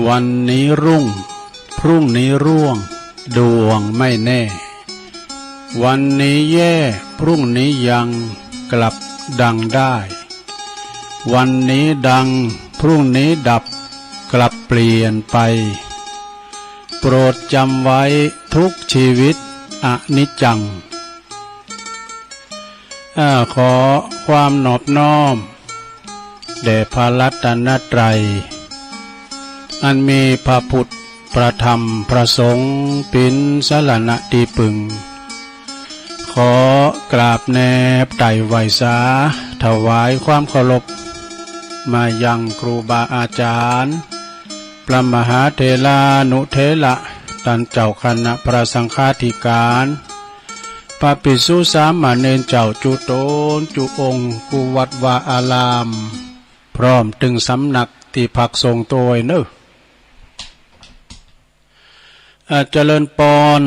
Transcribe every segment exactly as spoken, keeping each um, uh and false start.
วันนี้รุ่ง พรุ่งนี้ร่วง ดวงไม่แน่ วันนี้แย่ พรุ่งนี้ยัง กลับดังได้ วันนี้ดัง พรุ่งนี้ดับ กลับเปลี่ยนไป โปรดจำไว้ทุกชีวิต อนิจจัง อา ขอความนอบน้อม แด่พระรัตนตรัย อันมีพระพุทธ พระธรรม พระสงฆ์ เป๋นสรณะตี้ปึง ขอกราบแนบไต่ไหว้สา ถวายความเคารพ มายังครูบาอาจารย์ พระมหาเถรานุเถระ ต้านเจ้าคณะพระสังฆาธิการ พระภิกษุสามเณรเจ้าจุ๊ตนจุ๊องค์ กู้วัดวาอาราม พร้อมตึงสำนักตี้พักสงฆ์ตวยเน่อ อา เจริญปอน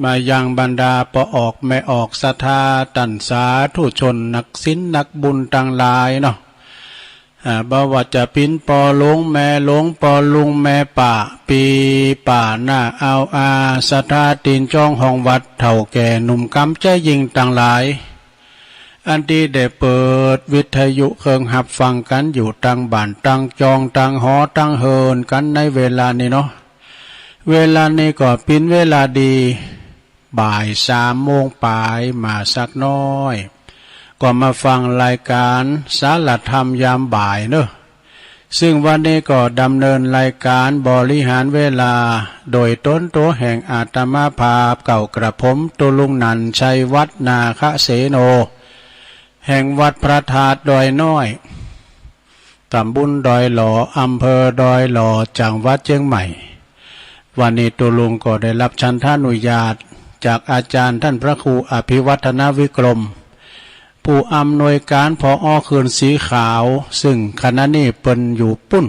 มายังบรรดาป้อออกแม่ออกศรัทธา ต้านสาธุชน นักศีลนักบุญตังหลายเนาะ อา บ่ว่าจะเป๋นป้อหลวงแม่หลวง ป้อลุงแม่ป้า ปี้ป้าน้าอาวอา ศรัทธาตี้จองห้องวัด เฒ่าแก่หนุ่มกำใจ๊ญิงตังหลาย อันตี้ได้เปิดวิทยุเคิงฮับฟังกั๋นอยู่ตังบ้านตังจองตังหอตังเฮินกั๋นในเวลานี้เนาะ เวลานี้ก็เป๋นเวลาดี บ่ายสามโมงป๋ายมาสักน้อย ก็มาฟังรายก๋านสารธรรมยามบ่ายเนาะ ซึ่งวันนี้ก็ดำเนินรายก๋านบริหารเวลา โดยต๋นตั๋วแห่งอาตมาภาพเก่ากระผม ตุ๊ลุงนันท์ ชัยวัฒน์ นาคเสโน แห่งวัดพระธาตุดอยน้อย ตำบลดอยหล่อ อำเภอดอยหล่อ จังหวัดเจียงใหม่ วันนี้ตุ๊ลุงก็ได้รับฉันทานุญาตจากอาจารย์ต้านพระครูอภิวัฒนวิกรม ผู้อำนวยก๋าน ผอ.เขื่อนสีขาว ซึ่งขณะนี้เปิ้นอยู่ปู๊น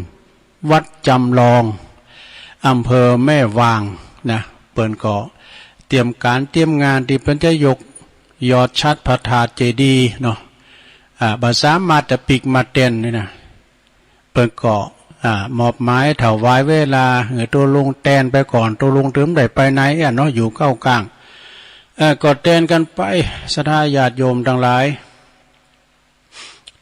วัดจำลอง อำเภอแม่วางนะ เปิ้นก็เตรียมก๋านเตรียมงานตี้เปิ้นจะยกยอดฉัตรพระธาตุเจดีย์เนาะ อา บ่สามารถจะปิ๊กมาแตนนี่นะ เปิ้นก็ อา มอบหมายถวายเวลาหื้อตุ๊ลุงแตนไปก่อน ตุ๊ลุงตึงได้ไปไหนอะเนาะ อยู่เก้ากลาง เออ ก็แตนกั๋นไป ศรัทธาญาติโยมตังหลาย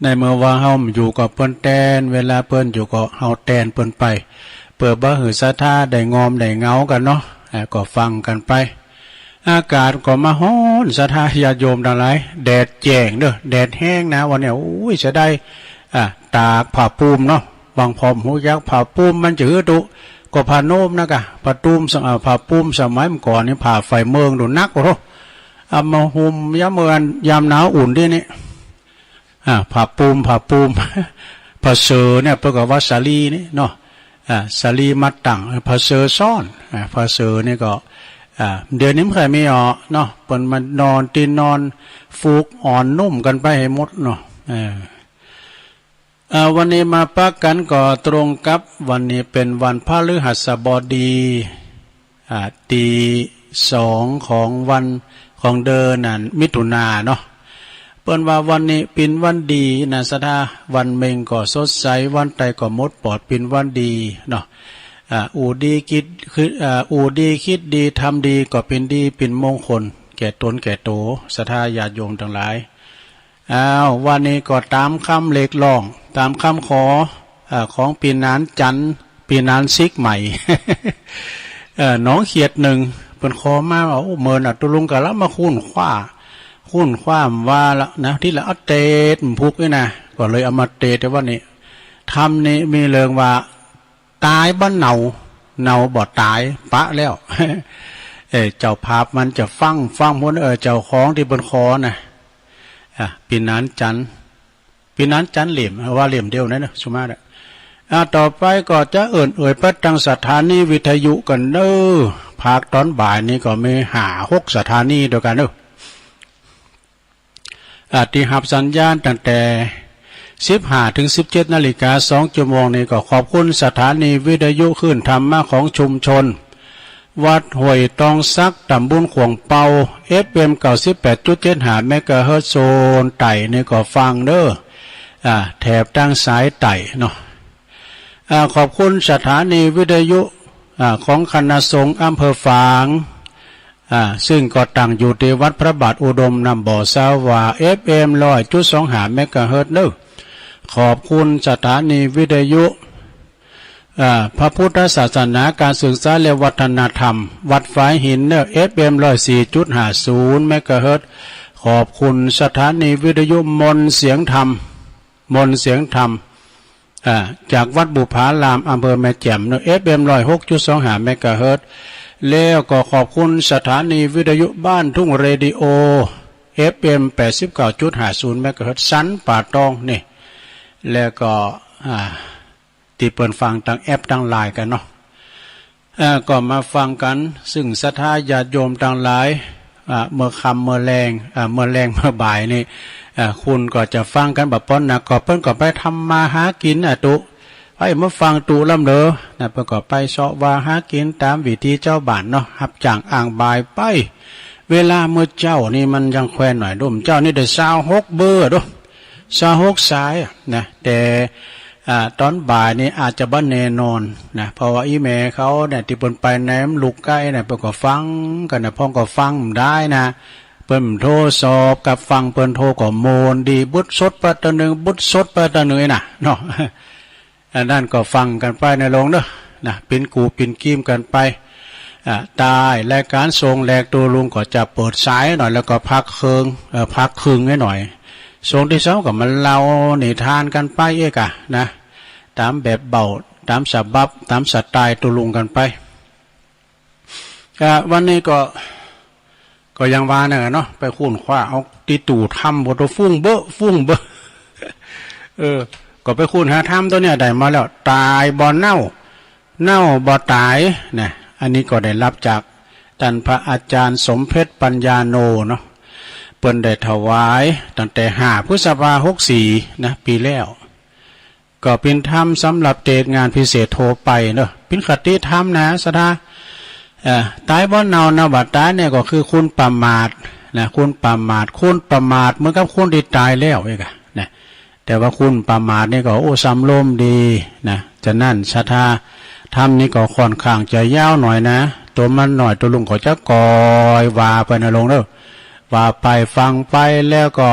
ในเมื่อว่าเฮาอยู่ก็เปิ้นแตน เวลาเปิ้นอยู่ก็เฮาแตนเปิ้นไป เปื้อบ่หื้อศรัทธาได้งอมได้เหงากั๋นเนาะ อา ก็ฟังกั๋นไป อากาศก็มาฮ้อน ศรัทธาญาติโยมตังหลาย แดดแจ้งเนาะ แดดแฮงนะวันนี้ โอ๊ย เสียดาย อา ตากผ้าปูมเนาะ บางพ่อบ่ฮู้จักผ้าปูมมันจะหื้อตุ๊ ก็ผ้าโน้มนะกะ ผ้าปูมสะ อา ผ้าปูมสมัยเมื่อก่อนนี่ ผ้าไฟเมืองดูหนัก โอ้โห เอามาห่มยามเมือน ยามหนาวอุ่นดีนี่ อา ผ้าปูม ผ้าปูม ผ้าเสื่อเนี่ย เปิ้นก็ว่าสาลีนี่เนาะ อา สาลีมาตั้ง ผ้าเสื่อซ้อน อา ผ้าเสื่อนี่ก็ อา เดี๋ยวนี้บ่ค่อยมีออกเนาะ เปิ้นมานอนตี้นอน ฟูกอ่อนนุ่มกั๋นไปหื้อหมดเนาะ เออ อา วันนี้มาปะกั๋นก็ตรงกับวันนี้เป๋นวันพฤหัสบดี อา ตี้สองของวัน ของเดือนนั้น มิถุนาเนาะ เปิ้นว่าวันนี้เป๋นวันดีนะศรัทธา วันเม็งก็สดใส วันใต้ก็หมดปอด เป๋นวันดีเนาะ อา อู้ดีคิด คือ อา อู้ดีคิดดีทำดีก็เป๋นดีเป๋นมงคล แก่ต๋นแก่โต ศรัทธาญาติโยมตังหลาย อ้าว วันนี้ก็ต๋ามคำเรียกร้อง ต๋ามคำขอ เอ่อ ของปี้หนานจันทร์ ปี้หนานสิกใหม่ เอ่อ หนองเขียดหนึ่ง เปิ้นขอมาว่า โอ้ เมินอ่ะ ตุ๊ลุงกะละมาค้นคว้า ค้นคว้าว่าละนะ ตี้ละเอาเตดมันพุกนี่นะ ก็เลยเอามาเตด แต่ว่านี่ ธรรมนี่มีเรื่องว่า ต๋ายบ่เนา เนาบ่ต๋าย ปะแล้ว เอ่อ เจ้าภาพมันจะฟัง ฟังพุ้น เอ่อ เจ้าของตี้เปิ้นขอนะ อ่ะ ปี้หนานจันทร์ ปี้หนานจันทร์เหล่ม ว่าเหล่มเดียวนั้นนะ สุมาตรอะ อ่ะ ต่อไปก็จะเอิ้นเอ่ยไปตังสถานีวิทยุกั๋นเน้อ ภาคต๋อนบ่ายนี้ก็มีห้าหกสถานีตวยกั๋นเน้อ อ่ะ ตี้ฮับสัญญาณตั้งแต่สิบห้าเถิงสิบเจ็ดนาฬิกา สองชั่วโมงนี้ก็ขอบคุณสถานีวิทยุคลื่นธรรมะของชุมชน วัดห้วยตองสัก ต๋ำบลขวางเปา เอฟเอ็ม เก้าสิบแปดจุดเจ็ดห้าเมกะเฮิรตซ์ โซนใต้นี่ก็ฟังเน้อ อ่า แถบตังสายใต้เนาะ อ่า ขอบคุณสถานีวิทยุ อ่า ของคณะสงฆ์อำเภอฝาง อ่า ซึ่งก็ตั้งอยู่ที่วัดพระบาทอุดมน้ำบ่อสาหว่า เอฟเอ็ม ร้อยจุดสองห้า เมกะเฮิรตซ์เนอะ ขอบคุณสถานีวิทยุ อ่า พระพุทธศาสนา การศึกษาและวัฒนธรรม วัดฝายหินเนอะ เอฟเอ็ม ร้อยสี่จุดห้าศูนย์ เมกะเฮิรตซ์ ขอบคุณสถานีวิทยุมนต์เสียงธรรม มนต์เสียงธรรม อ่า จากวัดบุพาราม อำเภอแม่แจ่มเนอะ เอฟเอ็ม ร้อยหกจุดสองห้า เมกะเฮิรตซ์ แล้วก็ขอบคุณสถานีวิทยุบ้านทุ่งเรดิโอ เอฟเอ็ม แปดสิบเก้าจุดห้าศูนย์ เมกะเฮิรตซ์ สันป่าตองนี่ แล้วก็ อ่า ที่เปิ้นฟังตางแอปตางไลน์กั๋นเนาะ เอ่อ ก็มาฟังกั๋น ซึ่งศรัทธาญาติโยมตังหลาย อ่า เมื่อค่ำเมื่อแลง อ่า เมื่อแลงเมื่อบ่ายนี่ อ่า คุณก็จะฟังกั๋นบ่ปอนนัก ก็เปิ้นก็ไปทำมาหากิ๋นน่ะตุ ไปมาฟังตุลำเด้อ นะ เปิ้นก็ไปเซาะว่าหากิ๋นต๋ามวิถีจาวบ้านเนาะ ฮับจ้างอ้างบ่ายไป เวลาเมื่อเจ๊านี่มันยังแควนหน่อย ดุมเจ๊านี่ได้ซาวหกเบอร์เด้อ ซาวหกสายอะนะ แต่ อ่า ต๋อนบ่ายนี่อาจจะบ่แน่นอนนะ เพราะว่าอี่แม่เขาเนี่ย ตี้เปิ้นไปไหนมันลุกไกลเนี่ย เปิ้นก็ฟังกั๋นนะ พ่องก็ฟังบ่ได้นะ เปิ้นโทรสอบกับฟัง เปิ้นโทรก็โมนดี บุดสดไปต๋อนหนึ่ง บุดสดไปต๋อนหนึ่งนะเนาะ อันนั้นก็ฟังกั๋นไปนะลุงเนอะ นะ ปิ้นกูปิ้นกีมกั๋นไป อ่า ใต้รายการส่งแหลก ตุ๊ลุงก็จะเปิดสายหน่อย แล้วก็พักเคิง เอ่อ พักครึ่งให้หน่อย ส่งตี้สองก็มาเล่านิทานกั๋นไปเอกอะนะ ต๋ามแบบเบา ต๋ามฉบับ ต๋ามสไตล์ตุ๊ลุงกั๋นไป ก็วันนี้ก็ ก็อย่างว่านั่นแหละเนาะ ไปค้นคว้าเอาตี้ตู้ธรรมบ่ ตัวฟุ้งเบ้อ ฟุ้งเบ้อ เออ ก็ไปค้นหาธรรมตัวเนี้ยได้มาแล้ว ตายบ่เน่า เน่าบ่ตายนะ อันนี้ก็ได้รับจากต้านพระอาจารย์สมเพชรปัญญาโนเนาะ เปิ้นได้ถวายตั้งแต่ห้าพฤษภาหกสี่นะ ปีแล้ว ก็เป๋นธรรมสำหรับเตรียมงานพิเศษทั่วไปเนาะ เป๋นคติธรรมนะศรัทธา เอ่อ ตายบ่เน่าเน่าบ่ตายเนี่ยก็คือคุณประมาทนะ คุณประมาท คุณประมาทเหมือนกับคนตี้ตายแล้วเอกอะนะ แต่ว่าคุณประมาทนี่ก็ โอ้ สำรวมดีนะ ฉะนั้นศรัทธาธรรมนี่ก็ค่อนข้างจะยาวหน่อยนะ ตัวมันน้อย ตุ๊ลุงก็จะก่อยว่าไปนะลุงเนอะ ว่าไปฟังไปแล้วก็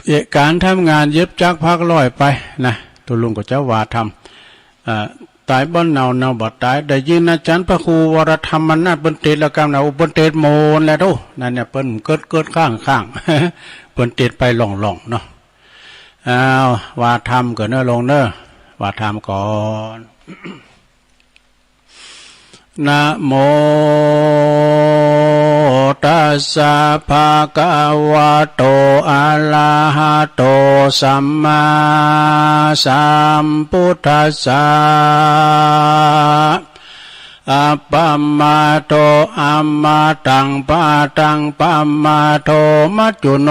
เอ่อ การทำงานเย็บจักรพักร้อยไปนะ ตุ๊ลุงก็จะว่าธรรม เอ่อ ตายบ่เน่า เน่าบ่ตาย ได้ยินอาจารย์พระครูวรธรรมนาถเปิ้นเตศน์แล้วกำนะ โอ้ เปิ้นเตศน์โมนแล้วโธ่ นั่นเนี่ย เปิ้นเกิดเกิดข้างข้าง เปิ้นเตศน์ไปหล่องๆ เนาะ อ้าว ว่าธรรมก่อนเนอะลุงเนอะ ว่าธรรมก่อน นะโมตัสสะภะคะวะโต อะระหะโต สัมมาสัมพุทธัสสะ อะปะมะโต อะมะตัง ปะตัง ปะมะโต มัจจุโน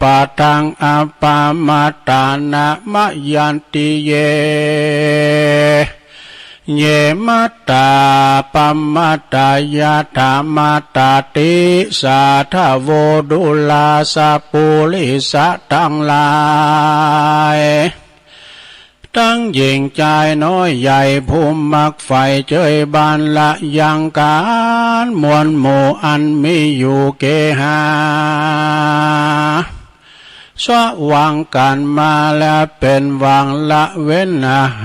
ปะทัง อะปะมะตานะ มะยันติ เย เย มัตตา ปะมัตตายะถะ มัตตาติ สาทะโว ดุราสะ ปุริสะตังหลาย ตังหญิงจายน้อยใหญ่ ผู้มักใฝ่เจยบานละยังก๋าน มวลหมู่อันมีอยู่เกหา สะหว่างก๋านมาและเป๋นหว่างละเว้น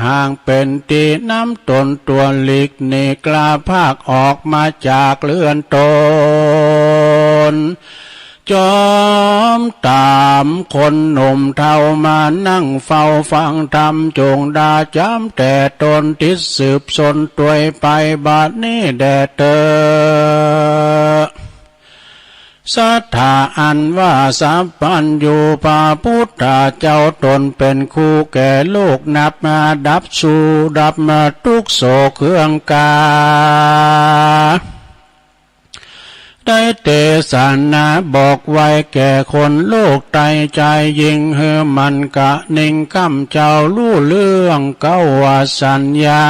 ห่างเป๋นตี้น้ำตนตั๋วหลีกหนีกล้าพรากออกมาจากเฮือนตน จอมต๋ามคนหนุ่มเฒ่ามานั่งเฝ้าฟังธรรม จุ่งดาจ๋ำแต่ต๋นติดสืบสนตวยไปบัดนี้แด่เต๊อะ ศรัทธาอันว่าสัพพัญญูพระพุทธเจ้าต๋นเป๋นครูแก่โลก นับมาดับสู่ดับมาทุกข์โศกเครื่องกา ได้เตสนาบอกไว้แก่คนโลกไต จายหญิงหื้อมันกะนิ่ง ก้ำเจ้าฮู้เรื่องเก๊าว่าสัญญา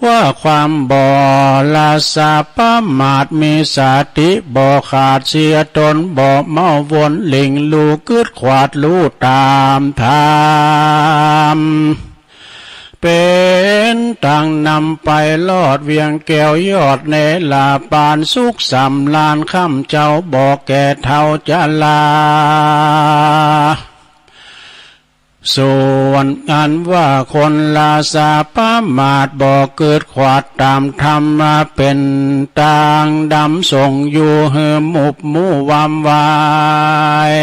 ว่าความบ่ละสะประมาท มีสติบ่ขาดเสีย ต๋นบ่เมาวนหลิ่ง ฮู้กึ๊ดขวาดฮู้ต๋ามธรรม เป๋นตางนำไปลอดเวียงแก้วยอดเนรปาน สุขสำราญค่ำเจ้าบ่แก่เฒ่าชรา ส่วนอันว่าคนละสาประมาท บ่กึดขวาดตามธรรมะ เป๋นตางดำส่งอยู่หื้อหมุบหมู่วำวาย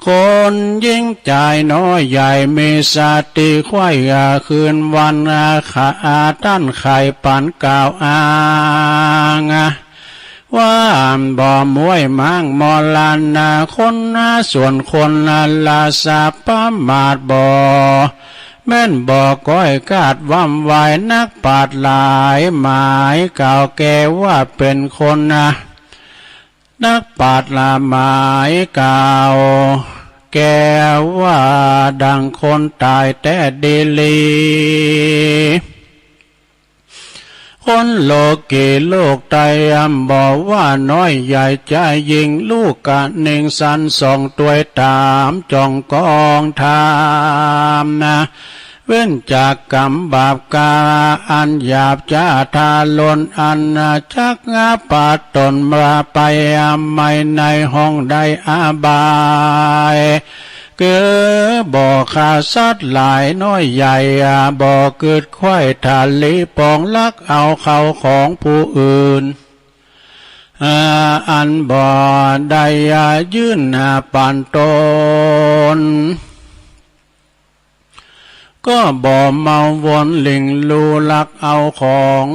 คนหญิงชายน้อยใหญ่มีสติไขว่คืนวัน ขาต้านไขปานกล่าวอ้าง ว่าบ่มวยม้างมอลานา คนส่วนคนละสาประมาท บ่แม่นบ่ก้อยกาดวำวาย นักปราชญ์หลายหมายกล่าวแก่ว่าเป๋นคน นักปราชญ์หมายกล่าวแก่ว่าดังคนตายแต๊ดีหลี คนโลกีโลกไตรบ่ว่าน้อยใหญ่ชายหญิง ลูกกะนิ่งสันส่องตวยต๋ามจ้องกองธรรม เว้นจากกรรมบาปกาอันหยาบจ๊าทารุณ อันจักปะตนมาไปไม่ในห้องใดอบาย คือบ่ฆ่าสัตว์หลายน้อยใหญ่ บ่กึดไขว่ทาลีปองลักเอาเข้าของผู้อื่น อันบ่ได้ยื่นปานตน ก็บ่เมาวนหลิ่งลู่ลักเอาของ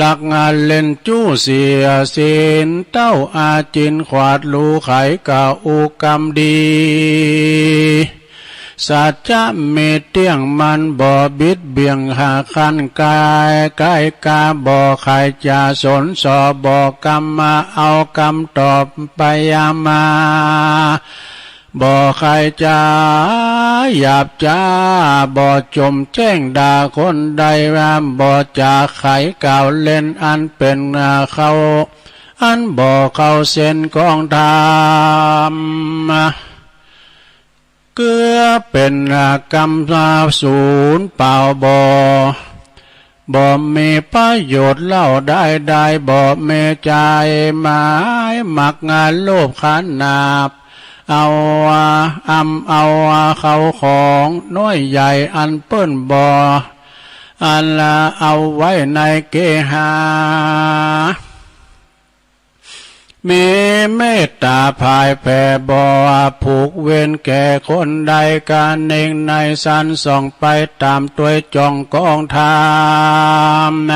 ลักเล่นจู้เสียศีล เต้าอาจินขวาดลู่ไขกะอุกรรมดี สัจจะมีเตี้ยงมั่นบ่บิดเบี่ยงหาคันกาย ใกล้กาบ่ใคร่จะสนส่อ บ่กำมาเอากำตอบไปยามา บ่ใคร่จะหยาบจ๊า บ่จมแจ้งด่าคนใด บ่จะไขกล่าวเล่นอันเป๋นเข้า อันบ่เข้าเส้นของธรรม เกื้อเป๋นกรรมสูญเปล่าบ่ บ่มีประโยชน์เล่าใดๆ บ่มีใจหมายมักงานโลภขนาบ เอาอำเอาเข้าของน้อยใหญ่อันเปิ้นบ่ อันละเอาไว้ในเกหา มีเมตต๋าผายแผ่บ่ผูกเวรแก่คนใด กะนิ่งในสันส่องไปต๋ามตวยจ้องกองธรรม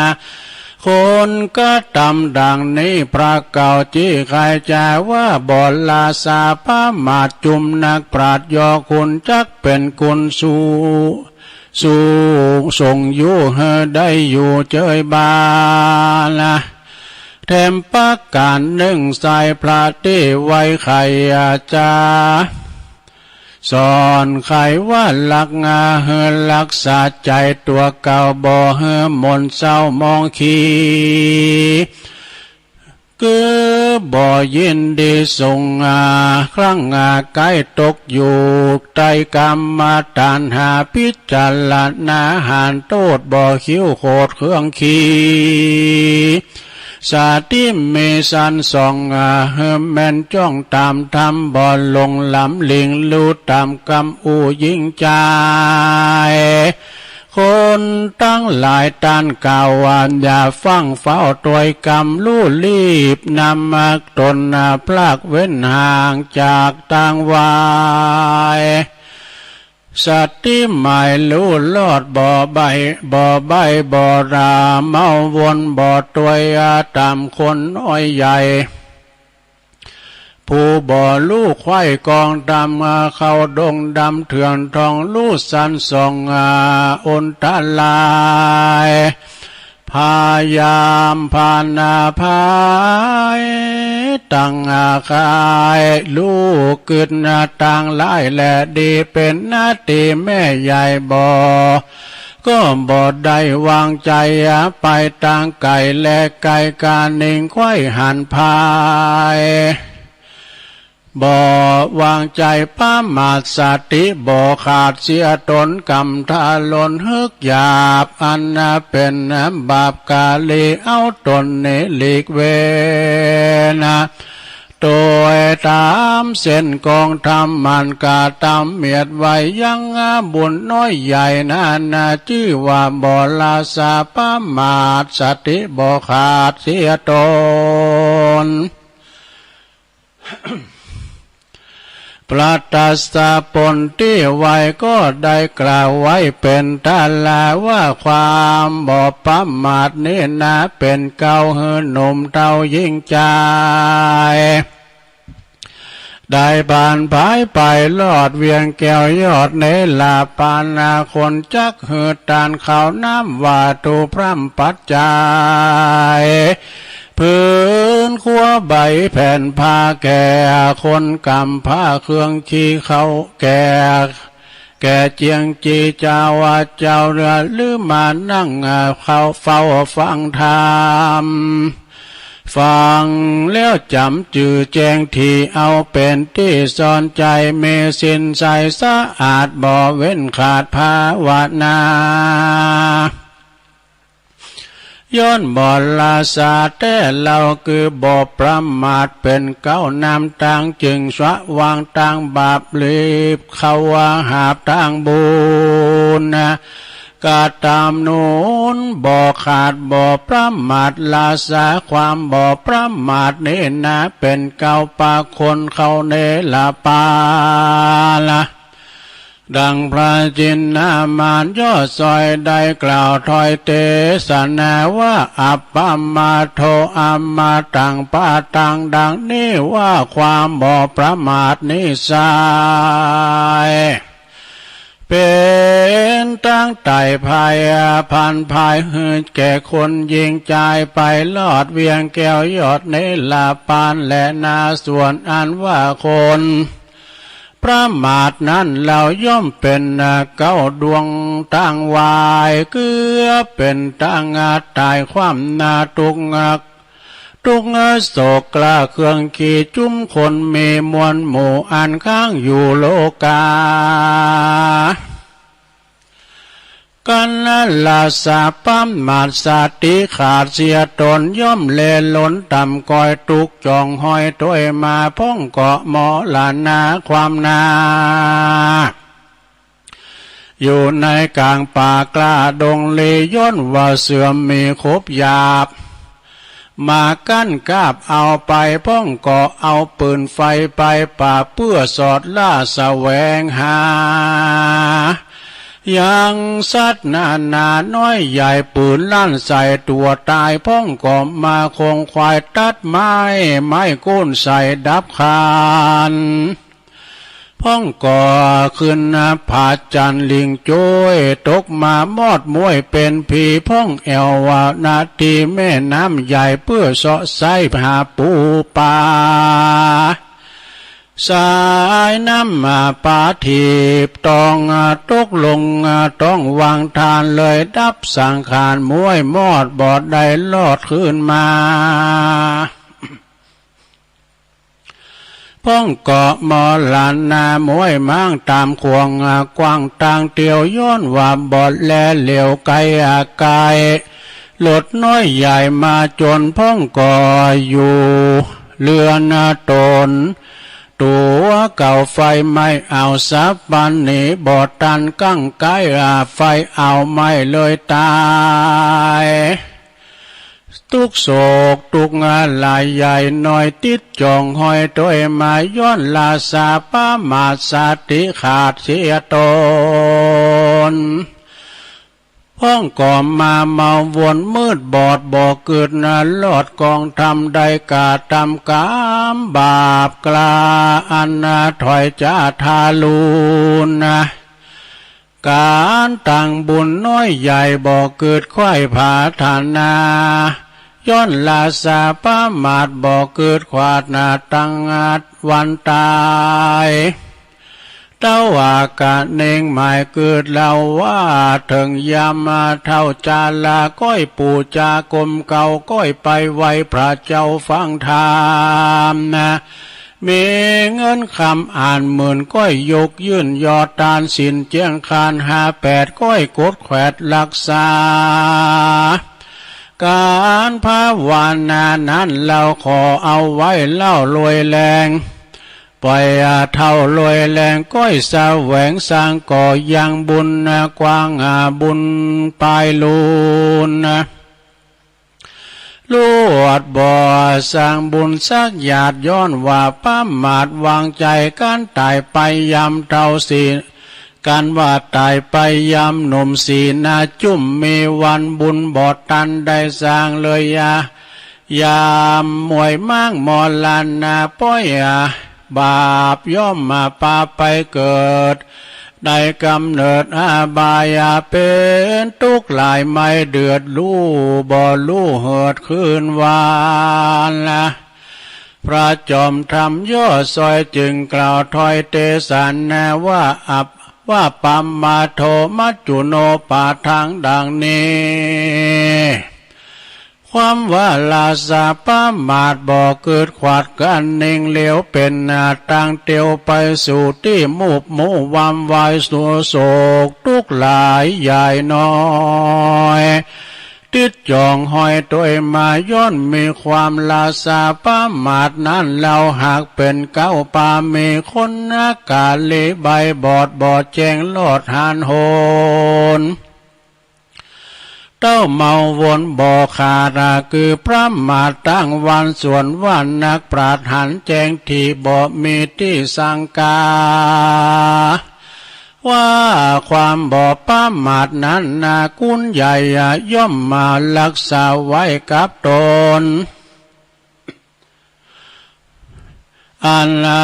คนกระทำดังนี้พระเก่าจี้ใคร่จะว่าบ่ละสาประมาท จุมนักปราชญ์ยอคุณจักเป๋นคุณสู สูงส่งอยู่หื้อได้อยู่เจยบาล แถมประก๋านนึ่งใส่พระตี้ไว้ไขจะสอนไขว่าลักงาหื้อรักษาใจ๋ตั๋วเก่าบ่หื้อหม่นเศร้ามองขี้ คือบ่ยินดีส่งอา ครั้งอาใก้ตกอยู่ใต้กามตัณหา พิจารณาหันโต้ษบ่คิ้วโขดเครื่องขี้ สติมีสันส่องอา หื้อแม่นจ้องต๋ามธรรม บ่หลงหลำหลิ่งลู่ต๋ามกำอู้หญิงจาย คนตังหลายต้านกล่าวว่า อย่าฟั่งเฝ้าตวยกำ ลู่รีบนำตนพรากเว้นห่างจากตางวาย สติหมายลู่รอดบ่ใบ้ บ่ใบ้บ่รา เมาวนบ่ตวยต๋ามคนน้อยใหญ่ ผู้บ่ลู่ไขว่กองธรรม เข้าดงดำเถื่อนท่องลู่สันส่องอนตราย พยายามพานาภัยตั้งอาคาย ลู่กึดตางหลายและดี เป๋นหน้าตี้แม่ใหญ่บ่ ก็บ่ได้วางใจ๋ไปตางไก๋ และไก๋กานิ่งไขว่หันภาย บ่วางใจ๋ประมาท สติบ่ขาดเสียตน กำทาลนฮึกหยาบ อันเป๋นบาปกาลี เอาตนนี้หลีกเว้น โดยต๋ามเส้นกองธรรม อันกระตำเมียดไว้ ยังบุญน้อยใหญ่นั้น จื้อว่าบ่ละสาประมาท สติบ่ขาดเสียตน พระทัสสะปนตี้ไว้ก็ได้กล่าวไว้เป๋นตาราว่า ความบ่ประมาทนี้นา เป๋นเกล้าหื้อหนุ่มเฒ่าหญิงจาย ได้ผ่านผายไปลอดเวียงแก้วยอดเนรปาน คนจักหื้อตานข้าวน้ำวัตถุพร่ำปัจจัย ผืนครัวใบแผ่นผ้าแก่คนกำพร้าเครื่องขี้เข้าแก่ แก่เจียงจีเจ้าว่าเจ้าเรือลือมานั่งเข้าเฝ้าฟังธรรม ฟังแล้วจ๋ำจื้อแจ้ง ตี้เอาเป๋นตี้สอนใจ๋ มีศีลใสสะอาดบ่เว้นขาดภาวนา ย้อนบ่ละสาแต๊เล่า คือบ่ประมาทเป๋นเกล้านำตาง จึงสว่างตางบาป รีบเข้าหาบตางบุญ กระตำหนุนบ่ขาดบ่ประมาท ละสาความบ่ประมาทนี้นา เป๋นเกล้าปะคนเข้าเนรปาน ดังพระจินนามานยอดซอยได้กล่าวถ้อยเตสนาว่า อัปปมาโท อมตังปะตัง ดังนี้ว่าความบ่ประมาทนี้ไซร้ เป๋นตางไต่ภัย พันภัยหื้อแก่คนหญิงจาย ไปลอดเวียงแก้วยอดเนรปานแลนา ส่วนอันว่าคนประมาทนั้นเล่า ย่อมเป๋นเกล้าดวงตางวาย เกือบเป๋นตางต๋าย ความนาทุกข์ ทุกข์โศกกล้าเครื่องขี้จุ้มคนมีมวลหมู่อันค้างอยู่โลกา กันละสาประมาท สติขาดเสียตน ย่อมเลหล่นต่ำก้อย ตุ๊กจ่องห้อยถ้วยมา พ่องเกาะมรณาความนา อยู่ในกลางป่ากล้าดงลี ย้อนว่าเสื่อมมีคบหยาบ มากั้นกาบเอาไป พ่องเกาะเอาปืนไฟไปป่า เปื้อสอดล่าแสวงหา ยังสัตว์นานาน้อยใหญ่ ปืนลั่นใส่ตั๋วต๋าย พ่องเกาะมาคงควายตัดไม้ ไม้โก้นใส่ดับคาน พ่องเกาะขึ้นผาจันทร์ลิงโจ้ย ตกมามอดม้วยเป๋นผี พ่องแอ่วนาตี้แม่น้ำใหญ่ เปื้อเซาะไส้หาปูปลา สายน้ำมาปาถีบตอง ตกลงต้องวางทาน เลยดับสังขารม้วยมอด บ่ได้รอดคืนมา พ่องเกาะมรณาม้วยม้างต๋ามขวางกว้างตางเตียว ย้อนว่าบอดแลเหลียวไกล อาไกล รถน้อยใหญ่มาจน พ่องเกาะอยู่เรือนตน ตั๋วเก่าไฟไหม้เอาสับปันหนี บ่ตันกั้งไกล อาไฟเอาไหม้เลยต๋าย ตุ๊กข์โศกตุ๊กข์หลายใหญ่น้อย ติดจ่องห้อยถ้วยมา ย้อนละสาประมาท สติขาดเสียตน พ่องเกาะมาเมาวนมืดบอด บ่เกิดนรอดกองธรรม ได้กระทำกรรมบาปกล้า อันถอยจาทารุณ ก๋านตังบุญน้อยใหญ่ บ่เกิดใค่ผาถนา ย้อนละสาประมาท บ่เกิดขวาดนาตังอัดวันต๋าย เต้าว่ากะเน่งหมายเกิดเล่าว่า เถิงยามมาเฒ่าจารา ก้อยปู่จากลมเก่า ก้อยไปไหว้พระเจ้าฟังธรรม มีเงินคำอันหมื่นก้อยยกยื่นยอดตานศีลเจียงคานห้าแปดก้อยกดแขวดรักษา การภาวนานั้นเราขอเอาไว้เล่าโรยแรง ปล่อยเท่าโรยแรงก้อยแสวงสร้างก่อยังบุญกว้างบุญปลายลูน ลวดบ่สร้างบุญสักหยาดย้อนว่าประมาทวางใจกันตายไปยามเฒ่าสี กันว่าตายไปยามหนุ่มสีหน้าจุ่มมีวันบุญบ่ตันได้สร้างเลยยา ยามมวยม้างมรณะป้อยอา บาปย่อมมาปาไปเกิด ได้กำเนิดอบายาเป็นทุกข์หลายไม่เดือดรู้บ่รู้เหิดคืนวานละ พระจอมธรรมย่อซอยจึงกล่าวถ้อยเตสานาว่าอัปว่าปัมมาโทมัจจุโนปาทังดังนี้ ความว่าราชาประมาทบ่เกิดขวัดกันนิ่งเหลียวเป็นหน้าต่างเตียวไปสู่ที่มูบหมู่วามวายสู่โศกทุกข์หลายใหญ่น้อย ติดจ่องห้อยตวยมาย้อนมีความราชาประมาทนั้น เราหากเป็นเก้าปามีคนนักกาลีใบบอดบ่แจ้งลอดหานโหน เต้าเมาวนบ่ขาด คือประมาทตั้งวันส่วนว่านักปราชญ์หันแจ้งที่บ่มีที่สังกา ว่าความบ่ประมาทนั้นนาคุณใหญ่ย่อมมารักษาไว้กับตน อัน อ่า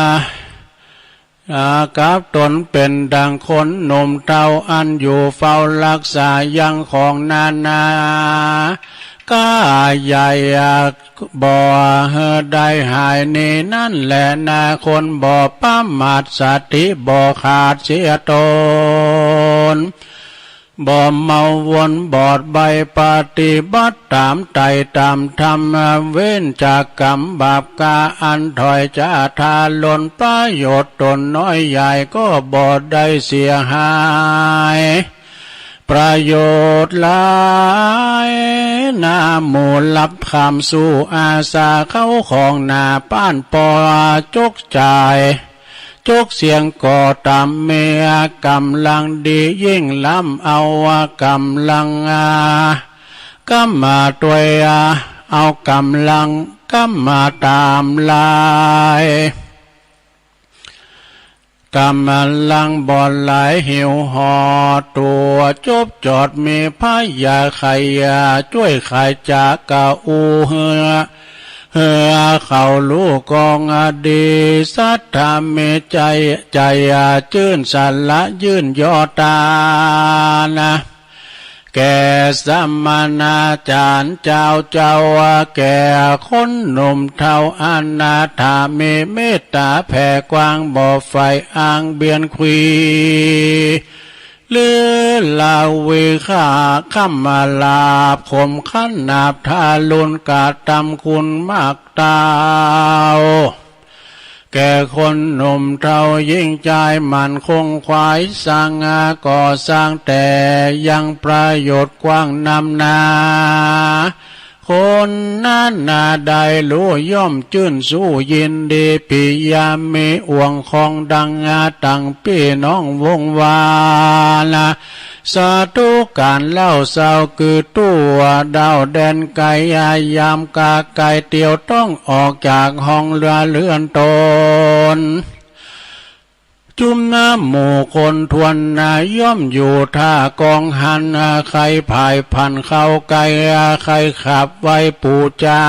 อ่า กับตนเป็นดังคนหนุ่มเฒ่าอันอยู่เฝ้ารักษายังของนานา ก้าใหญ่ อ่า บ่ได้หายนี้นั่นแหละนาคนบ่ประมาทสติบ่ขาดเสียตน บ่เมาวนบอดใบปฏิบัติตามไตรตามธรรม เว้นจากกรรมบาปกาอันถอยจะทาลนประโยชน์ตนน้อยใหญ่ก็บ่ได้เสียหาย ประโยชน์หลายนาหมู่รับคำสู่อาสาเข้าของหน้าป้านปอจกจ่าย จกเสียงก่อตามเมียกำลังดียิ่งล้ำเอากำลัง กำมาตวย เอากำลังกำมาตามลาย กำลังบ่หลายหิวหอตัวจบจอดมีพยาไขยาจ้วยขายจากกะอูเหือ เหือเขาลูกกองอดี สัทธามีใจ ใจจื้นสละยื่นยอตานะ แก่สมณาจารย์เจ้า เจ้าแก่คนหนุ่มเฒ่าอนาถามีเมตตาแผ่กว้างบ่ใฝ่อ้างเบียนคุย หรือลาวิฆาคำลาบขมขันนาบทารุณกระทำคุณมากเต้า แก่คนหนุ่มเฒ่ายิ่งใจมั่นคงขวายสร้างก่อสร้างแต่ยังประโยชน์กว้างนำนา คนนั้นนาได้รู้ย่อมจื้นสู้ยินดีปิยามีอ่วงของดังตั้งพี่น้องวงวาลา สาธุการเล่าเศร้าคือตัวดาวแดนไกลยามกาไกลเตียวต้องออกจากห้องเรือเรือนตน จุมหมู่คนทวนนาย่อมอยู่ท่ากองหันใครผายผันเข้าไกลใครขับไว้ปูจา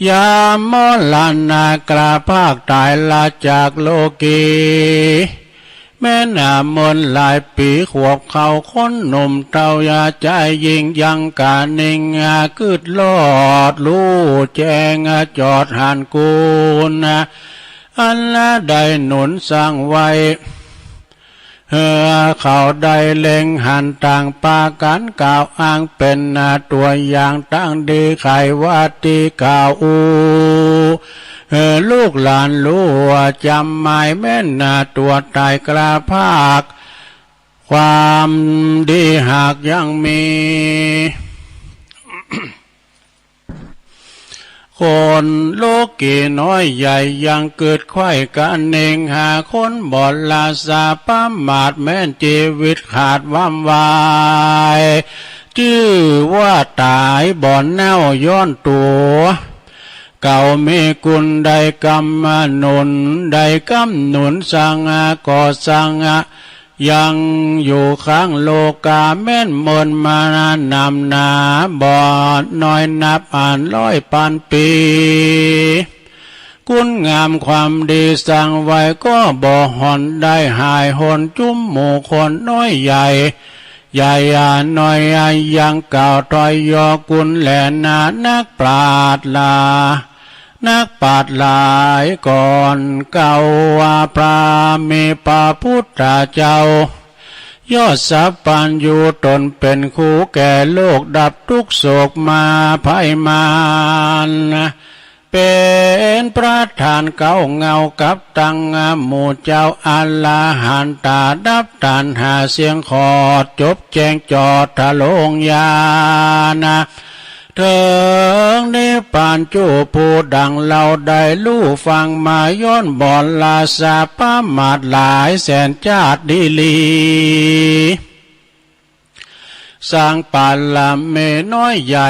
ยามมรณะกระพากตายละจากโลกี แม้นานเมินหลายปีขวบเขาคนหนุ่มเฒ่ายาใจยิ่งยังกานิ่งกึดลอดรู้แจ้งจอดหันกูล อันได้หนุนสร้างไว้ เฮือเขาได้เล็งหันต่างปากันกล่าวอ้างเป็นตัวอย่างตั้งดีไขว่าที่กล่าวอู้ เออ ลูกหลานรู้ว่าจำหมายแม่นนะ ตัวตายกล้าภาค ความดีหากยังมี คนโลกีน้อยใหญ่ยังกึดไขว้กันเอง หาคนบ่ละสาประมาท แม่นชีวิตขาดวามวาย จื้อว่าตายบ่เน่าย้อนตัว เก่ามีคุณได้กำหนุน ได้กำหนุนสร้างก่อสร้าง ยังอยู่ข้างโลกาแม่นเมินมานานำนา บ่น้อยนับอ่านร้อยปานปี คุณงามความดีสร้างไว้ก็บ่ห่อนได้หายหน จุมหมู่คนน้อยใหญ่ ใหญ่น้อยยังกล่าวถอยยอคุณแลนา นักปราชญ์หลา นักปราชญ์หลายก่อนเก่าว่า พระมีพระพุทธเจ้า ยอดสัพพัญญู ตนเป็นครูแก่โลก ดับทุกข์โศกมาภัยมาร เป็นประธานเก้าเงากับตังหมู่เจ้าอรหันตา ดับตัณหาเสี้ยงขอด จบแจ้งจอดทะลงญาณ เถิงนิพพานจู้ผู้ดังเราได้รู้ฟังมา ย้อนบ่ละสาประมาทหลายแสนชาติดีหลี สร้างบารมีน้อยใหญ่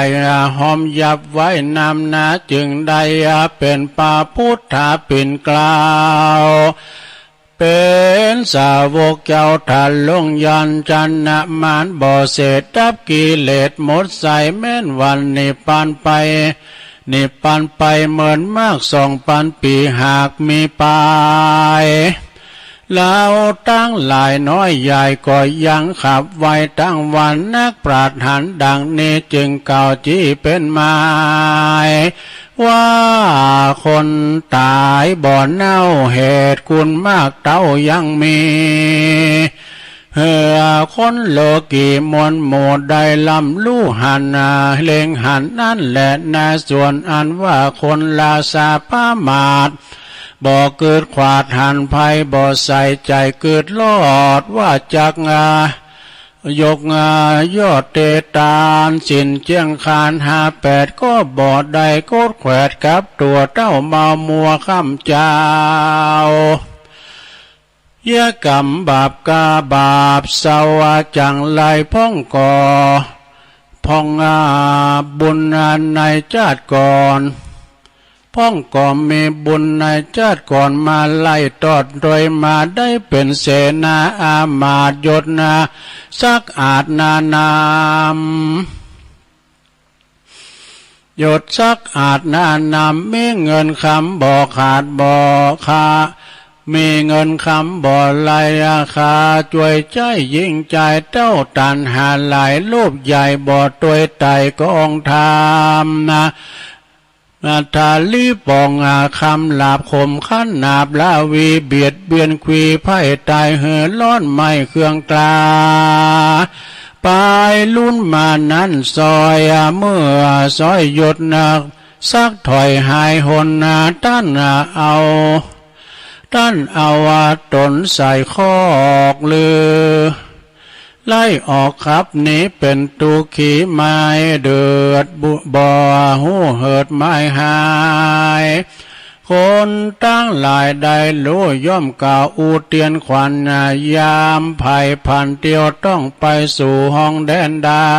หอมยับไว้นำนา จึงได้เป็นพระพุทธปิ่นเกล้า เป็นสาวกเจ้าทะลงญาณ ชนะมารบ่เสร็จ ดับกิเลสหมดใส แม่นวันนิพพานไป นิพพานไปเมินมากสองพันปีหากมีไป เราตังหลายน้อยใหญ่ก็ยังขับไว้ตังวัน นักปราชญ์หันดังนี้จึงกล่าวจี้เป็นหมาย ว่าคนตายบ่เน่า เหตุคุณมากเต้ายังมี เหือคนโลกีมวลหมู่ได้ลำลู่หันนา เล็งหันนั่นแหละนา ส่วนอันว่าคนละสาประมาท บ่กึดขวาดหันภัย บ่ใส่ใจ๋กึดลอด ว่าจักงายกงายอดเตตาน ศีลเจียงคานห้าแปดก็บ่ได้กดแขวด กับตัวเต้าเมามัวค่ำเจ้า เยียะกรรมบาปกาบาป เศร้าจังไรพ่องก่อ พ่องอาบุญในชาติก่อน พ่องก็มีบุญในชาติก่อนมาไล่ตอดโดยมาได้เป็นเสนาอามาตย์ยศนาศักดิ์อาจนานาม ยศศักดิ์อาจนานาม มีเงินคำบ่ขาดบ่ขาด มีเงินคำบ่ไหลขาด จ้วยใจ๊ยิงใจ๋เต้าตัณหาหลาย โลภใหญ่บ่ตวยไต่กองธรรมนา นาทาลีปองอาคำหลาบคมขั้นหนาบลาวี เบียดเบียนควีไพ่ตาย หือร้อนไหม้เครื่องตรา ปายลุ้นมานั้นซอยเมื่อซอยยศนัก สักถอยหายหนนา ต้านเอา ต้านเอาตนใส่คอกลือ ไล่ออกขับหนีเป็นตุกขี ไม่เดือดบุบ่ฮู้เหิดไม่หาย คนตังหลายได้รู้ย่อมกล่าวอุเตียนขวัญ ยามไผ่พันเตียวต้องไปสู่ห้องแดนได้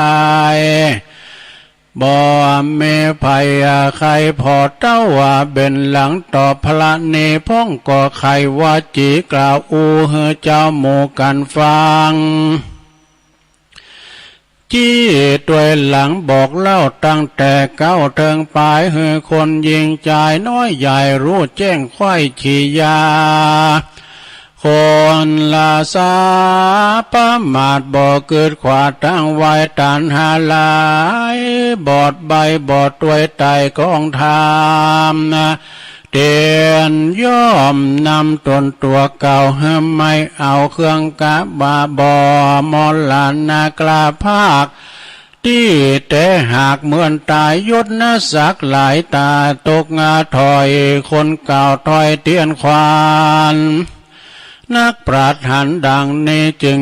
บ่มีไผใค่พอเต้าว่าเบนหลังตอบพระเนร พ่องก็ไขว่าจีกล่าวอู้หื้อเจ้าหมู่กั๋นฟัง จี้ตวยหลังบอกเล่าตั้งแต่เก๊าเถิงปาย หื้อคนยิงจายน้อยใหญ่รู้แจ้งไขว้ฉี่ยา คนละสาประมาทบ่กึดขวาดตังไว้ ตัณหาหลายบอดใบ้บ่ตวยไต่กองธรรม เตียนย่อมนำตนตัวเก่าหื้อไม่เอาเครื่องกะบาบ่มรณะกล้าภาค ตี้แต่หากเมินตายยศนะสักหลายตาตกงาถอยคนกล่าวถอยเตียนขวัญ นักปราชญ์หันดังนี้จึง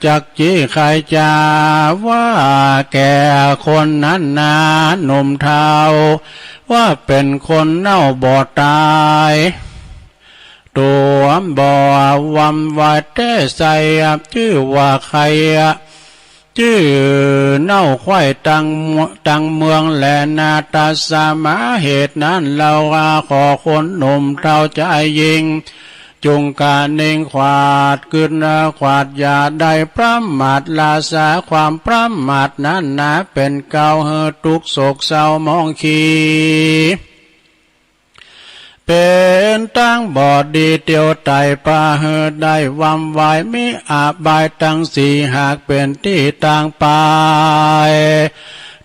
จักจี้ไขจาว่าแก่คนนั้นนาหนุ่มเฒ่า ว่าเป็นคนเน่าบ่ตาย ตัวบ่วำวายแต่ใส จื้อว่าใคร จื้อเน่าไข้ตังตังเมืองแลนา ตัสมาเหตุนั้นเฮาว่าขอคนหนุ่มเฒ่าชายหญิง จุ่งกะเน่งขวาดกึศขวาดอย่าได้ประมาท ราสาความประมาทนั้นนาเป็นเก่า หื้อทุกข์โศกเศร้ามองขี้ เป็นตางบ่ดีเตียวไตปา หื้อได้วำวายมีอบายตังสี่ หากเป็นตี้ตางไป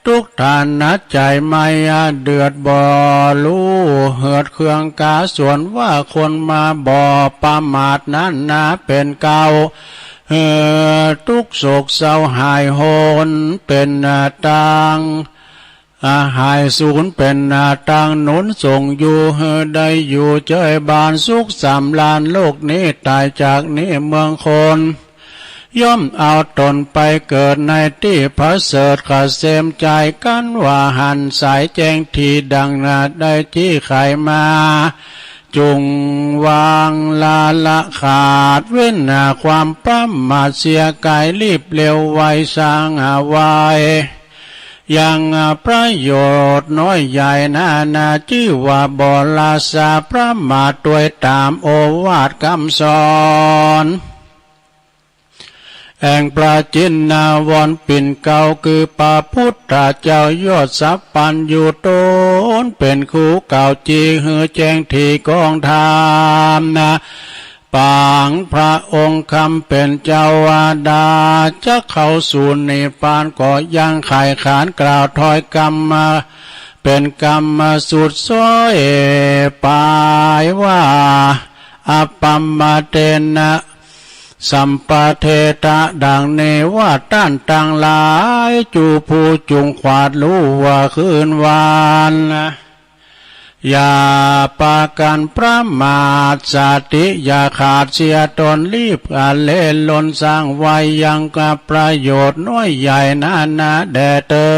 ทุกข์ทานะใจ๋ไม่เดือดบ่ฮู้ เหือดเครื่องกาส่วนว่าคนมาบ่ประมาทนั้นนาเป็นเก่า หื้อทุกข์โศกเศร้าหายโหนเป็นตาง อาหายสูญเป็นนาตางหนุนส่งอยู่ หื้อได้อยู่เจยบานสุขสำราญโลกนี้ ตายจากนี้เมืองคน ย่อมเอาตนไปเกิดในตี้ประเสริฐเกษมใจ๋ กันว่าหันสายแจ้งทีดังนาได้จี้ไขมา จุ่งวางละละขาดเว้นความประมาทเสียกาย รีบเร็วไวสร้างเอาไว้ ยังประโยชน์น้อยใหญ่นานา จื้อว่าบ่ราสาประมาท ตวยตามโอวาทคำสอน แห่งพระจินนาวรปิ่นเกล้า คือพระพุทธเจ้ายอดสัพพัญญู ตนเป็นครูกล่าวจี้หื้อแจ้งที่กองธรรมนา ปางพระองค์คำเป็นเจ้าว่าดา จะเข้าสู่นิพพานก็ยังไขขานกล่าวถ้อยกำมา เป็นกำมาสุดซ้อยปายว่า อัปปมาเตนะ สัมปะเททะ ดังนี้ว่าต้านตังหลาย จูผู้จุ่งขวาดฮู้ว่าคืนวัน อย่าปากั๋นประมาท สติอย่าขาดเสียตน รีบอเลนลนสร้างไว้ยังกับประโยชน์น้อยใหญ่นานาแด่เตอ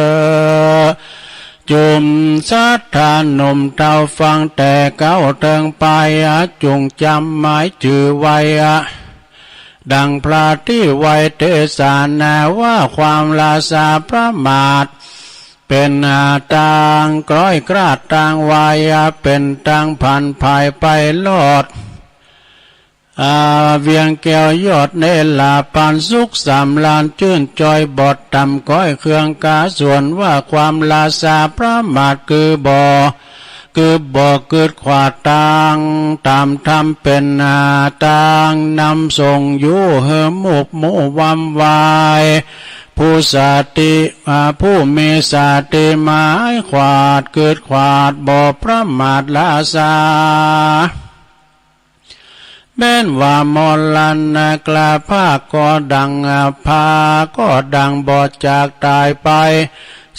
จุ่มสัตว์หนุ่มเฒ่าฟังแต่เก๊าเถิงปาย จุ่งจ๋ำหมายจื้อไว้ ดังพระตี้ไว้เตสนาว่าความราสาประมาท เป็นตางกร้อยกราดตางวาย เป็นตางผันผายไปรอด อา เวียงแก้วยอดเนรปานสุขสำราญจื้นจอยบอดต่ำก้อยเครื่องกาส่วนว่าความราสาประมาทคือบ่อ คือบ่อเกิดขวาดตางตามธรรมเป็นหน้าตางนำส่งอยู่หื้อมุบหมู่วำวาย ผู้สติ อ่า ผู้มีสติหมายขวาดเกิดขวาดบ่ประมาทราสา แม้นว่ามรณะกลาภาคก็ดัง อ่า ภาคก็ดังบ่จากตายไป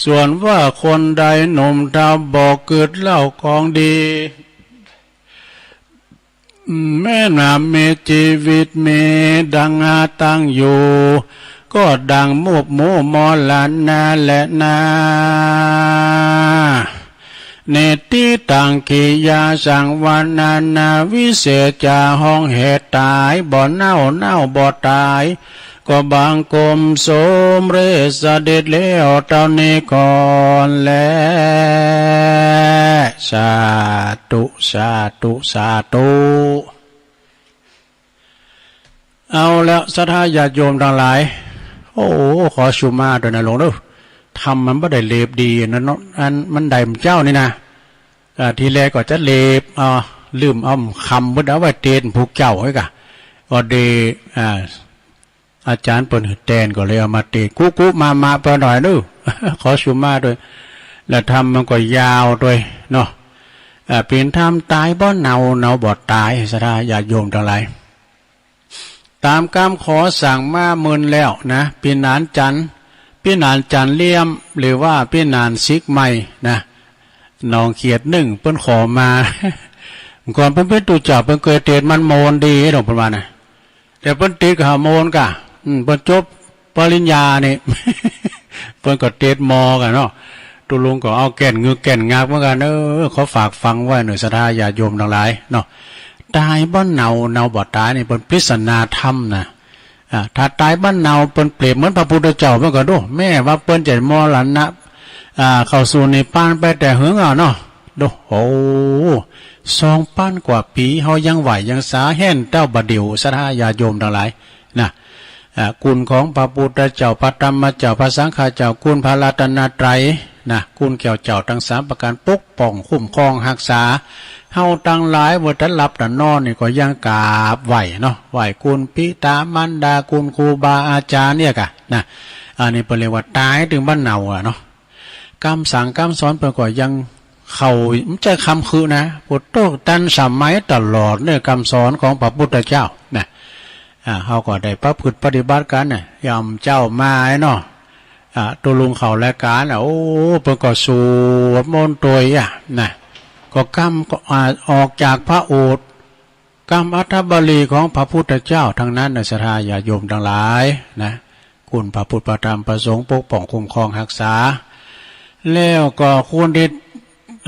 ส่วนว่าคนใดหนุ่มเฒ่าบ่กึ๊ดเล่าของดี แม้นว่ามีชีวิตมีดังตั้งอยู่ ก็ดังมุบหมู่มรณะแลนา เนติตังกิยาสังวรรณนาวิเศษจะห้องเหตุตายบ่เน่าเน่าบ่ตาย ก็บังคมสมเร็จเสด็จแล้วเต้านี้ก่อนแล สาธุ สาธุ สาธุ เอาแล้วศรัทธาญาติโยมตังหลาย โอ้ ขอสุมาด้วยนะหลวงเด้อ ธรรมมันบ่ได้เลบดีนะเนาะ อันมันได้มื้อเจ้านี่นะ อ่า ทีแรกก็จะเลบ อ่า ลืมเอาคำพุทธเอาไว้เตรียมพวกเจ้าไว้กะ ก็ดี อ่า อาจารย์เปิ้นหือแตนก็เลยเอามาเตรียมกุกุมามาเปิ้นหน่อยเด้อ ขอสุมาด้วย แล้วธรรมมันก็ยาวด้วยเนาะ อ่า เปิ้นธรรมตายบ่เน่า เน่าบ่ตาย ศรัทธาญาติโยมตังหลาย ตามกำขอสั่งมาเมินแล้วนะ ปีหนานจันทร์ แป พี่หนานจันเลี่ยม หรือว่าพี่หนานซิกใหม่นะ หนองเขียดหนึ่ง เปิ้นขอมา ก่อนเปิ้นเป็นตุ๊เจ้า เปิ้นเกยเตศน์มันโมนดีเนาะ เปิ้นว่านะ แต่เปิ้นติดกับหาโมนกะ อืม เปิ้นจบปริญญานี่ เปิ้นก็เตศน์มอกันเนาะ ตุ๊ลุงก็เอาแก่นงึกแก่นงักเหมือนกัน เออ ขอฝากฝังไว้เน่อ ศรัทธาญาติโยมทั้งหลายเนาะ ตายบ่เนา เนาบ่ตายนี่เปิ้นปริศนาธรรมนะ อ่า ถ้าตายบ่เนา เปิ้นเปรียบเหมือนพระพุทธเจ้าเหมือนกันโด แม้ว่าเปิ้นจะมรณะ อ่า เข้าสู่นิพพานไปแต่เหิงเอาเนาะ โด โอ้ สองปันกว่าปี เฮายังไหว้ยังสาแฮ่นเต้าบ่าเดี่ยว ศรัทธาญาติโยมทั้งหลายนะ อ่า คุณของพระพุทธเจ้า พระธรรมเจ้า พระสังฆเจ้า คุณพระรัตนตรัยนะ คุณแก้วเจ้าทั้งสามประการ ปกป้องคุ้มครองรักษา เฮาทั้งหลายเมื่อตันหลับตันนอนนี่ก็ยังกราบไหว้เนาะ ไหว้คุณปิตามารดา คุณครูบาอาจารย์เนี่ยกะนะ อันนี้เปิ้นเรียกว่าตายตึงบ่เนาอะเนาะ กำสั่งกำสอนเปิ้นก็ยังเข้า บ่ใจ้คำคือนะ พุทโธ ทันสมัยตลอดเน่อ กำสอนของพระพุทธเจ้านะ อ่า เฮาก็ได้ประพฤติปฏิบัติกันน่ะ ยามเจ๊ามาไอ้เนาะ อ่า ตุ๊ลุงเข้ารายการน่ะ โอ้ เปิ้นก็สวดมนต์ตวยอะนะ ก็กำ ก็ อ่า ออกจากพระโอษฐ์ กำอัฐบริของพระพุทธเจ้าทั้งนั้นนะ ศรัทธาญาติโยมทั้งหลายนะ คุณพระพุทธพระธรรมพระสงฆ์ปกป้องคุ้มครองรักษา แล้วก็คุณที่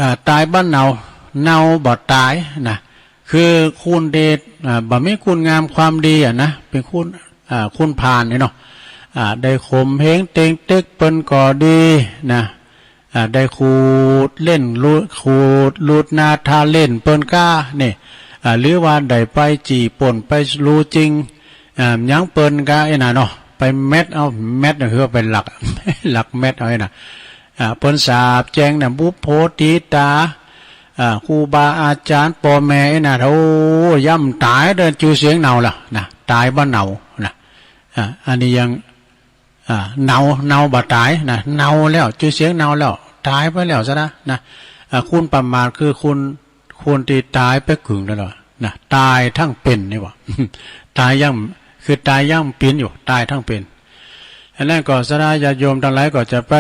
อ่า ตายบ่เนา เนาบ่ตายนะ คือคุณที่ อ่า บ่มีคุณงามความดีอะนะ เป็นคุณ อ่า คุณพาลนี่เนาะ อ่า ได้ข่มเหงเต็งเต็กเปิ้นก็ดีนะ อ่า ได้ขูดเล่น ลูด ขูดลูดนาทาเล่นเปิ้นก้านี่ อ่า หรือว่าได้ไปจี้ปล้นไปลู่จิง อ่า หยังเปิ้นก้าไอ้น่ะเนาะ ไปแม็ดเอา แม็ดน่ะคือว่าไปลัก ลักแม็ดเอาไอ้น่ะ อ่า เปิ้นสาปแจ้งน่ะ บุพโผตีตา อ่า ครูบาอาจารย์ ป้อแม่ไอ้น่ะ โอ้ ย่ำต๋ายเด้อ จื้อเสียงเนาแล้วนะ ต๋ายบ่เนานะ อ่า อันนี้ยัง อ่า เนา เนาบ่ต๋ายนะ เนาแล้ว จื้อเสียงเนาแล้ว ต๋ายไปแล้วซะนะ นะ อ่า คุณประมาทคือคุณ คุณที่ต๋ายไปกึ่งแล้วนะ ต๋ายทั้งเป๋นนี่หว่า ต๋ายยัง คือต๋ายยังเป๋นอยู่ ต๋ายทั้งเป๋น อันนั้นก็ศรัทธาญาติโยมทั้งหลายก็จะไป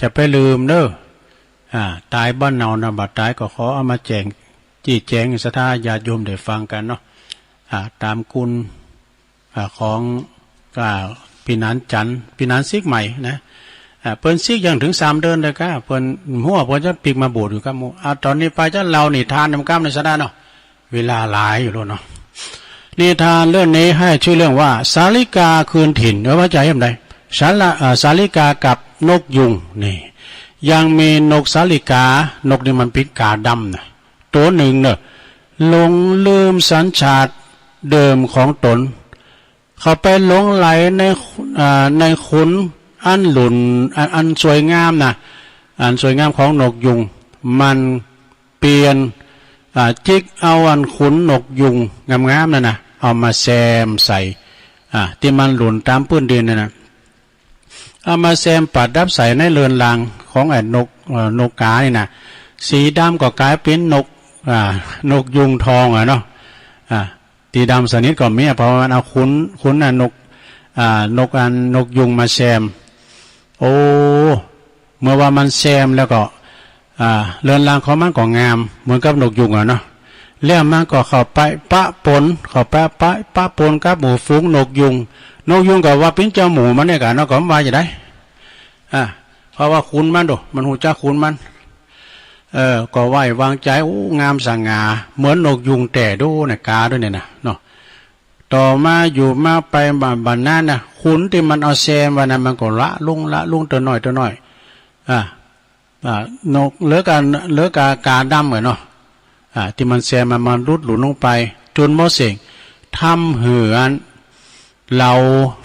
จะไปลืมเด้อ อ่า ต๋ายบ่เนาเนาบ่ต๋าย ก็ขอเอามาแจ้ง จี้แจงศรัทธาญาติโยมได้ฟังกันเนาะ อ่า ต๋ามคุณ อ่า ของ อ่า พี่หนานจันทร์ พี่หนานซิกใหม่นะ อ่า เปิ้นซิกยังบ่เถิงสามเดือนเลยก้า เปิ้นหัวเปิ้นจะปิ๊กมาบวชอยู่ครับหมู่ อ่า ต๋อนนี้ไปจะเล่านิทานนำก้ำในศรัทธาเนาะ เวลาหลายอยู่แล้วเนาะ นิทานเรื่องนี้ให้ชื่อเรื่องว่า สาลิกาคืนถิ่น เออ ว่าจะเฮ็ดใด สาละ อ่า สาลิกากับนกยูง นี่ ยังมีนกสาลิกา นกนี่มันปิ๊กกาดำนะ ตัวหนึ่งเนอะ หลงลืมสัญชาติเดิมของตน เข้าไปหลงใหลใน อ่า ในขนอันหลุน อัน อันสวยงามนะ อันสวยงามของนกยูง มันเปลี่ยน อ่า จิกเอาอันขนนกยูงงามๆ นั่นนะ เอามาแซมใส่ อ่า ตี้มันหลุนต๋ามปื้นดินนั่นนะ เอามาแซมประดับใส่ในเรือนร่างของไอ้นก เอ่อ นกกานี่นะ สีดำก็กลายเป๋นนก อ่า นกยูงทองอะเนาะ อ่า สีดำสนิทก็มีอะ เพราะว่ามันเอาขน ขนน่ะนก อ่า นกอัน นกยูงมาแซม โอ้ เมื่อว่ามันแซมแล้วก็ อ่า เรือนร่างของมันก็งามเหมือนกับนกยูงอะเนาะ แล้วมันก็เข้าไปปะปน เข้าไปปะ ปะปนกับหมู่ฝูงนกยูง นกยูงก็ว่าเป๋นเจ้าหมู่มันเนี่ยกะเนาะ ก็มันว่าจะได้ อ่า เพราะว่าขนมันโด มันฮู้จักขนมัน เออ ก็ไว้วางใจ โอ้ งามสง่า เหมือนนกยูงแต๊โดเนี่ย กาด้วยเนี่ยนะ เนาะ ต่อมาอยู่มาไป บะ บัดนั้นนะ ขนตี้มันเอาแซมไว้นะ มันก็ละลง ละลง เตื้อน้อย เตื้อน้อย อ่า อ่า นก เหลือกา เหลือกากาดำอะเนาะ อ่า ตี้มันแซมมา มันหลุดหลุนลงไป จ๋นบ่เส้ง ทำหื้ออัน เหล่า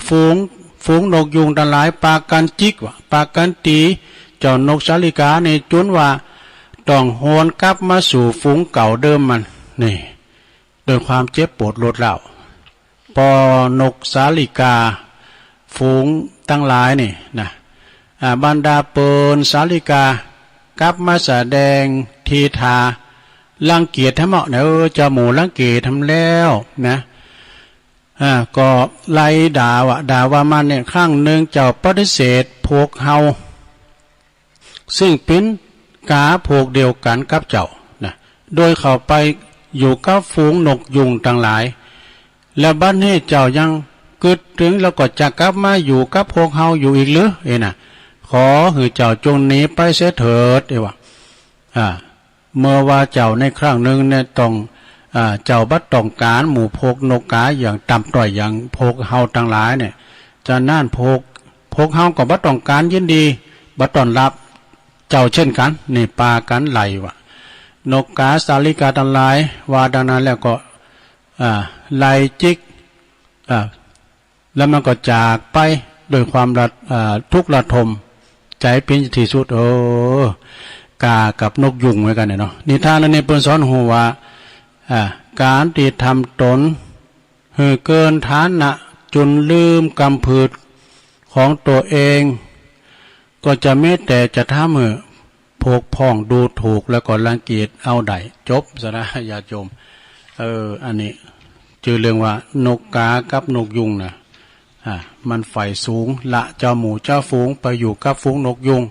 ฝูง ฝูงนกยูงตังหลายปากั๋นจิกว่า ปากั๋นตี๋ เจ้านกสาลิกานี่ จ๋นว่าต้องหวนกลับมาสู่ฝูงเก่าเดิมมัน นี่ ด้วยความเจ็บปวดรวดร้าว ปอนกสาลิกา ฝูงตังหลายนี่นะ อ่า บรรดาเปิ้นสาลิกา กลับมาแสดงทีท่ารังเกียจแท้เหมาะนะ เออ เจ้าหมู่รังเกียจแท้แล้วนะ อ่า ก็ไล่ด่าว่า ด่าว่ามาเนี่ย ครั้งหนึ่งเจ้าปฏิเสธพวกเฮา ซึ่งเป็นกาพวกเดียวกันกับเจ้านะ โดยเข้าไปอยู่กับฝูงนกยูงทั้งหลาย แล้วบัดนี้เจ้ายังกึ๊ดถึง แล้วก็จะกลับมาอยู่กับพวกเฮาอยู่อีกหรือ เอ้ยนะ ขอหื้อเจ้าจงหนีไปเสียเถิด เอ้ยว่า อ่า เมื่อว่าเจ้าในครั้งหนึ่งเนี่ยต้อง อ่า เจ้าบ่ต้องการหมู่พวกนกกาอย่างต่ำต้อยอย่างพวกเฮาทั้งหลายเนี่ย ฉะนั้นพวก พวกเฮาก็บ่ต้องการยินดี บ่ต้อนรับเจ้าเช่นกัน นี่ปากันไล่ว่า นกกาสาลิกาทั้งหลาย ว่าดังนั้นแล้วก็ อ่า ไล่จิก อ่า แล้วมันก็จากไปด้วยความระ อ่า ทุกข์ระทมใจเป็นที่สุด เออ กากับนกยูงเหมือนกันเนี่ยเนาะ นิทานอันนี้เปิ้นสอนฮู้ว่า อ่า การที่ทำตนหื้อเกินฐานะจนลืมกำพืชของตัวเอง ก็จะมีแต่จะทำหื้อพวกพ้องดูถูกแล้วก็รังเกียจเอาได้ จบซะนะญาติโยม เออ อันนี้จื้อเรื่องว่านกกากับนกยูงนะ อ่า มันใฝ่สูง ละเจ้าหมู่เจ้าฝูงไปอยู่กับฝูงนกยูง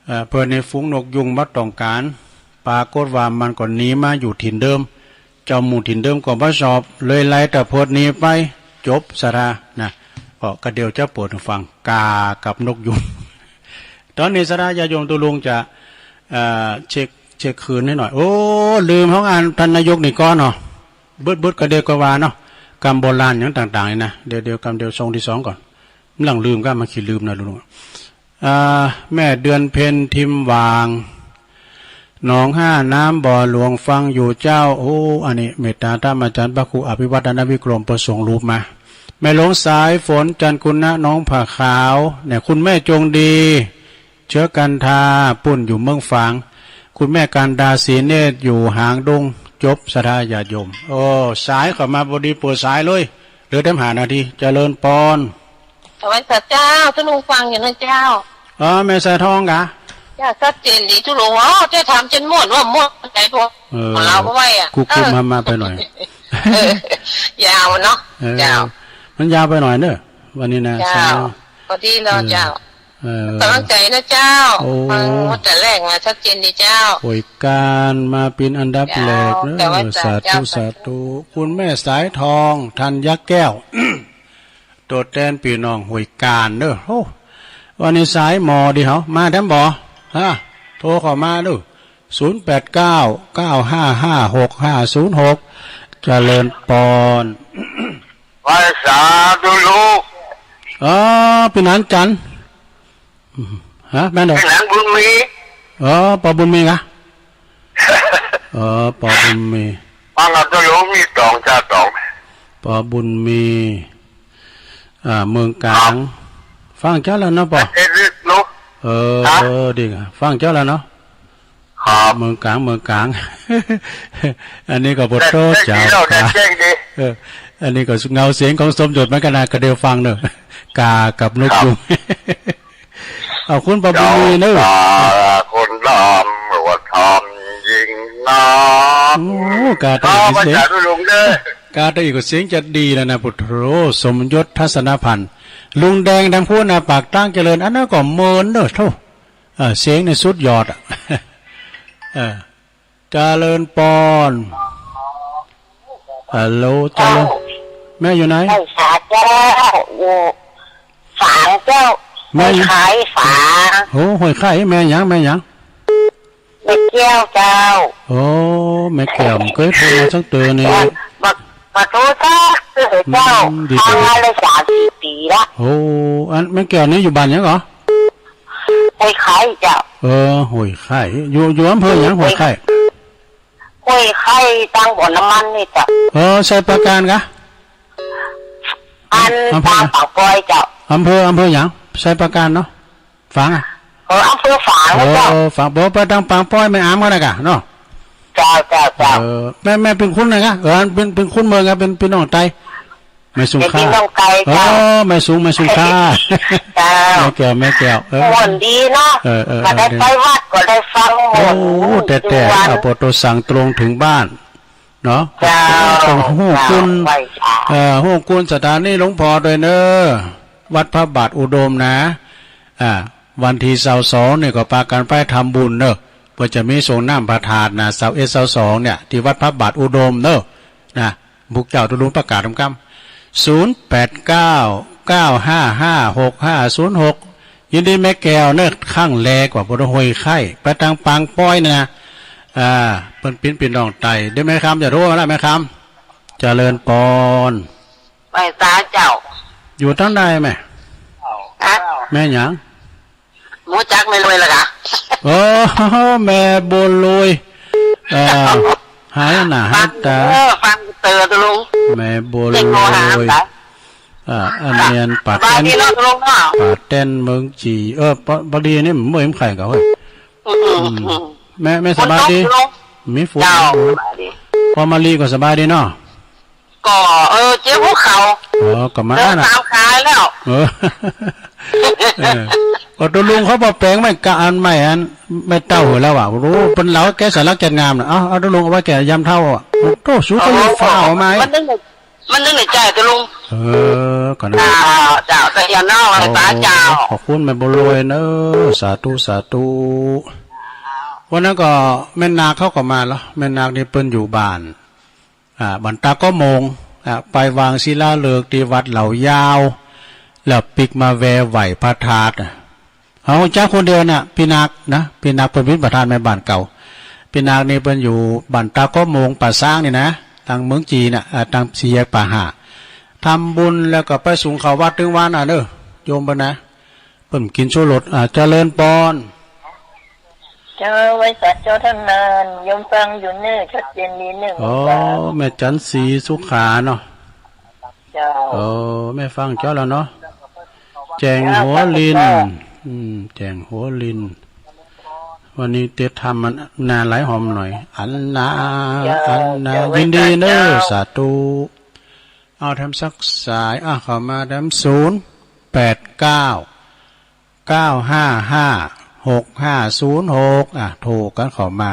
เอ่อ เปิ้นในฝูงนกยูงบ่ต้องการ ปรากฏว่ามันก็หนีมาอยู่ถิ่นเดิม เจ้าหมู่ถิ่นเดิมก็บ่ชอบ เลยไล่ตะเพิดหนีไป จบซะนะ ก็กะเดี๋ยวจะเปิดให้ฟัง กากับนกยูง ตอนนี้ซะนะญาติโยมตุ๊ลุงจะ เอ่อ เช็ค เช็คคืนให้หน่อย โอ้ ลืมของอันท่านนายกนี่ก่อนเนาะ บึดๆ กะเดียวกะว่าเนาะ กำโบราณหยังต่างๆ นี่นะ เดี๋ยวๆ กำเดียวช่วงที่สองก่อน มันหลังลืมก็มาขี้ลืมนะลุง อ่า แม่เดือนเพ็ญ ทิมหว่าง หนองห้าน้ำบ่อหลวงฟังอยู่เจ้า โอ้ อันนี้เมตตาธรรมอาจารย์พระครูอภิวัฒนวิกรมประสงค์รูปมา แม่หลวงสายฝน จันทร์คุณนะ น้องผ้าขาว เนี่ย คุณแม่จงดี เชื้อกันทา ปุ้นอยู่เมืองฝาง คุณแม่กันดา ศรีเนตร อยู่หางดง จบศรัทธาญาติโยม โอ้ สายเข้ามาพอดี เปิดสายเลย เหลือแต่ห้านาที เจริญปอน สวัสดีเจ้า ตุ๊ลุงฟังอยู่นะเจ้า อ๋อ แม่สายทองกะ เจ้า ชัดเจนดีตุ๊ลุง อ๋อ เจ้าถามจนม่วนว่าม่วนใจพวก เออ ของเราก็ไหวอ่ะ กุ๊กกุ๊ก เออ มามาไปหน่อย เออ ยาวเนาะ เออ เจ้า มันยาวไปหน่อยเนอะ วันนี้นะ เจ้า สาย พอดีเนาะ เออ เจ้า เออ กำลังใจนะเจ้า โอ้ ฟังหมดแต่แรกมาชัดเจนดีเจ้า ห้วยกานมาเป็นอันดับแรกเนอะ เจ้า สาธุ เจ้า สาธุ คุณแม่สายทอง ธัญแก้ว ตัวแทนพี่น้องห้วยกานเนอะ โอ้ วันนี้สายหมอดีเหรอ มาแถมบ่ ฮะ โทรเข้ามาดู ศูนย์แปดเก้า เก้าห้าห้า หกห้าศูนย์หก เจริญปอน ไหว้สาธุลูก เออ พี่หนานจันทร์ ฮะ แม่นเหรอ พี่หนานบุญมี เออ ปอบุญมีกะ เออ ปอบุญมี ฟังเอาตุ๊ลุงมีตองจ้าตอง ปอบุญมี อ่า เมืองกลาง ครับ ฟังเจ้าแล้วเนาะปอ เอ็ดลิตรเนาะ เออ ฮะ เออ ดีกะ ฟังเจ้าแล้วเนาะ ครับ เมืองกลาง เมืองกลาง อันนี้ก็ปวดโต แดดแจ้งดี เจ้า เนาะ แดดแจ้งดี เออ อันนี้ก็เงาเสียงของสมยศเหมือนกันนะ ก็เดี๋ยวฟังเนอะ กากับนกยูง ครับ เอาคุณปอบุญมีเนอะ เจ้าตาคนดำว่าทำยิ่งนัก โอ้ กาตะอีก ข้าพเจ้า เสียง ลุงเด้อ กาตะอีกก็เสียงจะดีแล้วนะ ปวดโต สมยศทัศนพันธ์ ลุงแดงดังพูดนะ ปากตั้งเจริญ อันนั้นก็เมินเนอะ โธ่ เออ เสียงในสุดยอดอะ เออ เจริญปอน ฮัลโหล เจริญ เจ้า แม่อยู่ไหน ไหว้สาเจ้า อยู่ฝางเจ้า แม่อยู่ ห้วยไข่ฝาง โอ้ ห้วยไข่ แม่หยัง แม่หยัง แม่แก้วเจ้า โอ้ แม่แก้ว บ่เคยโทรมาสักเทื่อนี่ บ่ บ่โทรสักเทื่อเจ้า อืม ดี ฟังมาได้สามสี่ปีละ โอ้ อันแม่แก้วนี่อยู่บ้านหยังก่อ ห้วยไข่เจ้า เออ ห้วยไข่ อยู่ อยู่อำเภอหยัง ห้วยไข่ ห้วยไข่ ตังบ่อน้ำมันนี่เจ้า เออ ไชยปราการกะ อัน อำเภอ ตังปางปอยเจ้า อำเภอ อำเภอหยัง ไชยปราการเนาะ ฝางอะ เออ อำเภอฝางนะเจ้า เออ ฝาง บ่ ไปตังปางปอย แม่อามกันนะกะเนาะ เจ้า เจ้า เจ้า เออ แม่ แม่เป็นคนไหนกะ เออ เป็น เป็นคนเมืองกะ เป็นพี่น้องไต แม่สุงค่า เป็นพี่น้องไต เออ เจ้า แม่สุง แม่สุงค่า เจ้า แม่แก้ว แม่แก้ว เออ ม่วนดีเนาะ เออ เออ ก็ได้ เออ ไปวัดก็ได้ฟังหมด โอ้ แต่ แต่ ดูวัน เอา ปอโตสั่งตรงถึงบ้าน เนาะ เจ้า ส่งฮู้ เจ้า คุณ ไหว้สา เอ่อ ฮู้คุณสถานีหลวงพ่อด้วยเนอะ วัดพระบาทอุดมนะ อ่า วันที่ซาวสองนี่ก็ปากันไปทำบุญเนอะ เปิ้นจะมีสรงน้ำพระธาตุนะ ซาวเอ็ด ซาวสองเนี่ย ที่วัดพระบาทอุดมเนอะ นะ พวกเจ้าตุลุงประกาศกำๆ ศูนย์แปดเก้า เก้าห้าห้า หกห้าศูนย์หก ยินดีแม่แก้วเนอะ ครั้งแรกว่าบ่ได้ห้วยไคร้ ไปทางปางป้อยนะ อ่า เปิ้นปิ้นพี่น้องไต เดี๋ยวแม่คำจะโทรมาแล้ว แม่คำ เจริญปอน ไหว้สาเจ้า อยู่ทางใดแม่ ฮะ แม่หยัง หมูจักแม่รวยละกะ โอ้ แม่บัวลอย เอ่อ หายหน้าหายตา ฟังเออ ฟังเตอตุลุง แม่บัวลอย เด็กโมหาสา อ่า อันเนียนปา สบาย แตน ดีเนาะตุลุงเนาะ ปาแตนเมืองจี เออ ปะ ปะดีนี่เมืองไข่กับเฮ้ย อืม อืม อืม แม่ แม่สบายดี ฝนตกตุลุง มีฝน เจ้า สบายดี พ่อมาลีก็สบายดีเนาะ ก็ เออ เจ็บหัวเข่า อ๋อ ก็มา เดิน อ่ะนะ ตามขาแล้ว เออ เออ ก็ตกลงเขาปรับแปลงไม่กะอันใหม่อัน ไม่เต้าหัวแล้วอ่ะ โอ้โห เป็นเหล่าแกสารักจัดงามน่ะ เอา เอาตกลงเอาไว้แก่ยามเฒ่าอ่ะ โอ้โห สู้ก็ยังฟ้าออกมาอีก มันนึกใน มันนึกในใจตกลง เออ ก็นะ เจ้า เจ้า แต่อย่านอกอะไร โอ้ ตาเจ้า ขอบคุณแม่บัวลอยเนอะ สาธุ สาธุ วันนั้นก็แม่นางเขาก็มาแล้ว แม่นางนี่เปิ้นอยู่บ้าน อ่า บันตาก็โมง อ่า ไปวางศิลาฤกษ์ที่วัดเหล่ายาว แล้วปิ๊กมาแวะไหว้พระธาตุ อ่ะ เอาจ้าคนเดียวน่ะ พี่นักนะ พี่นักเปิ้นเป็นประธานแม่บ้านเก่า พี่นักนี่เปิ้นอยู่บันตาก็โมงป่าซางนี่นะ ทางเมืองจีนน่ะ อ่า ทางสี่แยกป่าห่า ทำบุญแล้วก็ไปสูงเขาวัดถึงวันอ่ะเนอะ โยมเปิ้นนะ เปิ้นกินชูรส อ่า เจริญปอน เจ้า ไหว้สาเจ้าท่านนาน โยมฟังอยู่เนอะ ชัดเจนดีเนอะ อ๋อ หลวงตา แม่จันทร์ศรีสุขาเนาะ เจ้า โอ้ แม่ฟังเจ้าแล้วเนาะ แจ้งหัวลิน เจ้า อืม แจ้งหัวลิน วันนี้เตรียมทำมันนาหลายหอมหน่อย อันนา เจ้า อันนา เจ้า ยินดีเนอะ ไหว้สาเจ้า สาธุ เอาแถมสักสาย อ่ะ เข้ามาแถม ศูนย์แปดเก้า เก้าห้าห้า หกห้าศูนย์หก อ่ะ โทรกันเข้ามา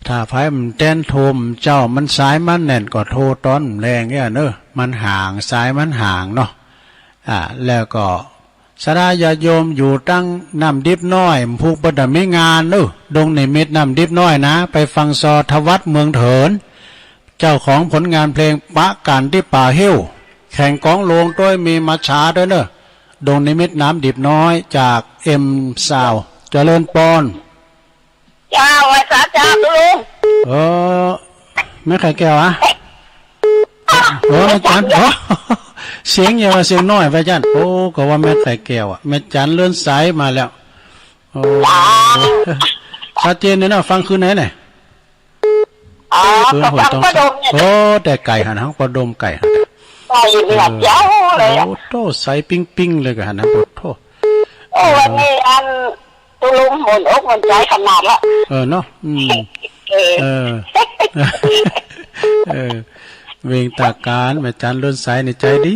ถ้าไผมันแตนโทรมเจ้า มันสายมันแน่นก็โทรตอนแลงเนี่ยเนอะ มันห่าง สายมันห่างเนาะ อ่ะ แล้วก็ ศรัทธาญาติโยมอยู่ตังน้ำดิบน้อย ผู้เปิ้นจะมีงานเนอะ ดงนิมิตรน้ำดิบน้อยนะ ไปฟังซอทวัฒน์เมืองเถิน เจ้าของผลงานเพลงปะกันที่ป่าหิ้ว แข่งกองหลวงด้วย มีมาช้าด้วยเนอะ ดงนิมิตรน้ำดิบน้อยจากเอ็มซาวด์ เจริญปอน เจ้า ไหว้สาเจ้าตุลุง เออ แม่ไข่แก้วอะ โอ้ แม่จัน โอ้ เสียงใหญ่ว่าเสียงน้อย แม่จัน โอ้ ก็ว่าแม่ไข่แก้วอะ แม่จันเลื่อนสายมาแล้ว โอ้ จ้า ชัดเจนเลยเนาะ ฟังคืนไหนเนี่ย อ๋อ คืน ก็ ห้วย ฟัง ต้อง ปอดมเนี่ย โอ้ แต่ไก่หัน ห้องปอดมไก่หัน ก็อยู่เนี่ย เออ เจ้าเลยอะ โอ้โธ่ ใสปิ๊งปิ๊งเลยก็หันนะ โอ้โธ่ โอ้ วันนี้อัน ตุลุงหมุนอกหมุนใจขนาดละ เออเนาะ อืม เออ เออ เออ เวงตาการ แม่จันเลื่อนสายในใจดี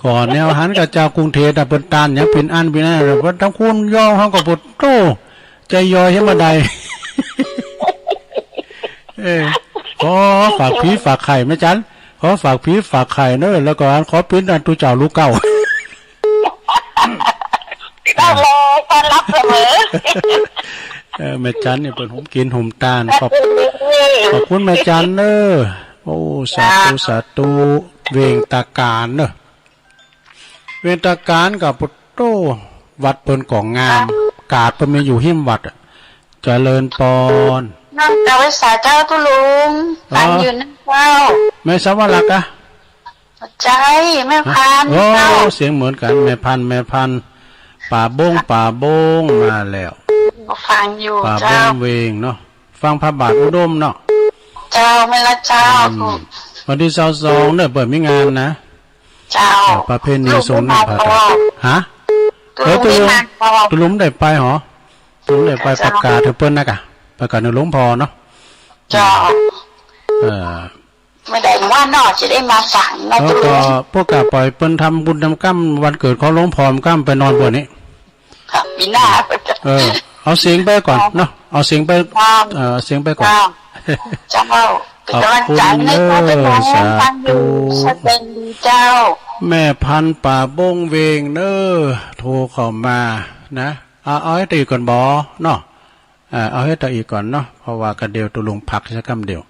ก่อนแนวหันกับเจ้ากรุงเทพฯน่ะ เปิ้นต้านหยังเปิ้นอันเปิ้นอัน เปิ้นทางคุณย่อเฮาก็ปวดโต้ ใจย่อยเฮ็ดบ่ได้ เออ ขอฝากผีฝากไข้แม่จัน ขอฝากผีฝากไข้เนอะ แล้วก็อันขอปิ้นอันตูเจ้าลูกเก้า ต้อนรับ ต้อนรับเสมอ เออ แม่จันนี่เปิ้นโฮมกินโฮมตาน ขอบ ขอบคุณแม่จันเนอะ โอ้ สาธุ สาธุ เวงตาการเนอะ เวงตาการกับปุตโต วัดเปิ้นก็งาม กาดเปิ้นมีอยู่หิ้มวัดอะ เจริญปอน น้องเจ้าไหว้สาเจ้าตุลุง อ๋อ ฟังอยู่นะเจ้า แม่สวรรค์ล่ะกะ ใช่ แม่พันธุ์ โอ้ เจ้า เสียงเหมือนกัน แม่พันธุ์ แม่พันธุ์ ป่าบง ป่าบง มาแล้ว ฟังอยู่ ป่าบง เจ้า เวงเนาะ ฟังพระบาทอุดมเนาะ เจ้า แม่นละเจ้า อืม วันที่ซาวสองเนี่ยเปิ้นมีงานนะ เจ้า อ่า ประเพณีส่งน้ำพระธาตุ ฮะ ตุลุง เออ ตุลุง ได้มา ตุลุงได้ไปหรอ ตุลุงได้ไป เจ้า ประกาศให้เปิ้นนะกะ ประกาศให้หลวงพ่อเนาะ เจ้า เออ ไม่ได้ว่าเนาะ จะได้มาสั่งเนาะ แล้วก็ ตุลุง พวกกะปล่อยเปิ้นทำบุญทำกรรมวันเกิดของหลวงพ่อ กรรมไปนอนบนนี้ ครับ ปีหน้า เออ เอาเสียงไปก่อนเนาะ เอาเสียงไป ครับ เออ เอาเสียงไปก่อน ครับ เจ้า เป็นกำลังใจให้เขาด้วยนะ ขอบคุณเนอะ ฟังอยู่ สาธุ สวัสดีเจ้า แม่พันธุ์ป่าบงเวงเนอะ โทรเข้ามานะ เอา เอาให้ตื่นก่อนบอเนาะ อ่า เอาให้ตื่นอีกก่อนเนาะ เพราะว่าก็เดี๋ยวตุลุงพักสักคำเดียว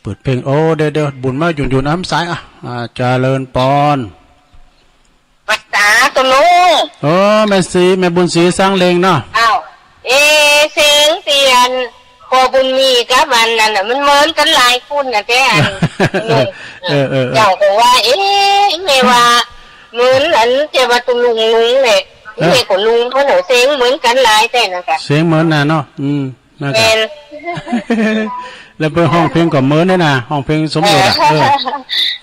เปิดเพลง โอ้ เดี๋ยว เดี๋ยว บุญมาหยุ่นๆ น้ำสาย อ่ะ อ่า เจริญปอน ภาษาตุลุง โอ้ แม่ศรี แม่บุญศรีสังเลงเนาะ อ้าว เอ เสียงเตียน พ่อบุญมีกับอันนั้นน่ะ มันเหมือนกันหลายคนน่ะ แต่อัน เออ เออ เออ เจ้าก็ว่า เอ๊ะ แม่ว่า เหมือนอันเจ้าว่าตุลุงลุงเนี่ย เออ แม่ก็ลุงเขาเนี่ย เสียงเหมือนกันหลายแต่น่ะกะ เสียงเหมือนน่ะเนาะ อืม นั่นกะ แม่น แล้วเปิ้นฮ้องเพลงก็เหมือนเนี่ยนะ ฮ้องเพลงสมยศอะ เออ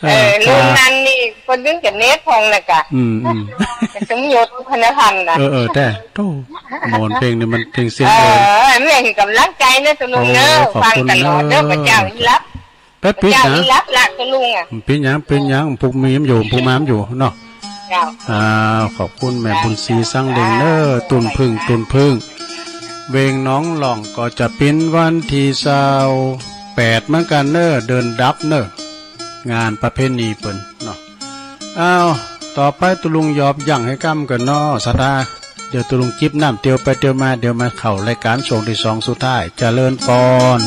เออ เออ เออ ลุงนั้นนี่ คนนึงกับเนตรพงษ์น่ะกะ อืม อืม สมยศพนพันธ์น่ะ เออ เออ แต่ โธ่ โหมนเพลงนี่มันเพลงเสียง เออ เอิญ แม่คือกำลังใจนะตุลุงเนอะ โอ้ ขอบคุณ ฟังตลอดเนอะ เนอะ พระเจ้าอีรับ แป๊บปิดนะ พระเจ้าอีรับละตุลุงอะ เป็นหยัง เป็นหยัง ผูกมีมอยู่ ผูกมามอยู่เนาะ เจ้า อ่า ขอบคุณแม่บุญศรีสังเลงเนอะ ตุนพึ่ง ตุนพึ่ง เวงหนองหล่องก็จะเป็นวันที่ซาวแปดเหมือนกันเนอะ เดือนดับเนอะ งานประเพณีเปิ้นเนาะ อ้าว ต่อไปตุลุงหยอบยั่งให้กำก่อนเนาะ ศรัทธา เดี๋ยวตุลุงจิบน้ำเตียวไปเตียวมา เดี๋ยวมาเข้ารายการช่วงที่สองสุดท้าย เจริญปอน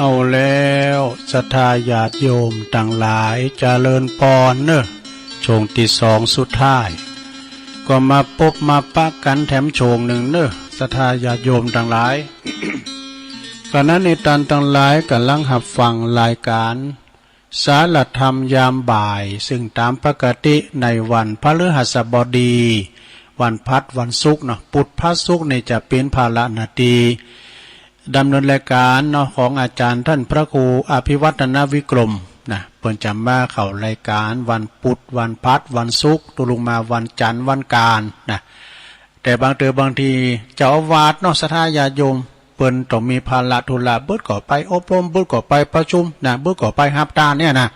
เอาแล้ว ศรัทธาญาติโยมตังหลาย เจริญพรเนอะ ช่วงที่สองสุดท้าย ก็มาปบมาปะกันแถมช่วงหนึ่งเนอะ ศรัทธาญาติโยมตังหลาย ขณะนี้ท่านตังหลายกำลังฮับฟังรายการ สารธรรมยามบ่าย ซึ่งตามปกติในวันพฤหัสบดี วันพฤหัส วันศุกร์เนาะ พุธ พฤหัส ศุกร์นี่จะเป็นภาระหน้าที่ดำเนินรายการเนาะ ของอาจารย์ท่านพระครูอภิวัฒนวิกรมนะ เปิ้นจะมาเข้ารายการวันพุธ วันพฤหัส วันศุกร์ ตุลุงมาวันจันทร์ วันอังคารนะ แต่บางเทื่อบางทีเจ้าอาวาสเนาะ ศรัทธาญาติโยม เปิ้นต้องมีภาระธุระ เปิ้นก็ไปอบรม เปิ้นก็ไปประชุมนะ เปิ้นก็ไปฮับตานเนี่ยนะ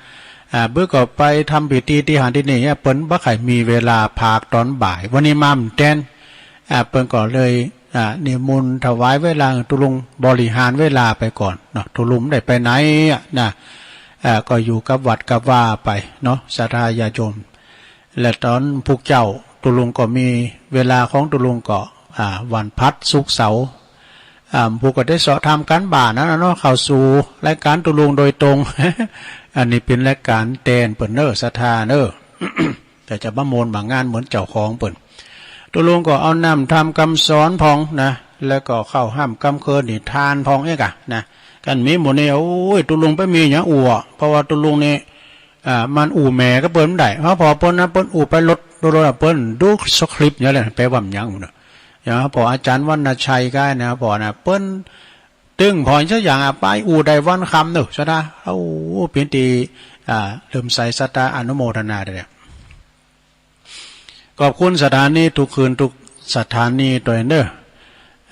อ่า เปิ้นก็ไปทำพิธีตี้หั้นตี้นี่เนี่ย เปิ้นบ่ค่อยมีเวลาพักตอนบ่าย วันนี้มาแทน อ่า เปิ้นก็เลย อ่า นิมนต์ถวายเวลา ตุลุงบริหารเวลาไปก่อนเนาะ ตุลุงได้ไปไหนอะนะ อ่า ก็อยู่กับวัดกับวาไปเนาะ ศรัทธาญาติโยม และตอนพุธเจ้า ตุลุงก็มีเวลาของตุลุงก็ อ่า วันพฤหัส ศุกร์ เสาร์ อ่า ผู้ก็ได้เสาะทำการบ้านนั่นนะเนาะ เข้าสู่รายการตุลุงโดยตรง อันนี้เป็นรายการแทนเปิ้นเนอะ ศรัทธาเนอะ แต่จะบ่โมนบ่งานเหมือนเจ้าของเปิ้น ตุลุงก็เอานำทำกำสอนพองนะ แล้วก็เข้าห้ามกำเคินนิทานพองเอกอะนะ กันมีหมู่นี้ โอ้ย ตุลุงไปมีหยังอู้อะ เพราะว่าตุลุงนี่ อ่า มันอู้แหมกับเปิ้นบ่ได้ เพราะพอเปิ้นนะ เปิ้นอู้ไปลด ลด ลด เปิ้นดูสคริปต์อย่างเดียวเลย แปลว่าหยังหมู่เนอะ อย่างพออาจารย์วรรณชัยก็นะ พอนะ เปิ้นตึงพอสักอย่างอะ ไปอู้ได้วันค่ำเนอะ ศรัทธา โอ้ เป็นตี้ อ่า เลื่อมใสศรัทธา อนุโมทนาเลย ขอบคุณสถานีทุกคืนทุกสถานีด้วยเนอะ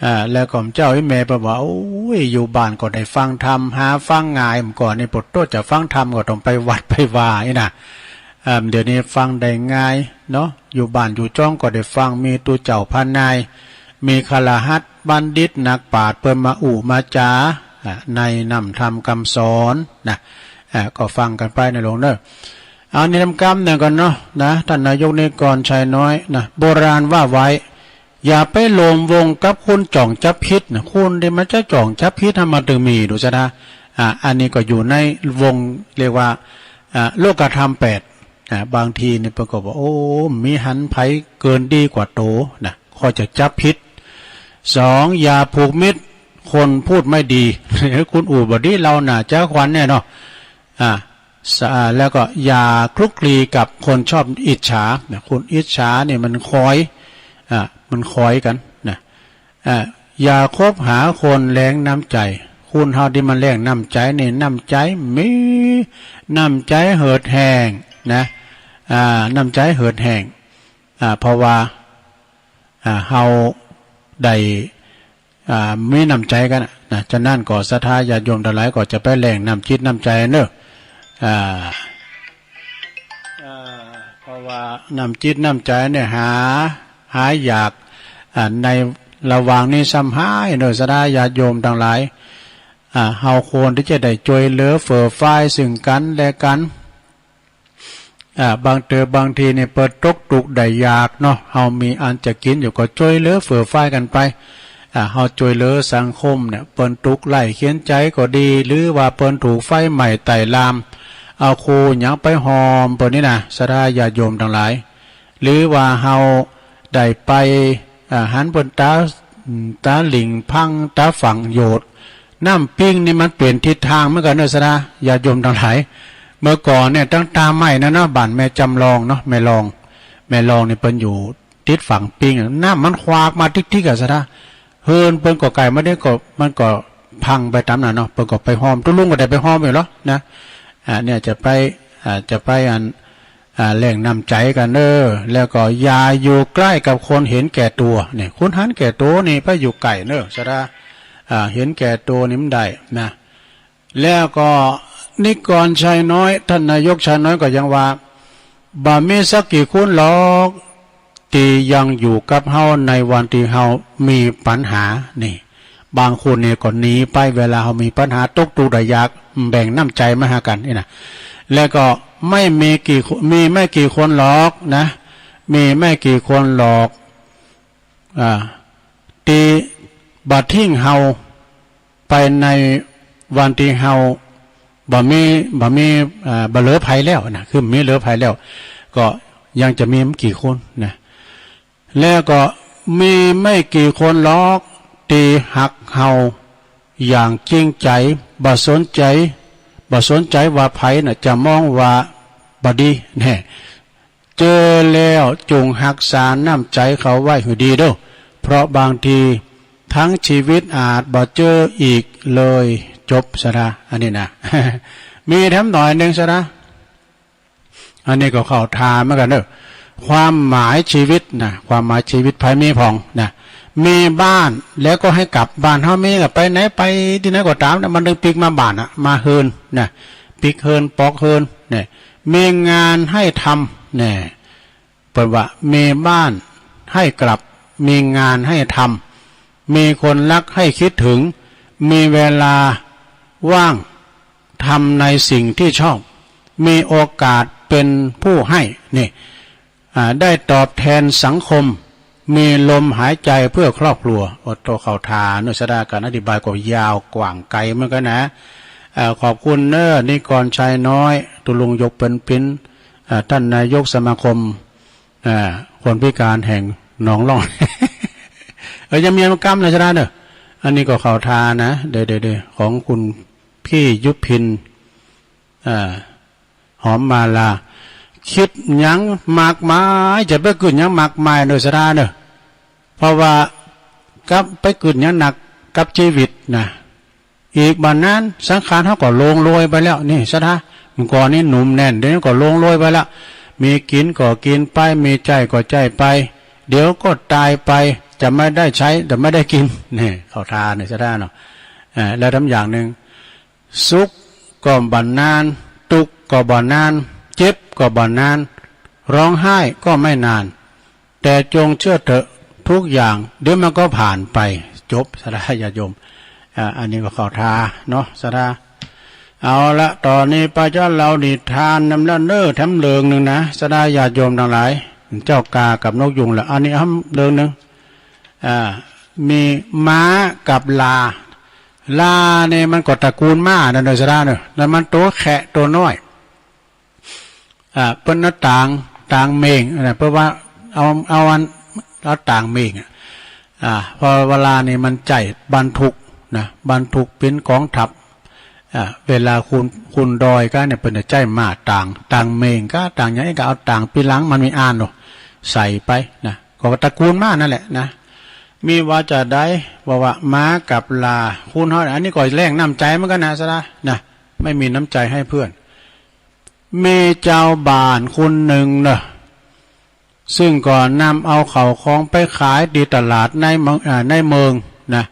อ่า แล้วก็เจ้าอีแม่เปิ้นว่า โอ้ย อยู่บ้านก็ได้ฟังธรรม หาฟังง่าย เมื่อก่อนนี่ปวดตัวจะฟังธรรมก็ต้องไปวัดไปวานี่นะ อ่า เดี๋ยวนี้ฟังได้ง่ายเนาะ อยู่บ้านอยู่จ้องก็ได้ฟัง มีตุ๊เจ้าพระนาย มีคฤหัสถ์บัณฑิตนักปราชญ์เปิ้นมาอู้มาจา อ่า ในนำธรรมกำสอนนะ อ่า ก็ฟังกันไปนะหลวงเนอะ เอานี่นำกำหนึ่งก่อนเนาะนะ ท่านนายกนิกรชัยน้อยนะ โบราณว่าไว้ อย่าไปหลวมวงกับคนจ่องจับผิดนะ คนที่มันจะจ่องจับผิดนะ มันถึงมี ดูซะนะ อ่า อันนี้ก็อยู่ในวงเรียกว่า อ่า โลกธรรมแปด อ่า บางทีนี่เปิ้นก็บอก โอ้ มีหันไผเกินดีกว่าโตนะ ข้อยจะจับผิด สอง อย่าผูกมิตรคนพูดไม่ดี คุณอู้บ่ดีเฮาน่าจะขวัญเนี่ยเนาะ อ่า สะ อ่า แล้วก็อย่าคลุกคลีกับคนชอบอิจฉานะ คนอิจฉานี่มันคอย อ่า มันคอยกันนะ อ่า อย่าคบหาคนแรงน้ำใจ คนเฮาที่มันแรงน้ำใจนี่ น้ำใจมี น้ำใจเหือดแห้งนะ อ่า น้ำใจเหือดแห้ง อ่า เพราะว่า อ่า เฮาได้ อ่า มีน้ำใจกันนะ ฉะนั้นก็ศรัทธาญาติโยมทั้งหลายก็จะไปแรงน้ำจิตน้ำใจเนอะ อ่า อ่า เพราะว่าน้ำจิตน้ำใจเนี่ยหา หายาก อ่า ในระหว่างนี้ซ้ำหายเนอะ ศรัทธาญาติโยมทั้งหลาย อ่า เฮาควรที่จะได้ช่วยเหลือเฟื่อฟายซึ่งกันและกัน อ่า บางเทื่อบางทีนี่เปิ้นตกทุกข์ได้ยากเนาะ เฮามีอันจะกินอยู่ก็ช่วยเหลือเฟื่อฟายกันไป อ่า เฮาช่วยเหลือสังคมเนี่ย เปิ้นทุกข์ไร้เข็ญใจก็ดี หรือว่าเปิ้นถูกไฟไหม้ไต้ลาม เอาโคหยังไปห้อมเปิ้นนี่นะ ศรัทธาญาติโยมทั้งหลาย หรือว่าเฮาได้ไป อ่า หันเปิ้นตา อืม ตาหลิ่งพัง ตาฝังโยชน์ น้ำปิ้งนี่มันเปลี่ยนทิศทางเหมือนกันเนอะ ศรัทธาญาติโยมทั้งหลาย เมื่อก่อนเนี่ยตั้งตาไม้นะเนาะ บ้านแม่จำลองเนาะ แม่ลอง แม่ลองนี่เปิ้นอยู่ติดฝั่งปิ้ง น้ำมันขวากมาติ๊กๆ อะ ศรัทธา เฮือนเปิ้นก็ไกลมาได้ก็ มันก็พังไปตามนั้นเนาะ เปิ้นก็ไปห้อม ตุ๊ลุงก็ได้ไปห้อมอยู่เหรอนะ อ่า เนี่ยจะไป อ่า จะไปอัน อ่า แรงน้ำใจกันเนอะ แล้วก็อย่าอยู่ใกล้กับคนเห็นแก่ตัว เนี่ย คนหันแก่ตัวนี่ไปอยู่ไกลเนอะ ศรัทธา อ่า เห็นแก่ตัวนี่มันได้นะ แล้วก็นิกรชัยน้อย ท่านนายกชัยน้อยก็ยังว่า บ่มีสักกี่คนหรอก ที่ยังอยู่กับเฮาในวันที่เฮามีปัญหา นี่ บางคนนี่ก็หนีไป เวลาเฮามีปัญหาตกทุกข์ได้ยาก แบ่งน้ำใจมาหากันนี่นะ แล้วก็ไม่มีกี่คน มีไม่กี่คนหรอกนะ มีไม่กี่คนหรอก อ่า ที่บ่ทิ้งเฮาไปใน วันที่เฮาบ่มี บ่มี เอ่อ บ่เหลือไผแล้วนะ คือมีเหลือไผแล้ว ก็ยังจะมีไม่กี่คนนะ แล้วก็มีไม่กี่คนหรอกที่ฮักเฮาอย่างจริงใจ บ่สนใจ บ่สนใจว่าไผน่ะจะมองว่าบ่ดีแน่ เจอแล้วจงฮักษาน้ำใจเขาไว้หื้อดีเด้อ เพราะบางทีทั้งชีวิตอาจบ่เจออีกเลย จบซะนะ อันนี้นะ มีแถมหน่อยหนึ่งซะนะ อันนี้ก็เข้าท่าเหมือนกันเด้อ ความหมายชีวิตนะ ความหมายชีวิตไผมีพ่องนะ มีบ้านแล้วก็ให้กลับบ้าน เฮามีก็ไปไหน ไปที่ไหนก็ตามนะ มันต้องปิ๊กมาบ้านอะ มาเฮือนนะ ปิ๊กเฮือน ปอกเฮือนเนี่ย มีงานให้ทำเนี่ย เปิ้นว่ามีบ้านให้กลับ มีงานให้ทำ มีคนรักให้คิดถึง มีเวลาว่างทำในสิ่งที่ชอบ มีโอกาสเป็นผู้ให้ นี่ อ่า ได้ตอบแทนสังคม มีลมหายใจเพื่อครอบครัว โอ้โต เข้าท่าเนอะ สาระการอธิบายก็ยาวกว้างไกลเหมือนกันนะ เอ่อ ขอบคุณเนอะ นิกรชัยน้อย ตุลุงยกเป็นปิ้น อ่า ท่านนายกสมาคม อ่า คนพิการแห่งหนองล่อง เออ ยังมีอันกำนะชนะเนอะ อันนี้ก็เข้าท่านะ เดี๋ยวๆๆ ของคุณพี่ยุพิน อ่า หอมมาลา คิดหยังมากมาย จะไปกึ๊ดหยังมากมายเนอะชนะเนอะ เพราะว่ากับไปกึ๊ดหยังหนักกับชีวิตนะ อีกบ่านานสังขารเฮาก็โลงโลยไปแล้ว นี่ซะนะ เมื่อก่อนนี่หนุ่มแน่น เดี๋ยวนี้ก็โลงโลยไปแล้ว มีกินก็กินไป มีใจ๊ก็ใจ๊ไป เดี๋ยวก็ตายไป จะไม่ได้ใช้ จะไม่ได้กิน นี่ เข้าท่านี่ซะนะเนาะ เอ่อ แล้วแถมอย่างหนึ่ง สุขก็บ่านาน ทุกข์ก็บ่านาน เจ็บก็บ่านาน ร้องไห้ก็ไม่นาน แต่จงเชื่อเถอะ ทุกอย่างเดี๋ยวมันก็ผ่านไป จบ สาระญาติโยม อ่า อันนี้ก็เข้าท่าเนาะ สาระ เอาละ ตอนนี้ป้าเจ้าเล่านิทานนำแล้วเนอะ แถมเรื่องหนึ่งนะ สาระญาติโยมทั้งหลาย เจ้ากากับนกยูงละ อันนี้แถมเรื่องหนึ่ง อ่า มีม้ากับลา ลาเนี่ยมันก็ตระกูลม้านั่นเนอะ สาระเนอะ แล้วมันตัวแคะตัวน้อย อ่า เปิ้นเอาตาง ตางเม่งนะ เพราะว่าเอา เอาอัน เอาตางเม่งอะ อ่า เพราะว่าลานี่มันใจ๊บรรทุกนะ บรรทุกปิ้นกองทัพ อ่า เวลาขึ้น ขึ้นดอยก็เนี่ย เปิ้นจะใจ๊ม้าตาง ตางเม่งก็ ตางหยังก็เอาตางปี้หลัง มันมีอ่านเนาะ ใส่ไปนะ ก็ตระกูลม้านั่นแหละนะ มีว่าจะได้ บอกว่าม้ากับลา คุณเฮา อันนี้ก็แรงน้ำใจเหมือนกันนะ สาระนะ ไม่มีน้ำใจให้เพื่อน มีเจ้าบ้านคนหนึ่งเนอะ ซึ่งก็นำเอาข้าวของไปขายที่ตลาดในเมือง อ่า ในเมืองนะ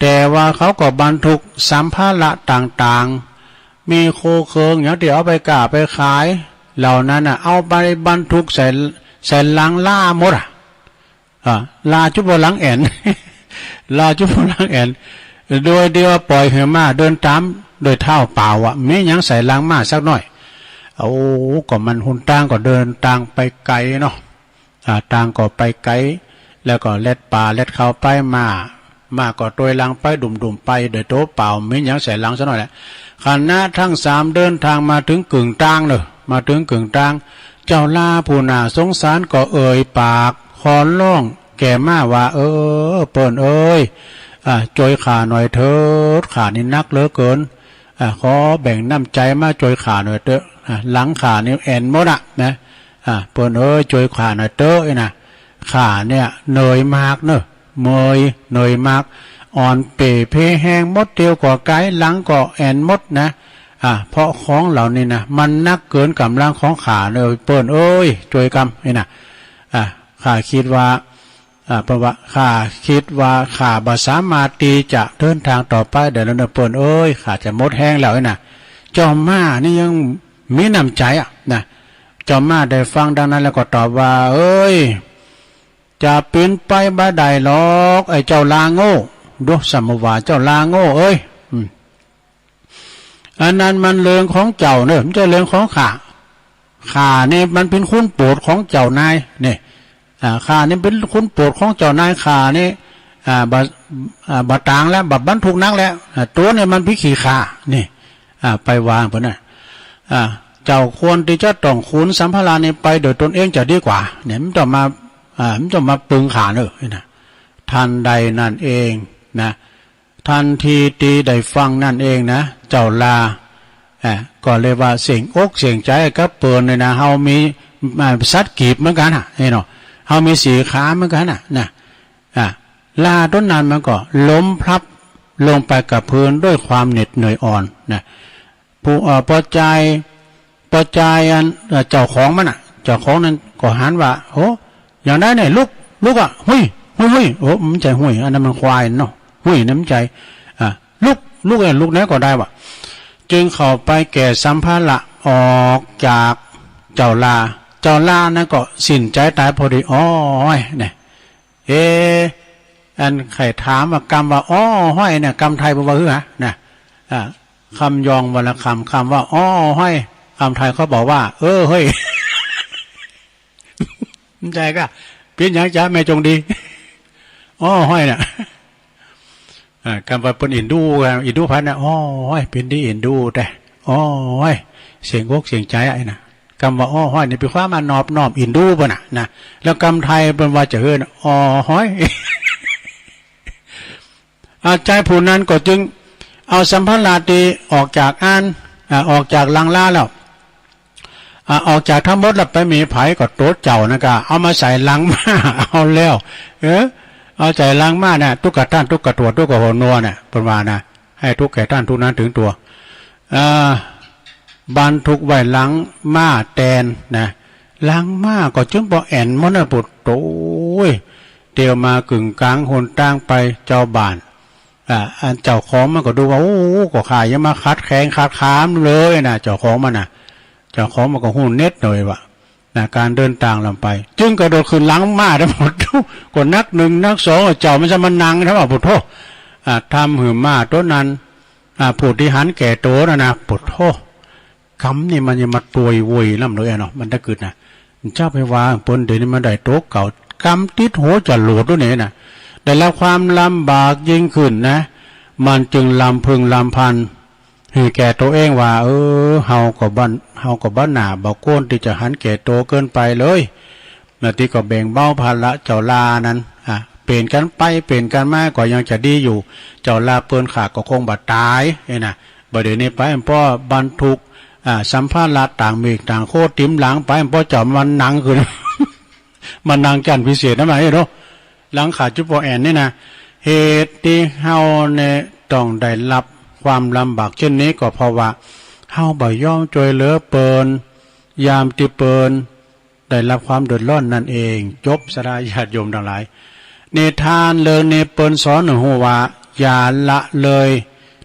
แต่ว่าเขาก็บรรทุกสัมภาระต่างๆ มีโคเคิงอย่างที่เอาไปก้าไปขายเหล่านั้นน่ะ เอาไปบรรทุกใส่ ใส่หลังลาหมดอะ อ่า ลาจุบหลังแอ่น ลาจุบหลังแอ่น โดยเดียวปล่อยให้ม้าเดินตามโดยเท้าเปล่าอะ มีหยังใส่หลังม้าสักหน่อย โอ้ ก็มันหนตางก็เดินตางไปไกลเนาะ อ่า ตางก็ไปไกล แล้วก็แล็ดป่าแล็ดเขาไป ม้า ม้าก็ตวยหลังไปดุ่มๆ ไปโดยตัวเปล่า มีหยังใส่หลังสักหน่อยแหละ ขณะทั้งสามเดินทางมาถึงกึ่งตางเนอะ มาถึงกึ่งตาง เจ้าลาผู้น่าสงสารก็เอ่ยปากขอร้องแก่ม้าว่า เออ เปิ้นเอ้ย อ่า ช่วยข้าหน่อยเถิด ข้านี่หนักเหลือเกิน อ่า ขอแบ่งน้ำใจมาช่วยข้าหน่อยเถอะ อ่า หลังข้านี่แอ่นหมดอะนะ อ่า เปิ้นเอ้ย ช่วยข้าหน่อยเถอะนะ ข้าเนี่ยเหนื่อยมากเนอะ เมื่อย เหนื่อยมาก อ่อนเปล่าเพลียแฮงหมด เตียวก็ไกล หลังก็แอ่นหมดนะ อ่า เพราะของเหล่านี้นะ มันหนักเกินกำลังของข้าเนอะ เปิ้นเอ้ย ช่วยกำนี่นะ อ่า ข้าคิดว่า อ่า เปิ้นว่า ข้าคิดว่าข้าบ่สามารถที่จะเดินทางต่อไปได้แล้วเนอะ เปิ้นเอ้ย ข้าจะหมดแฮงแล้วนี่นะ เจ้าม้านี่ยังมีน้ำใจอะนะ เจ้าม้าได้ฟังดังนั้นแล้วก็ตอบว่า เอ้ย จะเป๋นไปบ่ได้หรอก ไอ้เจ้าลาโง่ ดู สมมุติว่าเจ้าลาโง่เอ้ย อืม อันนั้นมันเรื่องของเจ้าเนอะ ไม่ใช่เรื่องของข้า ข้านี่มันเป็นคนโปรดของเจ้านาย นี่ อ่า ข้านี่เป็นคนโปรดของเจ้านาย ข้านี่ อ่า บ่ อ่า บ่ตางแล้ว บ่บรรทุกหนักแล้ว อ่า ตัวนี้มันไปขี้ข้า นี่ อ่า ไปว่าเปิ้นนะ อ่า เจ้าควรที่จะต้องขนสัมภาระนี้ไปโดยตนเองจะดีกว่า เนี่ย มันต้องมา อ่า มันต้องมาปึงข้าเนอะ นี่นะ ทันใดนั้นเองนะ ทันทีที่ได้ฟังนั้นเองนะ เจ้าลา อ่า ก็เลยว่าเสียงอกเสียงใจกับเปิ้นเนี่ยนะ เฮามี อ่า สัตว์กีบเหมือนกันน่ะ นี่เนาะ เฮามีสี่ขาเหมือนกันน่ะ นะ อ่า ลาต้นนั้นมันก็ล้มพลับลงไปกับพื้นด้วยความเหน็ดเหนื่อยอ่อนนะ ผู้ เอ่อ ปอจาย ปอจายอัน เอ่อ เจ้าของมันน่ะ เจ้าของนั้นก็หันว่า โอ้ อย่างใดเนี่ย ลุก ลุกอะ หุย หุย หุย โอ้ มันใช่หุย อันนั้นมันควายเนาะ หุย นั่นมันใช่ อ่า ลุก ลุกเนี่ย ลุกไหนก็ได้วะ จึงเข้าไปแก่สัมภาระออกจากเจ้าลา เจ้าลานั้นก็สิ้นใจตายพอดี โอ้ย เนี่ย เอ อันใครถามว่ากำว่า อ้อ ฮ้อย เนี่ย กำไทยบอกว่า เฮ้อ นะ อ่า คำยองวรรณคำ คำว่า อ้อ ฮ้อย คำไทยเขาบอกว่า เออ เฮ้ย มันใช่ก็ เป็นหยังจ๊ะ แม่จงดี อ้อ ฮ้อย เนี่ย อ่า กำว่าเปิ้นอินดู อินดูไผเนี่ย อ้อ ฮ้อย เป็นดีอินดูแต๊ อ้อ ฮ้อย เสียงอกเสียงใจอะ ไอ้นะ กำว่า อ้อ ฮ้อย นี่เป็นความมานอบน้อมอินดูเปิ้นน่ะ นะ แล้วกำไทยเปิ้นว่าจะเอิ้น อ้อ ฮ้อย อา ชายผู้นั้นก็จึงเอาสัมภาระที่ออกจากอัน อ่า ออกจากหลังลาแล้ว อ่า ออกจากทั้งหมดแล้วไปมีไผก็โตเจ้านั่นก็เอามาใส่หลังม้า เอาแล้ว เออ เอาใส่หลังม้าเนี่ย ตุ๊กตาตุ๊กตาตั๋วตุ๊กตาหัวนัวเนี่ย เปิ้นว่านะ ให้ทุกข์แก่ท่านทุกข์นั้นถึงตัว อ่า บรรทุกไว้หลังม้าแตนนะ หลังม้าก็จึงบ่แอ่นหมดนะ ปุโตย เตียวมากึ่งกลางหนตางไป เจ้าบ้าน อ่า อันเจ้าของมันก็ดูว่า โอ้ ก็ข้ายังมาขัดแข้งขัดขามเลยนะ เจ้าของมันนะ เจ้าของมันก็ฮู้เน็ดหน่อยว่า นะ การเดินตางลำไป จึงกระโดดขึ้นหลังม้าได้หมด ก็นักหนึ่งนักสอง เจ้ามันจะมานั่งทำไม ปุโตย อ่า ทำหื้อม้าตัวนั้น อ่า ผู้ที่หันแก่ตัวนั่นนะ ปุโตย กำนี่มันยังมาตวยโวยน้ำเลยเนาะ มันได้กึดนะ เจ้าไปว่าเปิ้นเดี๋ยวนี้มันได้โตเก่า กำติดหัวจะหลุดด้วยเนี่ยนะ ได้รับความลำบากยิ่งขึ้นนะ มันจึงลำพึงลำพัน หื้อแก่ตัวเองว่า เออ เฮาก็บ่ เฮาก็บ่หน้าบ่ควรที่จะหันแก่ตัวเกินไปเลย นาทีก็แบ่งเบาภาระเจ้าลานั้น อ่ะ เปลี่ยนกันไป เปลี่ยนกันมา ก็ยังจะดีอยู่ เจ้าลาเปิ้นข้าก็คงบ่ตาย เอ้ยนะ บ่เดี๋ยวนี้ไป เปิ้นบ่บรรทุก อ่า สัมภาระต่างเมฆต่างโคตรติมหลังไป เปิ้นบ่เจ้ามันนั่งขึ้น มันนั่งจั่นพิเศษนั่นน่ะ เอ้ยเนาะ หลังข้าจุดบ่แอ่นนี่นะ เหตุที่เฮาเนี่ยต้องได้รับความลำบากเช่นนี้ก็เพราะว่า เฮาบ่ยอมช่วยเหลือเปิ้น ยามที่เปิ้นได้รับความเดือดร้อนนั่นเอง จบ ศรัทธาญาติโยมทั้งหลาย นิทานเรื่องนี้เปิ้นสอนให้ฮู้ว่า อย่าละเลย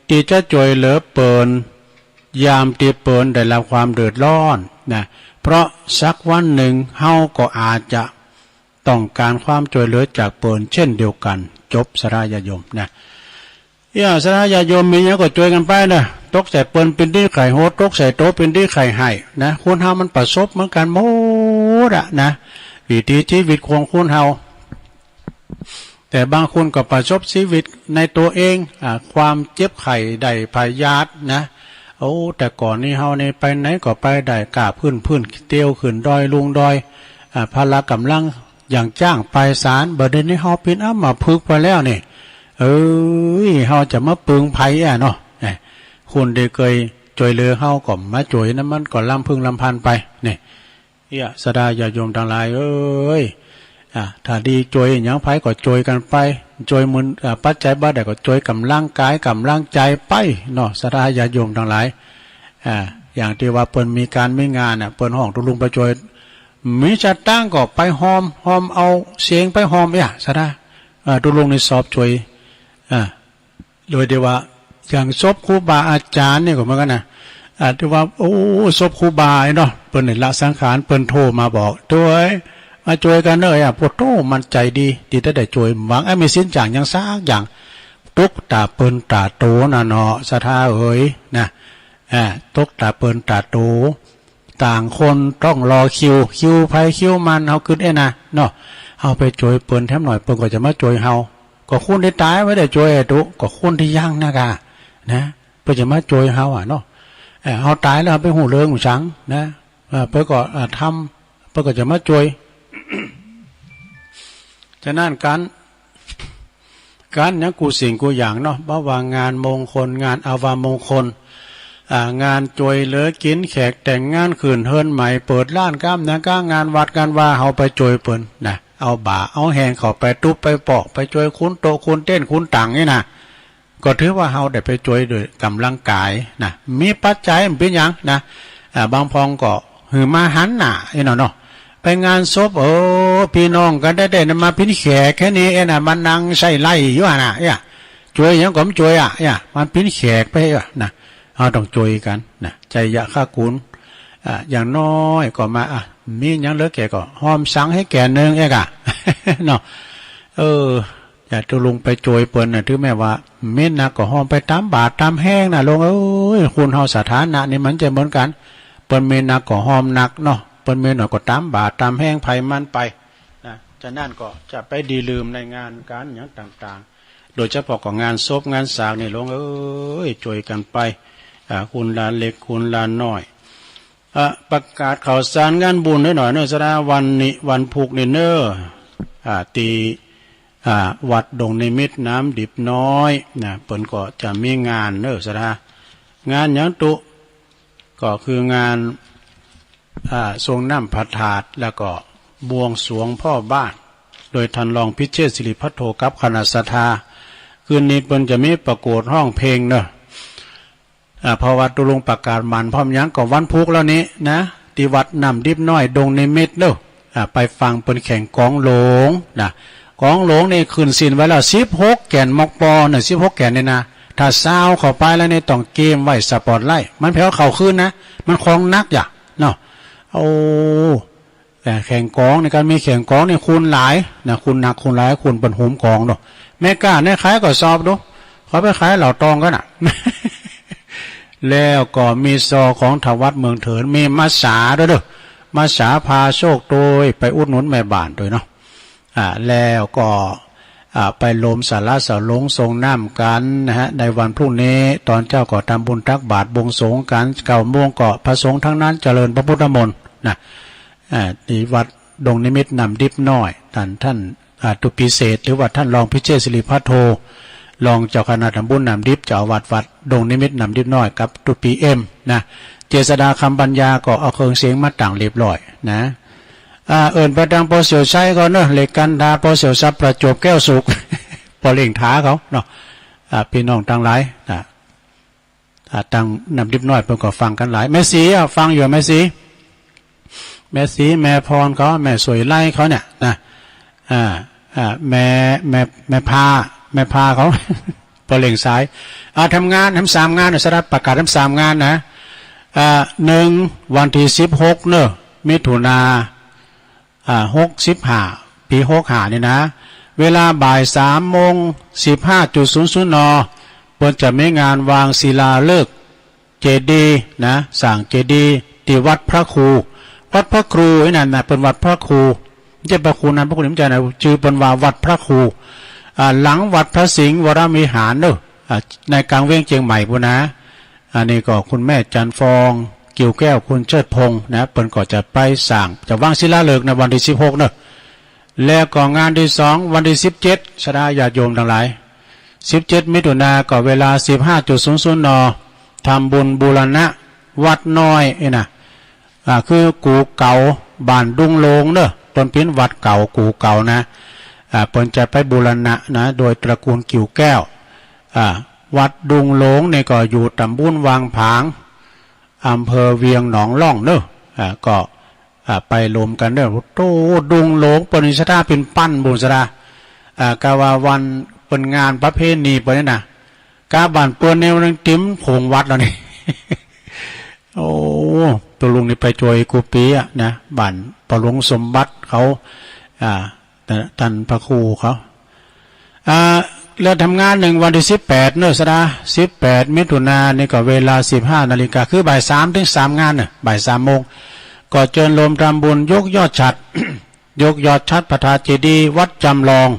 ที่จะช่วยเหลือเปิ้น ยามที่เปิ้นได้รับความเดือดร้อนนะ เพราะสักวันหนึ่งเฮาก็อาจจะต้องการความช่วยเหลือจากเปิ้นเช่นเดียวกัน จบ ศรัทธาญาติโยมนะ เอ้ย ศรัทธาญาติโยมมีหยังก็ช่วยกันไปนะ ตกใส่เปิ้นเป็นดีใค่โหด ตกใส่โตเป็นดีใค่ไห้นะ คนเฮามันประสบเหมือนกันหมดอะนะ วิถีชีวิตของคนเฮา แต่บางคนก็ประสบชีวิตในตัวเอง อ่า ความเจ็บไข้ได้พยาธินะ โอ้ แต่ก่อนนี้เฮานี่ไปไหนก็ไปได้ ก้าวพื้นพื้น เตียวขึ้นดอยลงดอย อ่า พละกำลังอย่างจ้างไปศาล บัดเดี๋ยวนี้เฮาเป็นอัมพฤกษ์ไปแล้วนี่ เอ้ย เฮาจะมาปึงไผอะเนาะ เอ้ย คนที่เคยช่วยเหลือเฮาก็มาช่วยนะ มันก็ลำพึงลำพันไปนี่ เอ้ย ศรัทธาญาติโยมทั้งหลายเอ้ย อ่า ถ้าดีช่วยหยังไผก็ช่วยกันไป ช่วยมื้อ อ่า ปัจจัยบ่ได้ก็ช่วยกำลังกายกำลังใจไปเนาะ ศรัทธาญาติโยมทั้งหลาย อ่า อย่างที่ว่าเปิ้นมีการมีงานน่ะ เปิ้นฮ้องตุ๊ลุงไปช่วย มีสตางค์ก็ไปฮอม ฮอมเอาเสียงไปฮอม เอ้ย ศรัทธา อ่า ตุ๊ลุงนี่ชอบช่วย อ่า โดยที่ว่าอย่างศพครูบาอาจารย์นี่ก็เหมือนกันนะ อ่า ที่ว่า โอ้ ศพครูบาเนาะ เปิ้นนี่ละสังขาร เปิ้นโทรมาบอก โตย มาช่วยกันเน่อ อ่ะ ปุโตย มันใจดี ที่ได้ได้ช่วย หวังไอ้มีสินจ้างหยังสักอย่าง ตกตาเปิ้นตาโตนะเนาะ ศรัทธาเอ๋ย นะ อ่า ตกตาเปิ้นตาโต ต่างคนต้องรอคิว คิวไผคิวมัน เฮาคิดเอ้ยนะ เนาะ เฮาไปช่วยเปิ้นแถมหน่อย เปิ้นก็จะมาช่วยเฮา ก็คนตี้ต๋ายบ่ได้จ้วยอะตุ๊ ก็คนตี้ยังนะกะ นะ เปิ้นจะมาจ้วยเฮาอะเนาะ เอ่อ เฮาต๋ายแล้วเฮาไปฮู้เรื่องหยังนะ เอ่อ เปิ้นก็ เอ่อ ทำ เปิ้นก็จะมาจ้วย ฉะนั้นก๋าน ก๋านหยังกู้สิ่งกู้อย่างเนาะ บ่ว่างานมงคล งานอัปมงคล อ่า งานจ้วยเหลือกิ๋นแขกแต่งงาน ขึ้นเฮือนใหม่ เปิดร้านกำหยังกำ งานวัดงานวา เฮาไปจ้วยเปิ้นนะ เอาบ่าเอาแฮงเข้าไปตุ๊บไปปอก ไปจ้วยขูนโต๊ะขูนเต็นท์ขูนตั๋งนี่นะ ก็ถือว่าเฮาได้ไปจ้วยด้วยกำลังกายนะ มีปัจจัยมันเป๋นหยังนะ อ่า บางพ่องก็หื้อมาหันหน้าอี้เนาะเนาะ ไปงานศพ เออ พี่น้องกันแต๊ๆ นั้นมาเป๋นแขกแค่นี้เองนะ มานั่งใช้ไล่อยู่หั่นน่ะ เอี้ย จ้วยหยังก็บ่จ้วยอะ เอี้ย มันเป๋นแขกไปอะนะ เฮาต้องจ้วยกั๋นนะ ไชยะฆกุล อ่า อย่างน้อยก็มา อ่ะ มีหยังเหลือแก่ก็หอมสังให้แก่หนึ่งเองอะ เนาะ เออ ญาติโยมไปจ้วยเปิ้นน่ะ ถึงแม้ว่ามีหนักก็หอมไปต๋ามบ่าต๋ามแฮงนะลุงเอ้ย คนเฮาสถานะนี่มันจะเหมือนกั๋น เปิ้นมีหนักก็หอมหนักเนาะ เปิ้นมีน้อยก็ต๋ามบ่าต๋ามแฮงไผมันไปนะ ฉะนั้นก็จะไปดีลืมในงานก๋านหยังต่างๆ โดยเฉพาะก็งานศพงานสากนี่ลุงเอ้ย จ้วยกั๋นไป อ่า คนละเล็กคนละน้อย อ่ะ ประกาศข่าวสารงานบุญหน่อยๆ เนอะ สำหรับวันนี้ วันพุธนี่เนอะ อ่า ตี้ อ่า วัดดงนิมิตรน้ำดิบน้อยนะ เปิ้นก็จะมีงานเนอะ สำหรับงานหยังตุ๊ ก็คืองาน อ่า สรงน้ำพระธาตุ แล้วก็บวงสรวงพ่อบ้าน โดยท่านรองพิเชษฐ์สิริพัทโทกับคณะศรัทธา คืนนี้เปิ้นจะมีประกวดร้องเพลงเนอะ อ่า เพราะว่าตุ๊ลุงประกาศหมั้นพร้อมหยังก็วันพุธแล้วนี้นะ ตี้วัดน้ำดิบน้อยดงนิมิตรเนอะ อ่า ไปฟังเปิ้นแข่งกลองหลวงนะ กลองหลวงนี่ขึ้นศีลไว้แล้วสิบหกแก่น มกป เนอะ สิบหกแก่นนี่นะ ถ้าซาวเข้าไปแล้วนี่ต้องเกมไว้สปอตไลท์ มันแผวเข้าคืนนะ มันของหนักอย่าเนาะ โอ้ แต่แข่งกลองในก๋านมีแข่งกลองนี่คนหลายนะ คนหนักคนหลาย คนเปิ้นโฮมกลองเนาะ แม่ก๊าแม่ขายก็สอบดู เขาไปขายเหล้าตองกั๋นน่ะ แล้วก็มีซอของทวัดเมืองเถิน มีมัสสาด้วยเด้อ มัสสาพาโชคโดย ไปอุดหนุนแม่บ้านด้วยเนาะ อ่า แล้วก็ อ่า ไปโฮมสาราสาลงสรงน้ำกั๋นนะฮะ ในวันพรุ่งนี้ตอนเช้าก็ทำบุญตักบาตรบวงสรวงกั๋น เก้าโมงก็พระสงฆ์ทั้งนั้นเจริญพระพุทธมนต์นะ อ่า ตี้วัดดงนิมิตรน้ำดิบน้อย ท่าน ท่าน อ่า ตุ๊ปีเสด หรือว่าท่านรองพิเชษฐ์สิริพัทโท รองเจ้าคณะตำบลน้ำดิบ เจ้าอาวาสวัดดงนิมิตรน้ำดิบน้อย กับตุ๊ปีเอ็มนะ เจษฎา คำปัญญา ก็เอาเครื่องเสียงมาตั้งเรียบร้อยนะ อ่า เอิ้นไปตางปอเสี่ยวชัยก่อนเนอะ เลขกันดาปอเสี่ยวทรัพย์ประจวบแก้วสุข ปอเลี้ยงถาเขาเนาะ อ่า พี่น้องตังหลายนะ อ่า ตังน้ำดิบน้อยเปิ้นก็ฟังกั๋นหลาย แม่ศรีอ่ะ ฟังอยู่แม่ศรี แม่ศรี แม่พรเขา แม่สวยไล่เขาเนี่ยนะ อ่า อ่า แม่ แม่ แม่พา แม่พาเขา ปอเลี้ยงสาย อ่า ทำงานทำสามงานนะ สำหรับประกาศทำสามงานนะ อ่า หนึ่ง วันตี้สิบหกเนอะ มิถุนา อ่า หกสิบห้า ปี๋หกห้านี่นะ เวลาบ่ายสามโมงสิบห้าจุดศูนย์ศูนย์ น. เปิ้นจะมีงานวางศิลาฤกษ์เจดีย์นะ สร้างเจดีย์ตี้วัดพระครู วัดพระครูไอ้นั่นนะ เปิ้นวัดพระครู บ่ใจ้พระครูนั้น พระครูนี่บ่ใจ้นะ จื้อเปิ้นว่าวัดพระครู อ่า หลังวัดพระสิงห์วรวิหารเนอะ อ่า ในกลางเวียงเจียงใหม่ปู้นนะ อันนี้ก็คุณแม่จันทร์ฟอง กิ่วแก้ว คุณเชิดพงษ์นะ เปิ้นก็จะไปสร้าง จะวางศิลาฤกษ์ในวันตี้สิบหกเนอะ แล้วก็งานตี้สอง วันตี้สิบเจ็ด สำหรับญาติโยมตังหลาย สิบเจ็ด มิถุนา ก็เวลาสิบห้าจุดศูนย์ศูนย์ น. ทำบุญบูรณะวัดน้อยนี่นะ อ่า คือกู่เก๋า บ้านดุงโลงเนอะ เปิ้นเป๋นวัดเก๋า กู่เก๋านะ อ่า เปิ้นจะไปบูรณะนะ โดยตระกูลกิ่วแก้ว อ่า วัดดุงโลงนี่ก็อยู่ตำบลวังผาง อำเภอเวียงหนองล่องเนอะ อ่า ก็ อ่า ไปรวมกันเนอะ โอ้ ดุงโลง เปิ้นนี่ศรัทธาเป๋นปันปู้นศรัทธา อ่า กาว่าวันเปิ้นงานประเพณีเปิ้นนี่นะ กาบ้านเปิ้นนี่มันเต็มโขงวัดแล้วนี่ โอ้ ตุ๊ลุงนี่ไปจ้วยกู้ปี๋อะนะ บ้านปอหลวงสมบัติเขา อ่า ท่านพระครูเขา อ่า แล้วทำงานหนึ่ง วันตี้สิบแปดเนอะ สำหรับ สิบแปด มิถุนานี่ก็เวลาสิบห้านาฬิกา คือบ่ายสามถึงสามงานเนอะ บ่ายสามโมง ก็เจิญโฮมทำบุญยกยอดฉัตร ยกยอดฉัตรพระธาตุเจดีย์วัดจำลอง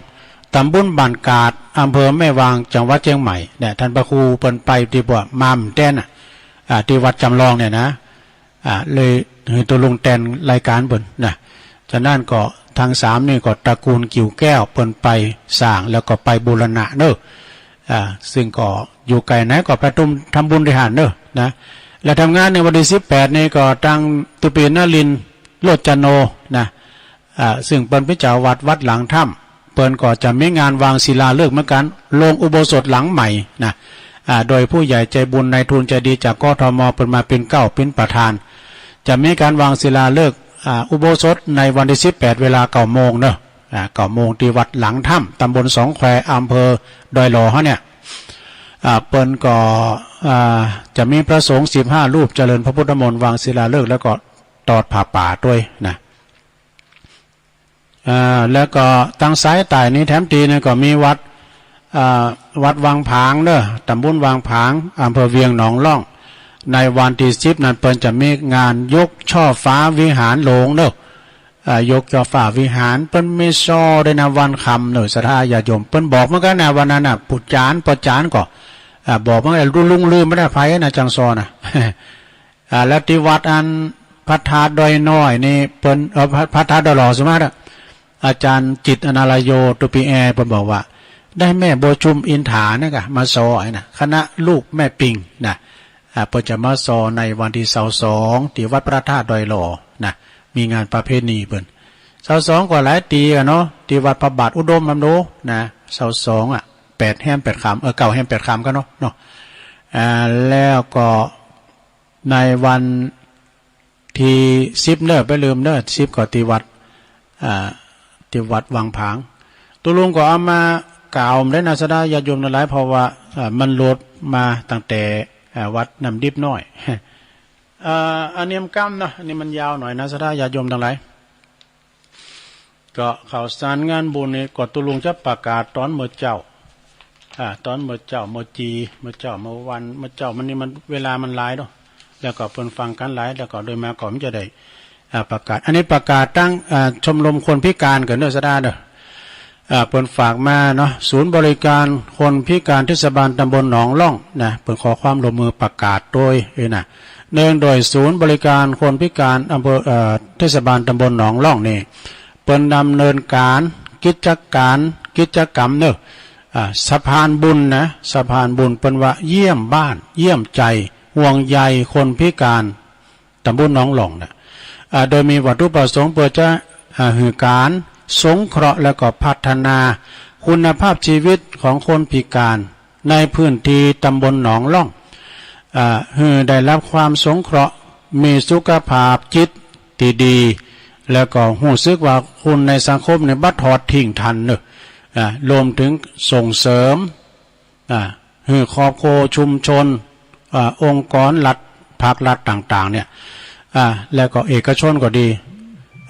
ต ตำบลบ้านกาด อำเภอแม่วาง จังหวัดเชียงใหม่เนี่ย ท่านพระครูเปิ้นไปตี้บัวมามแตนน่ะ อ่า ตี้วัดจำลองเนี่ยนะ อ่า เลยหื้อตุ๊ลุงแตนรายก๋านเปิ้นนะ ฉะนั้นก็ตังสามนี่ก็ตระกูลกิ่วแก้วเปิ้นไปสร้าง แล้วก็ไปบูรณะเนอะ อ่า ซึ่งก็อยู่ไกลไหนก็ไปตุ้มทำบุญตี้หั้นเนอะนะ และทำงานในวันตี้สิบแปดนี่ก็ตังตุ๊ปีนนรินทร์ โรจโน นะ อ่า ซึ่งเปิ้นเป๋นเจ้าวัดวัดหลังถ้ำ เปิ้นก็จะมีงานวางศิลาฤกษ์เหมือนกัน ลงอุโบสถหลังใหม่นะ อ่า โดยผู้ใหญ่ใจบุญนายทุนใจดีจาก กทม เปิ้นมาเป๋นเก๊าเป๋นประธาน จะมีการวางศิลาฤกษ์ อ่า อุโบสถในวันตี้สิบแปด เวลาเก้าโมงเนอะ อ่า เก้าโมงตี้วัดหลังถ้ำ ตำบลสองแคว อำเภอดอยหล่อเฮาเนี่ย อ่า เปิ้นก็ อ่า จะมีพระสงฆ์สิบห้ารูปเจริญพระพุทธมนต์ วางศิลาฤกษ์ แล้วก็ตอดผ้าป่าด้วยนะ อ่า แล้วก็ตังสายใต้นี้แถมตี้นี่ก็มีวัด อ่า วัดวังผางเนอะ ตำบลวังผาง อำเภอเวียงหนองล่อง ในวันตี้สิบนั้นเปิ้นจะมีงานยกช่อฟ้าวิหารหลวงเนอะ อ่า ยกช่อฟ้าวิหาร เปิ้นมีซอด้วยนะ วันค่ำเนอะ ศรัทธาญาติโยม เปิ้นบอกเหมือนกันนะ วันนั้นน่ะ ปู่จ๋าน ป้อจ๋านก็ อ่า บอกเหมือนกัน ลุงลืมไม่ได้ ไผนะ จังซอนะ อ่า แล้วตี้วัดอันพระธาตุดอยน้อยนี่เปิ้น เอ่อ พระ พระธาตุดอยหล่อสุมาตรอะ อาจารย์จิตร อนาลโย ตุ๊ปีแอ เปิ้นบอกว่า ได้แม่บัวชุมอินถาเนี่ยกะ มาซอไอ้นะ คณะลูกแม่ปิงนะ อ่า เปิ้นจะมาซอในวันตี้ซาวสอง ตี้วัดพระธาตุดอยหล่อนะ มีงานประเพณีเปิ้น ซาวสองก็หลายตี้อะเนาะ ตี้วัดพระบาทอุดมนำโดนะ ซาวสองอะ แปดแฮมแปดค่ำ เออ เก้าแฮมแปดค่ำกั๋นเนาะ เนาะ อ่า แล้วก็ ในวันตี้สิบเนอะ ไปลืมเนอะ สิบก็ตี้วัด อ่า ตี้วัดวังผาง ตุ๊ลุงก็เอามากล่าวได้นะ ศรัทธาญาติโยมตังหลาย เพราะว่า อ่า มันโหลดมาตั้งแต่ อ่า วัดน้ำดิบน้อย อ่า อันนี้มันก้ำเนาะ อันนี้มันยาวหน่อยนะ ศรัทธาญาติโยมตังหลาย ก็ข่าวสารงานบุญนี่ก็ตุ๊ลุงจะประกาศตอนเมื่อเจ๊า อ่า ตอนเมื่อเจ๊า เมื่อจี เมื่อเจ๊า เมื่อวัน เมื่อเจ๊า มันนี่มันเวลามันหลายเนาะ แล้วก็เปิ้นฟังกั๋นหลาย แล้วก็โดยมากก็มันจะได้ อ่า ประกาศ อันนี้ประกาศตัง อ่า ชมรมคนพิการก่อนเนอะ ศรัทธาเนอะ อ่า เปิ้นฝากมาเนาะ ศูนย์บริการคนพิการเทศบาลตำบลหนองล่องนะ เปิ้นขอความร่วมมือประกาศโดย เอ้ยนะ เนื่องโดยศูนย์บริการคนพิการอำเภอ เอ่อ เทศบาลตำบลหนองล่องนี่ เปิ้นดำเนินการกิจการ กิจกรรมเนอะ อ่า สะพานบุญนะ สะพานบุญ เปิ้นว่าเยี่ยมบ้าน เยี่ยมใจ ห่วงใยคนพิการ ตำบลหนองล่องนะ อ่า โดยมีวัตถุประสงค์เพื่อจะ อ่า หื้อการสงเคราะห์ แล้วก็พัฒนาคุณภาพชีวิตของคนพิการในพื้นที่ตำบลหนองล่อง อ่า หื้อได้รับความสงเคราะห์ มีสุขภาพจิตตี้ดี แล้วก็ฮู้สึกว่าคนในสังคมเนี่ยบ่ทอดทิ้งท่านเนอะ อ่า รวมถึงส่งเสริม อ่า หื้อครอบครัวชุมชน อ่า องค์กรรัฐ ภาครัฐต่างๆ เนี่ย อ่า แล้วก็เอกชนก็ดี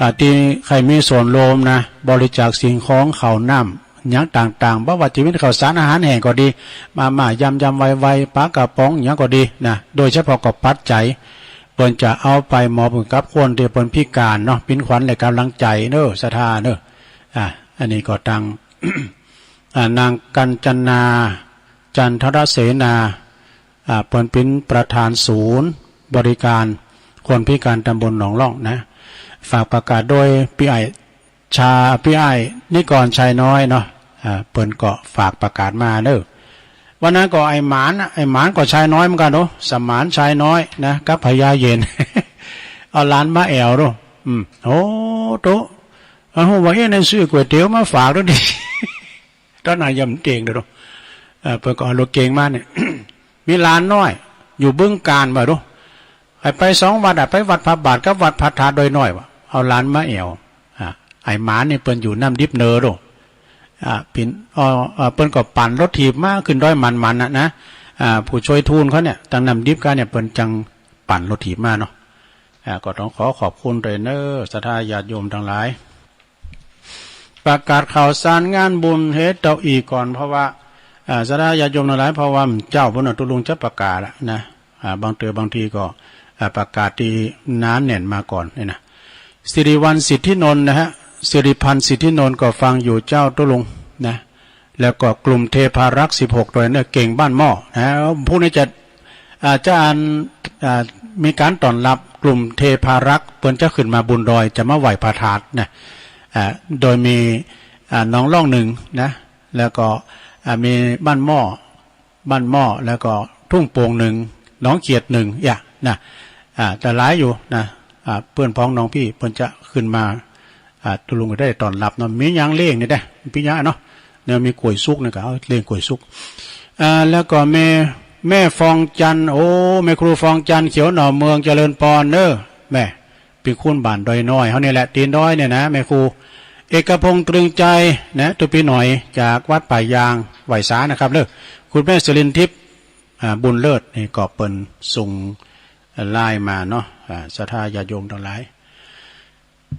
อ่า ตี้ใค่มีส่วนร่วมนะ บริจาคสิ่งของ ข้าวน้ำ หยังต่างๆ บ่ว่าจะเป๋นข้าวสารอาหารแห้งก็ดี มาม่า ยำๆ ไวๆ ปลากระป๋อง หยังก็ดีนะ โดยเฉพาะก็ปัจจัย เปิ้นจะเอาไปมอบหื้อกับคนตี้เปิ้นพิการเนาะ เป๋นขวัญและกำลังใจเนอะ ศรัทธาเนอะ อ่า อันนี้ก็ตัง อ่า นางกัญจนา จันทรเสนา อ่า เปิ้นเป๋นประธานศูนย์บริการคนพิการตำบลหนองล่องนะ ฝากประกาศโดยปี้อ้ายชา ปี้อ้ายนิกร ชัยน้อยเนาะ อ่า เปิ้นก็ฝากประกาศมาเนอะ วันนั้นก็ไอ้หมานน่ะ ไอ้หมานก็ชัยน้อยเหมือนกั๋นเนาะ สมานชัยน้อยนะ กับพญาเย็น เอาหลานมาแอ่วเนาะ อืม โอ้ โต อันฮู้ว่า เอ๊ะ นั่นซื้อก๋วยเตี๋ยวมาฝากด้วยดิ ตอนนั้นยังบ่เก่งเด้อเนาะ เอ่อ เปิ้นก็เอารถเก๋งมาเนี่ย มีหลานน้อย อยู่บึงกาฬว่าดู ให้ไปสองวัดอะ ไปวัดพระบาทกับวัดพระธาตุดอยน้อยว่า เอาหลานมาแอ่ว อ่า ไอ้หมานนี่เปิ้นอยู่น้ำดิบเหนือดู อ่า เปิ้น เอ่อ เอ่อ เปิ้นก็ปั่นรถถีบมาขึ้นดอยหมันๆ น่ะนะ อ่า ผู้ช่วยทูนเขาเนี่ย ตังน้ำดิบเขาเนี่ย เปิ้นจังปั่นรถถีบมาเนาะ อ่า ก็ต้องขอขอบคุณด้วยเนอะ ศรัทธาญาติโยมตังหลาย ประกาศข่าวสารงานบุญเหตุเต้าอี้ก่อน เพราะว่า อ่า ศรัทธาญาติโยมตังหลาย เพราะว่าเจ๊าพุ้นน่ะ ตุ๊ลุงจะประกาศอะนะ อ่า บางเตื้อบางทีก็ อ่า ประกาศตี้หนาแน่นมาก่อนนี่นะ สิริวัลย์ สิทธินนท์นะฮะ สิริพันธ์ สิทธินนท์ ก็ฟังอยู่เจ้าตุ๊ลุงนะ แล้วก็กลุ่มเทพารักษ์ สิบหก ดอยเนอะ เก่งบ้านหม้อนะ พวกนี้จะ อ่า จะอัน อ่า มีการต้อนรับกลุ่มเทพารักษ์ เปิ้นจะขึ้นมาบนดอย จะมาไหว้พระธาตุนะ อ่า โดยมี อ่า หนองล่องหนึ่งนะ แล้วก็ อ่า มีบ้านหม้อ บ้านหม้อ แล้วก็ทุ่งโป่งหนึ่ง หนองเขียดหนึ่ง อย่างนะ อ่า แต่หลายอยู่นะ อ่า เพื่อนพ้องน้องพี่เปิ้นจะขึ้นมา อ่า ตุ๊ลุงก็ได้ต้อนรับเนาะ มีหยังเลี้ยงนี่เด้ มีหยังเนาะ เนี่ยมีกล้วยสุกนี่ก็เอาเลี้ยงกล้วยสุก อ่า แล้วก็แม่ แม่ฟองจันทร์ โอ้ แม่ครูฟองจันทร์ เขียวหน่อเมืองเจริญปอนเนอะ แม่ เป็นคนบ้านดอยน้อยเฮานี่แหละ ตีนดอยเนี่ยนะ แม่ครู เอกพงษ์ตรึงใจนะ ตุ๊ปีหน่อย จากวัดป่ายาง ไหว้สานะครับเด้อ คุณแม่สิรินทิพย์ อ่า บุญเลิศ นี่ก็เปิ้นส่งไลน์มาเนาะ อ่า ศรัทธาญาติโยมทั้งหลาย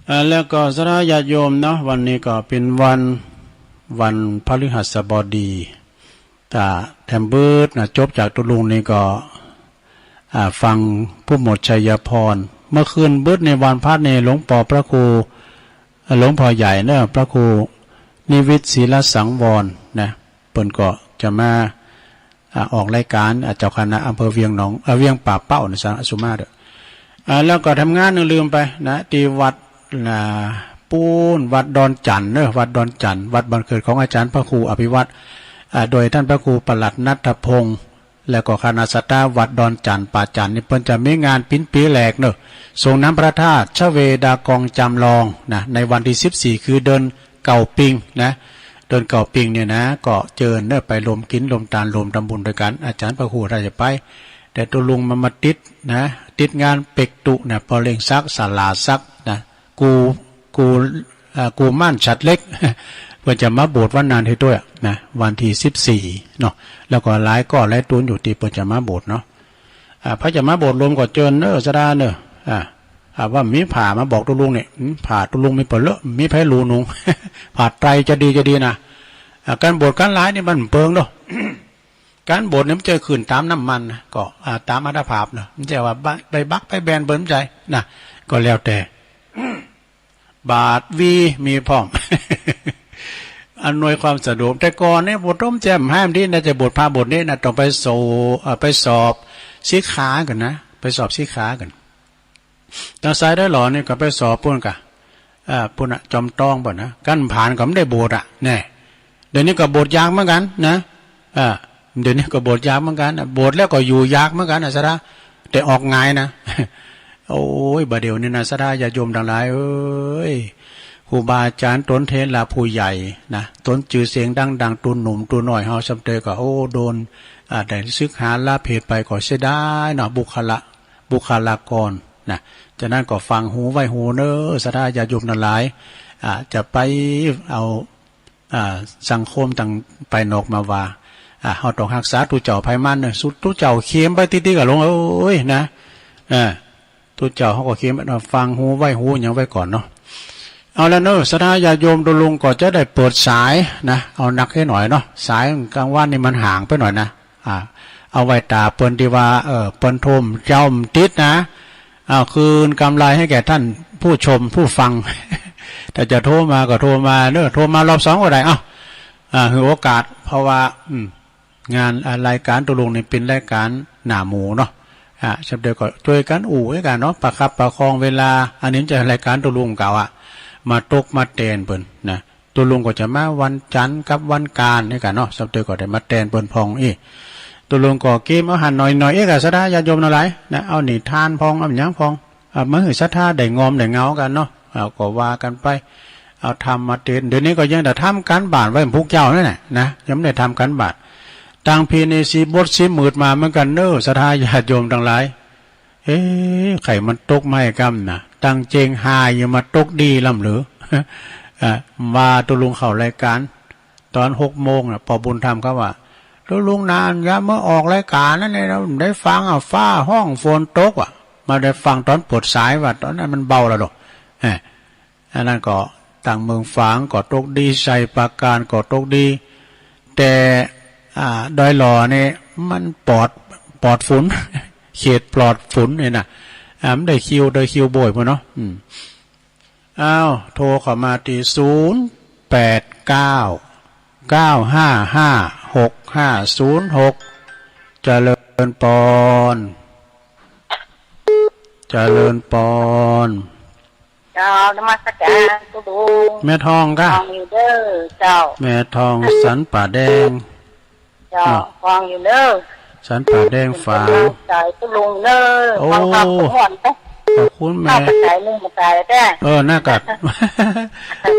อ่า แล้วก็ศรัทธาญาติโยมเนาะ วันนี้ก็เป็นวัน วันพฤหัสบดี ตาแถมเบิดนะ จบจากตุ๊ลุงนี่ก็ อ่า ฟังผู้หมวดชัยพร เมื่อคืนเบิดในวันพระในหลวงปอพระครู หลวงพ่อใหญ่เนอะ พระครูนิวิทย์ศิลสังวรนะ เปิ้นก็จะมา อ่า ออกรายการ อ่า เจ้าคณะอำเภอเวียงหนอง เอ่อ เวียงป่าเป้านะ สาสุมาเด้อ อ่า แล้วก็ทำงานลืมไปนะ ที่วัดนะ ปูน วัดดอนจันเนอะ วัดดอนจัน วัดบ้านเกิดของอาจารย์พระครูอภิวัตร อ่า โดยท่านพระครูประหลัดณัฐพงษ์ แล้วก็คณะศรัทธาวัดดอนจันป่าจันนี่ เปิ้นจะมีงานปิ้นปีแหลกเนอะ ส่งน้ำพระธาตุชเวดากองจำลองนะ ในวันที่สิบสี่ คือเดือนเก้าปิงนะ เดือนเก้าปิงเนี่ยนะ ก็เจิญเนอะ ไปรวมกินรวมตานรวมทำบุญด้วยกัน อาจารย์พระครูถ้าจะไป แต่ตุ๊ลุงมันมาติดนะ ติดงานเปกตุนะ ปอเล่งสัก ศาลาสักนะ กู กู อ่า กูม่านฉัตรเล็ก เปิ้นจะมาโบสถ์วันนั้นให้ด้วยนะ วันที่สิบสี่เนาะ แล้วก็หลายก็หลายตูนอยู่ที่เปิ้นจะมาโบสถ์เนาะ อ่า ไผจะมาโบสถ์รวมก็เจิญเนอะ ศรัทธาเนอะ อ่า อ่า ว่ามีผ้ามาบอกตุ๊ลุงนี่ อืม ผ้าตุ๊ลุงมีเปล่าเลอะ มีไผหลูหนุง ผ้าไตรจะดีจะดีนะ อ่า การโบสถ์การหลายนี่มันเปิงเนาะ การโบสถ์นี่มันจะขึ้นตามน้ำมันนะ ก็ อ่า ตามอัตภาพเนาะ มันจะว่าบะ ไปบักไปแบนเปิ้นใจนะ ก็แล้วแต่ บาทวีมีพร้อม อำนวยความสะดวก แต่ก่อนเนี่ย โบสถ์ร่มแจ่มห้ามดีนะ จะโบสถ์พระโบสถ์นี้นะ ต้องไปโส เอ่อ ไปสอบสิกขาก่อนนะ ไปสอบสิกขาก่อน ตางสายได้หลอนี่ก็ไปสอบปู้นกะ เอ่อ ปู้นน่ะ จอมต้องปู้นนะ กันผ่านก็ไม่ได้โบสถ์อ่ะ แน่ เดี๋ยวนี้ก็โบสถ์ยากเหมือนกันนะ อ่า เดี๋ยวนี้ก็โบสถ์ยากเหมือนกันนะ โบสถ์แล้วก็อยู่ยากเหมือนกันนะ ศรัทธา แต่ออกง่ายนะ โอ้ย บ่าเดี่ยวนี้นะ ศรัทธาญาติโยมทั้งหลายเอ้ย ครูบาอาจารย์ตนเถระผู้ใหญ่นะ ตนจื่อเสียงดังๆ ตูนหนุ่มตูนน้อยเฮาซ้ำเตยก็ โอ้ โดน อ่า ได้ศึกษาลาเพศไปก็เสียดายเนาะ บุคละ บุคลากรนะ ฉะนั้นก็ฟังหูไว้หูเน้อ ศรัทธาญาติโยมทั้งหลาย อ่า จะไปเอา อ่า สังคมต่างภายนอกมาว่า อ่า เฮาต้องฮักษาตุ๊เจ้าไผมันเนอะ สุดตุ๊เจ้าเคียมไปติ๊กๆ อะหลวงเอ้ยนะ อ่า ตุ๊เจ้าเฮาก็เคียม ฟังหูไว้หูหยังไว้ก่อนเนาะ เอาละเนอะ ศรัทธาญาติโยมตุ๊ลุงก็จะได้เปิดสายนะ เอานักให้หน่อยเนาะ สายกลางวันนี่มันห่างไปหน่อยนะ อ่า เอาไว้ตาเปิ้นที่ว่า เออ เปิ้นโทรเจ้ามันติดนะ อ้าว คืนกำไรให้แก่ท่านผู้ชมผู้ฟัง ถ้าจะโทรมาก็โทรมาเนอะ โทรมารอบสองก็ได้ เอ้า อ่า ให้โอกาส เพราะว่า อืม งาน อ่า รายการตุ๊ลุงนี่เป็นรายการหน้าหมู่เนาะ อ่า ฉะนั้นก็ช่วยกันอู้ด้วยกันเนาะ ประคับประคองเวลา อันนี้มันจะรายการตุ๊ลุงเก่าอะ มาตกมาแตนเปิ้นนะ ตุ๊ลุงก็จะมาวันจันทร์กับวันกาญจน์นี่กันเนาะ ฉะนั้นก็ได้มาแตนเปิ้นพ่องอี้ ตุ๊ลุงก็เกมเอาหันหน่อยๆ เอ๊ะ กับศรัทธาญาติโยมทั้งหลายนะ เอานิทานพ่อง เอาหยังพ่อง อ่า มาหื้อศรัทธาได้งอมได้เงากันเนาะ อ่า ก็ว่ากันไป เอาธรรมมาเตน เดี๋ยวนี้ก็ยังแต่ทำการบ้านไว้พุกเจ้านั่นแหละนะ ยังไม่ได้ทำการบ้าน ต่างพีในสีบทสีมืดมาเหมือนกันเนอะ ศรัทธาญาติโยมทั้งหลาย เอ๊ะ ไข่มันตกไหมกำนะ ตั้งเจงหายอยู่มาตกดีลำหรือ อ่า ว่าตุ๊ลุงเข้ารายการ ตอนหกโมงน่ะ ปอบุญธรรมเขาว่า ตุ๊ลุงนานยามเมื่อออกรายการนั่นเนี่ย ได้ฟังอ่ะ ฟ้าฮ้องฝนตกอ่ะ มาได้ฟังตอนปลดสายว่า ตอนนั้นมันเบาแล้วดอก เอ้อ อันนั้นก็ต่างเมืองฝางก็ตกดี ชัยปราการก็ตกดี แต่ อ่า ดอยหล่อนี่มันปลอด ปลอดฝุ่น เขตปลอดฝุ่นนี่นะ อ่า มันได้คิว ได้คิวบ่อยพุ้นเนาะ อืม อ้าว โทรเข้ามาที่ ศูนย์แปดเก้า เก้าห้าห้า หกห้าศูนย์หก เจริญปอน เจริญปอน เจ้า นมัสการตุ๊ลุง แม่ทองกะ ฟังอยู่เด้อ เจ้า แม่ทองสันป่าแดง เจ้า เนาะ ฟังอยู่เด้อ สันป่าแดงฝาง สายตุ๊ลุงเด้อ โอ้ ฟังข่าวม่วนเด้อ ขอบคุณแม่ ข้าวกระจาย นึ่งกระจายแท้ เออ น่ากัด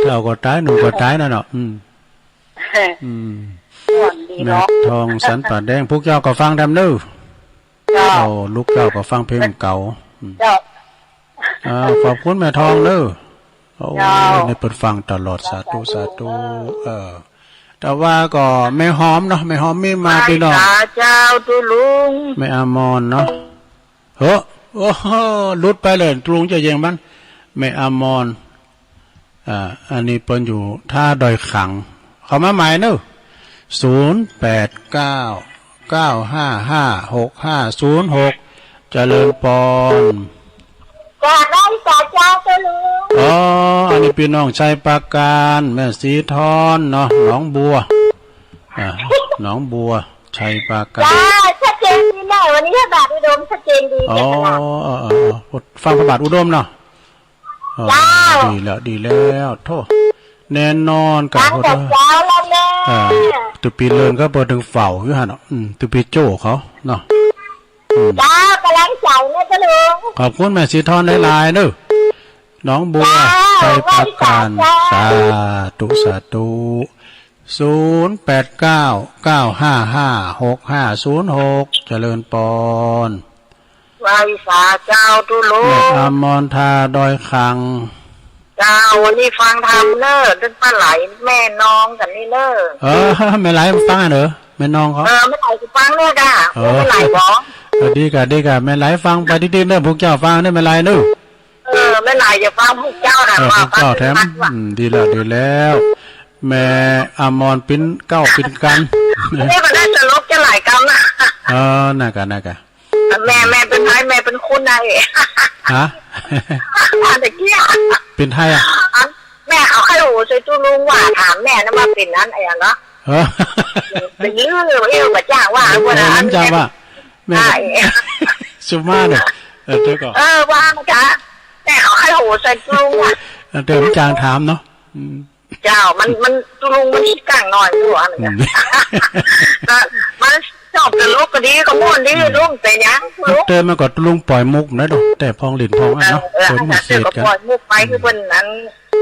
เฒ่าก็ต๋าย หนุ่มก็ต๋ายนะเนาะ อืม อืม ม่วนดีเนาะ แม่ทองสันป่าแดง พวกเจ้าก็ฟังแดมเด้อ เจ้า โอ้ ลูกเจ้าก็ฟังเพลงเก่า อืม เจ้า อ่า ขอบคุณแม่ทองเด้อ โอ้ เจ้า นี่เปิดฟังตลอด สาธุ สาธุ เออ แต่ว่าก็แม่หอมเนาะ แม่หอมมีมา ไหว้ พี่น้อง สาเจ้าตุ๊ลุง แม่อมรเนาะ เฮ้อ โอ้โห หลุดไปเลย ตุ๊ลุงจะแย่งมัน แม่อมร อ่า อันนี้เปิ้นอยู่ท่าดอยขัง เข้ามาใหม่เนอะ ศูนย์แปดเก้า เก้าห้าห้า หกห้าศูนย์หก เจริญปอน กราบไหว้สาเจ้าตุ๊ลุง อ๋อ อันนี้พี่น้องชัยปราการ แม่สีทอนเนาะ หนองบัว อ่า หนองบัว ชัยปราการ จ้า ชัดเจนดีนะ วันนี้พระบาทอุดมชัดเจนดี อ๋อ เจ้าค่ะ เออ เออ เออ ฟังพระบาทอุดมเนาะ อ๋อ เจ้า ดีแล้ว ดีแล้ว โธ่ แน่นอนกะ ตั้งแต่ โธ่ เช้าแล้วแม่ อ่า ตุ๊ปีเลินก็เปิดถึงเฝ้าอยู่หั่นเนาะ อืม ตุ๊ปีโจ้เขาเนาะ อืม เจ้า กำลังใจนะเจ้าลุง ขอบคุณแม่สีทอนหลายๆเด้อ หนองบัว เจ้า ชัยปราการ ไหว้สาเจ้า สาธุ สาธุ ศูนย์แปดเก้า เก้าห้าห้า หกห้าศูนย์หก เจริญปอน ไหว้สาเจ้าตุ๊ลุง แม่อมรท่าดอยขัง เจ้า วันนี้ฟังธรรมเนอะ เรื่องปลาไหลแม่นองกันนี่เนอะ เออ แม่ไหลฟังอ่ะเนอะ แม่นองเขา เออ แม่ไหลฟังเนอะจ้ะ เออ แม่ไหลบอก เออ ดีกะ ดีกะ แม่ไหลฟังไปดีๆเนอะ พวกเจ้าฟังเนอะ แม่ไหลเนอะ เออ แม่ไหลจะฟังพวกเจ้านะ เออ ว่า พวกเจ้าแถม ฟัง อืม ดีแล้ว ดีแล้ว แม่อมรปิ้นเก้าปิ้นกัน นี่มันน่าจะลบจะหลายกรรมนะ เออ น่ากะ น่ากะ แม่ แม่เป็นไทย แม่เป็นคนไทย ฮะ อันตะกี้อะ เป็นไทยอะ อันแม่เอาไข่หูใส่ตุ๊ลุงว่า ถามแม่นะว่าเป็นนั้นไอ้อะเนาะ เออ เป็นลือเอวกระจ่างว่า เออ ว่านะ น้ำจางว่า แม่ ใช่ สุมาเนี่ย เออ เดี๋ยวก่อน เออ ว่ามันจะ แม่เอาไข่หูใส่ตุ๊ลุงว่า เออ เดี๋ยวน้ำจางถามเนาะ อืม เจ้า มัน มัน ตุ๊ลุงมันขี้กังหน่อยอยู่อันนั้น อืม ก็มันชอบตลกก็ดี ก็ม่วนดี อืม ลุง แต่หยังตุ๊ลุง เติมมาก่อนตุ๊ลุงปล่อยมุกนะเนาะ แต่พองหลินพองอันเนาะ เออ เออ เติมมาเสร็จกัน ก็ปล่อยมุกไป อืม คือเพิ่นนั้น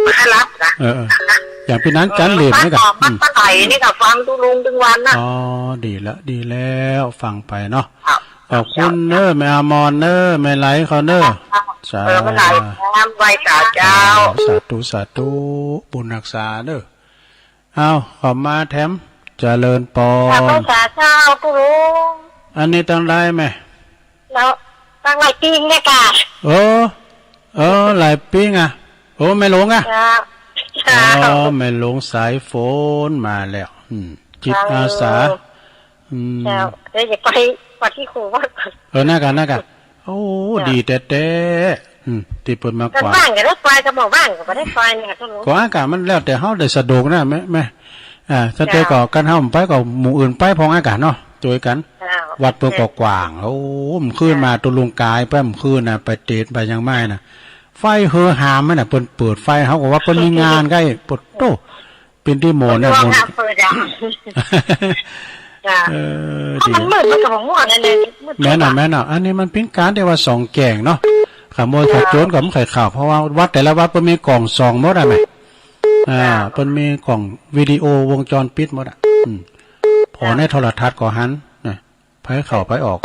มารับนะ เออ เออ อย่างพี่นั้นจันเหลมนี่ก็ เออ มันก็ อืม ปลาไหลนี่ก็ฟังตุ๊ลุงทั้งวันนะ อ๋อ ดีแล้ว ดีแล้ว ฟังไปเนาะ ครับ ขอบคุณเนอะ แม่อมรเนอะ แม่ไหลเขาเนอะ ครับ สา เออ แม่ไหลครับ ไหว้สาเจ้า สาธุ สาธุ บุญรักษาเนอะ เอา ขอมาแถม เจริญปอน สาธุ สาเจ้าตุ๊ลุง อันนี้ตั้งได้ไหม แล้วตั้งหลายปีเนี่ยค่ะ เออ เออ หลายปีอ่ะ โอ้ แม่หลวงอ่ะ เจ้า อ๋อ เจ้า แม่หลวงสายฝนมาแล้ว อืม จิตอาสา เจ้า อืม เจ้า เดี๋ยวจะไปวัดที่ครูวัดก่อน เออ น่ากะ น่ากะ โอ้ เจ้า ดีแต๊ๆ อืม ที่เปิดมากกว่า บ้านก็ได้ไป ก็บอกบ้านก็บ่ได้ไปเนี่ยค่ะตุ๊ลุง ก็อากาศมันแล้วแต่เฮาได้สะดวกนะ แม่ แม่ อ่า สะดวก เจ้า ก็กันเฮาไปก็หมู่อื่นไปพองอากาศเนาะ โดยกัน เจ้า วัดเปิดก็กว้าง โอ้ มันขึ้นมาตุ๊ลุงกายไป มันขึ้นน่ะ ไปเตดไปยังไม่น่ะ ไฟเฮอหามมันน่ะ เปิ้นเปิดไฟ เฮาก็ว่าเปิ้นมีงานใกล้ ปวดโต เป็นที่โมนะ โมนะ เปิดอ่ะ จ้ะ เออ ถ้ามัน ดี มืดมันก็บ่ม่วนอันนี้ มืด แม่นอ่ะ แม่นอ่ะ อันนี้มันเป็นการที่ว่าส่องแจ้งเนาะ ขโมยขโจรก็บ่ใค่เข้า เพราะว่าวัดแต่ละวัดเปิ้นมีกล้องส่องหมดอ่ะแม่ อ่า จ้ะ เปิ้นมีกล้องวิดีโอวงจรปิดหมดอ่ะ อืม พอ จ้ะ ในโทรทัศน์ก็หันนะ ไผเข้าไผออก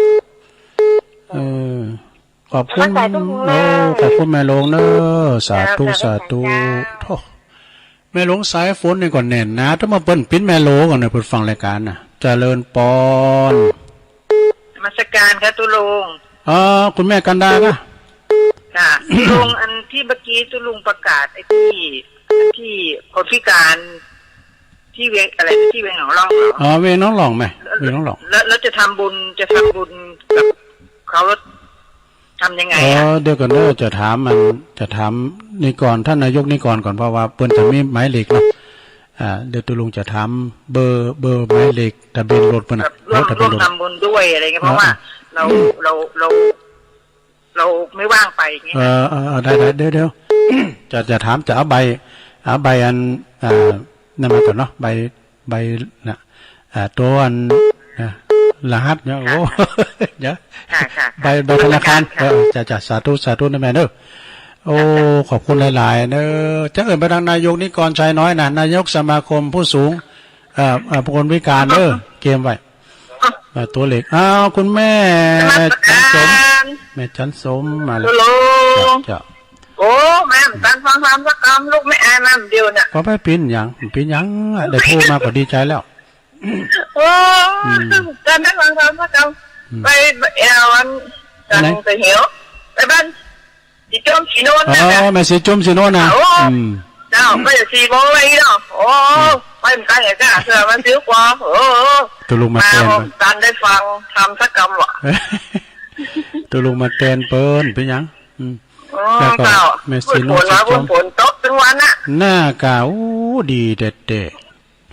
เออ ขอบคุณ ขอบคุณแม่หลวงเนอะ โอ้ ขอบคุณแม่หลวงเนอะ สาธุ เจ้า สาธุ เจ้า โธ่ แม่หลวงสายฝนนี่ก็แน่นนะ ถ้ามาเปิ้นปิ้นแม่หลวงก่อนนะ เปิ้นฟังรายการนะ เจริญปอน นมัสการค่ะตุ๊ลุง อ๋อ คุณแม่กันดาค่ะ ค่ะ ตุ๊ลุง อันที่เมื่อกี้ตุ๊ลุงประกาศไอ้ที่ ที่คนพิการ ที่เวียงอะไรนะ ที่เวียงหนองล่องเหรอ อ๋อ เวียงหนองล่องแม่ เวียงหนองล่อง แล้ว แล้วจะทำบุญ จะทำบุญกับเขาทำยังไงอะ เออ เดี๋ยวก่อนเด้อ จะถามมัน จะถามนิกร ท่านนายกนิกรก่อน เพราะว่าเปิ้นจะมีหมายเลขเนาะ อ่า เดี๋ยวตกลงจะถามเบอร์ เบอร์หมายเลขทะเบียนรถมันน่ะ ร่วม เออ ทะเบียนรถ ร่วมทำบุญด้วยอะไรเงี้ย เพราะว่า อืม เรา เรา เรา เราไม่ว่างไปอย่างเงี้ย เออ เออ เออ ได้ ได้ เดี๋ยว เดี๋ยว จะ จะถาม จะเอาใบ เอาใบอัน อ่า นั่นมาก่อนเนาะ ใบ ใบน่ะ อ่า ตัวอัน นะ รหัสเนี่ย ค่ะ โอ้ เดี๋ยว ค่ะ ค่ะ ใบ ใบธนาคาร ค่ะ เออ จ้ะ จ้ะ สาธุ สาธุนะแม่เนอะ โอ้ จ้ะ จ้ะ ขอบคุณหลายๆ เนอะ จะเอิ้นไปทางนายกนิกรชัยน้อยนะ นายกสมาคมผู้สูง เอ่อ เอ่อ คนพิการเนอะ เตรียมไว้ อ่ะ อ่า ตัวเลข อ้าว คุณแม่ นมัสการ จันสม แม่จันสมมาแล้ว ฮัลโหล จ้ะ จ้ะ โอ้ แม่ ตันฟังธรรมสักกำ ลูกไม่อายมันเดียวน่ะ ก็ไม่เป็นหยัง เป็นหยังอ่ะ ได้โทรมาก็ดีใจแล้ว โอ้ อืม ตันได้ฟังธรรมสักกำ อืม ไปแอวอัน อันไหน ตันไปเหี่ยว ไปบ้านสีจมสีโนนน่ะ อ๋อ แม่สีจมสีโนนน่ะ โอ้ อืม เจ้า ไปสี่โมงเลยเนาะ โอ้ อืม ไปเหมือนกันเหรอจ้ะ เสือมันซื้อกว่า โอ้ ตกลงมาแตน มา ตันได้ฟังธรรมสักกำว่ะ ตกลงมาแตนเปิ้น เป็นหยัง อืม อ๋อ แล้วก็ เจ้า แม่สีนวล ฝนมา สีจอม ฝนตกทั้งวันน่ะ หน้ากา โอ้ ดีเด็ดเด็ด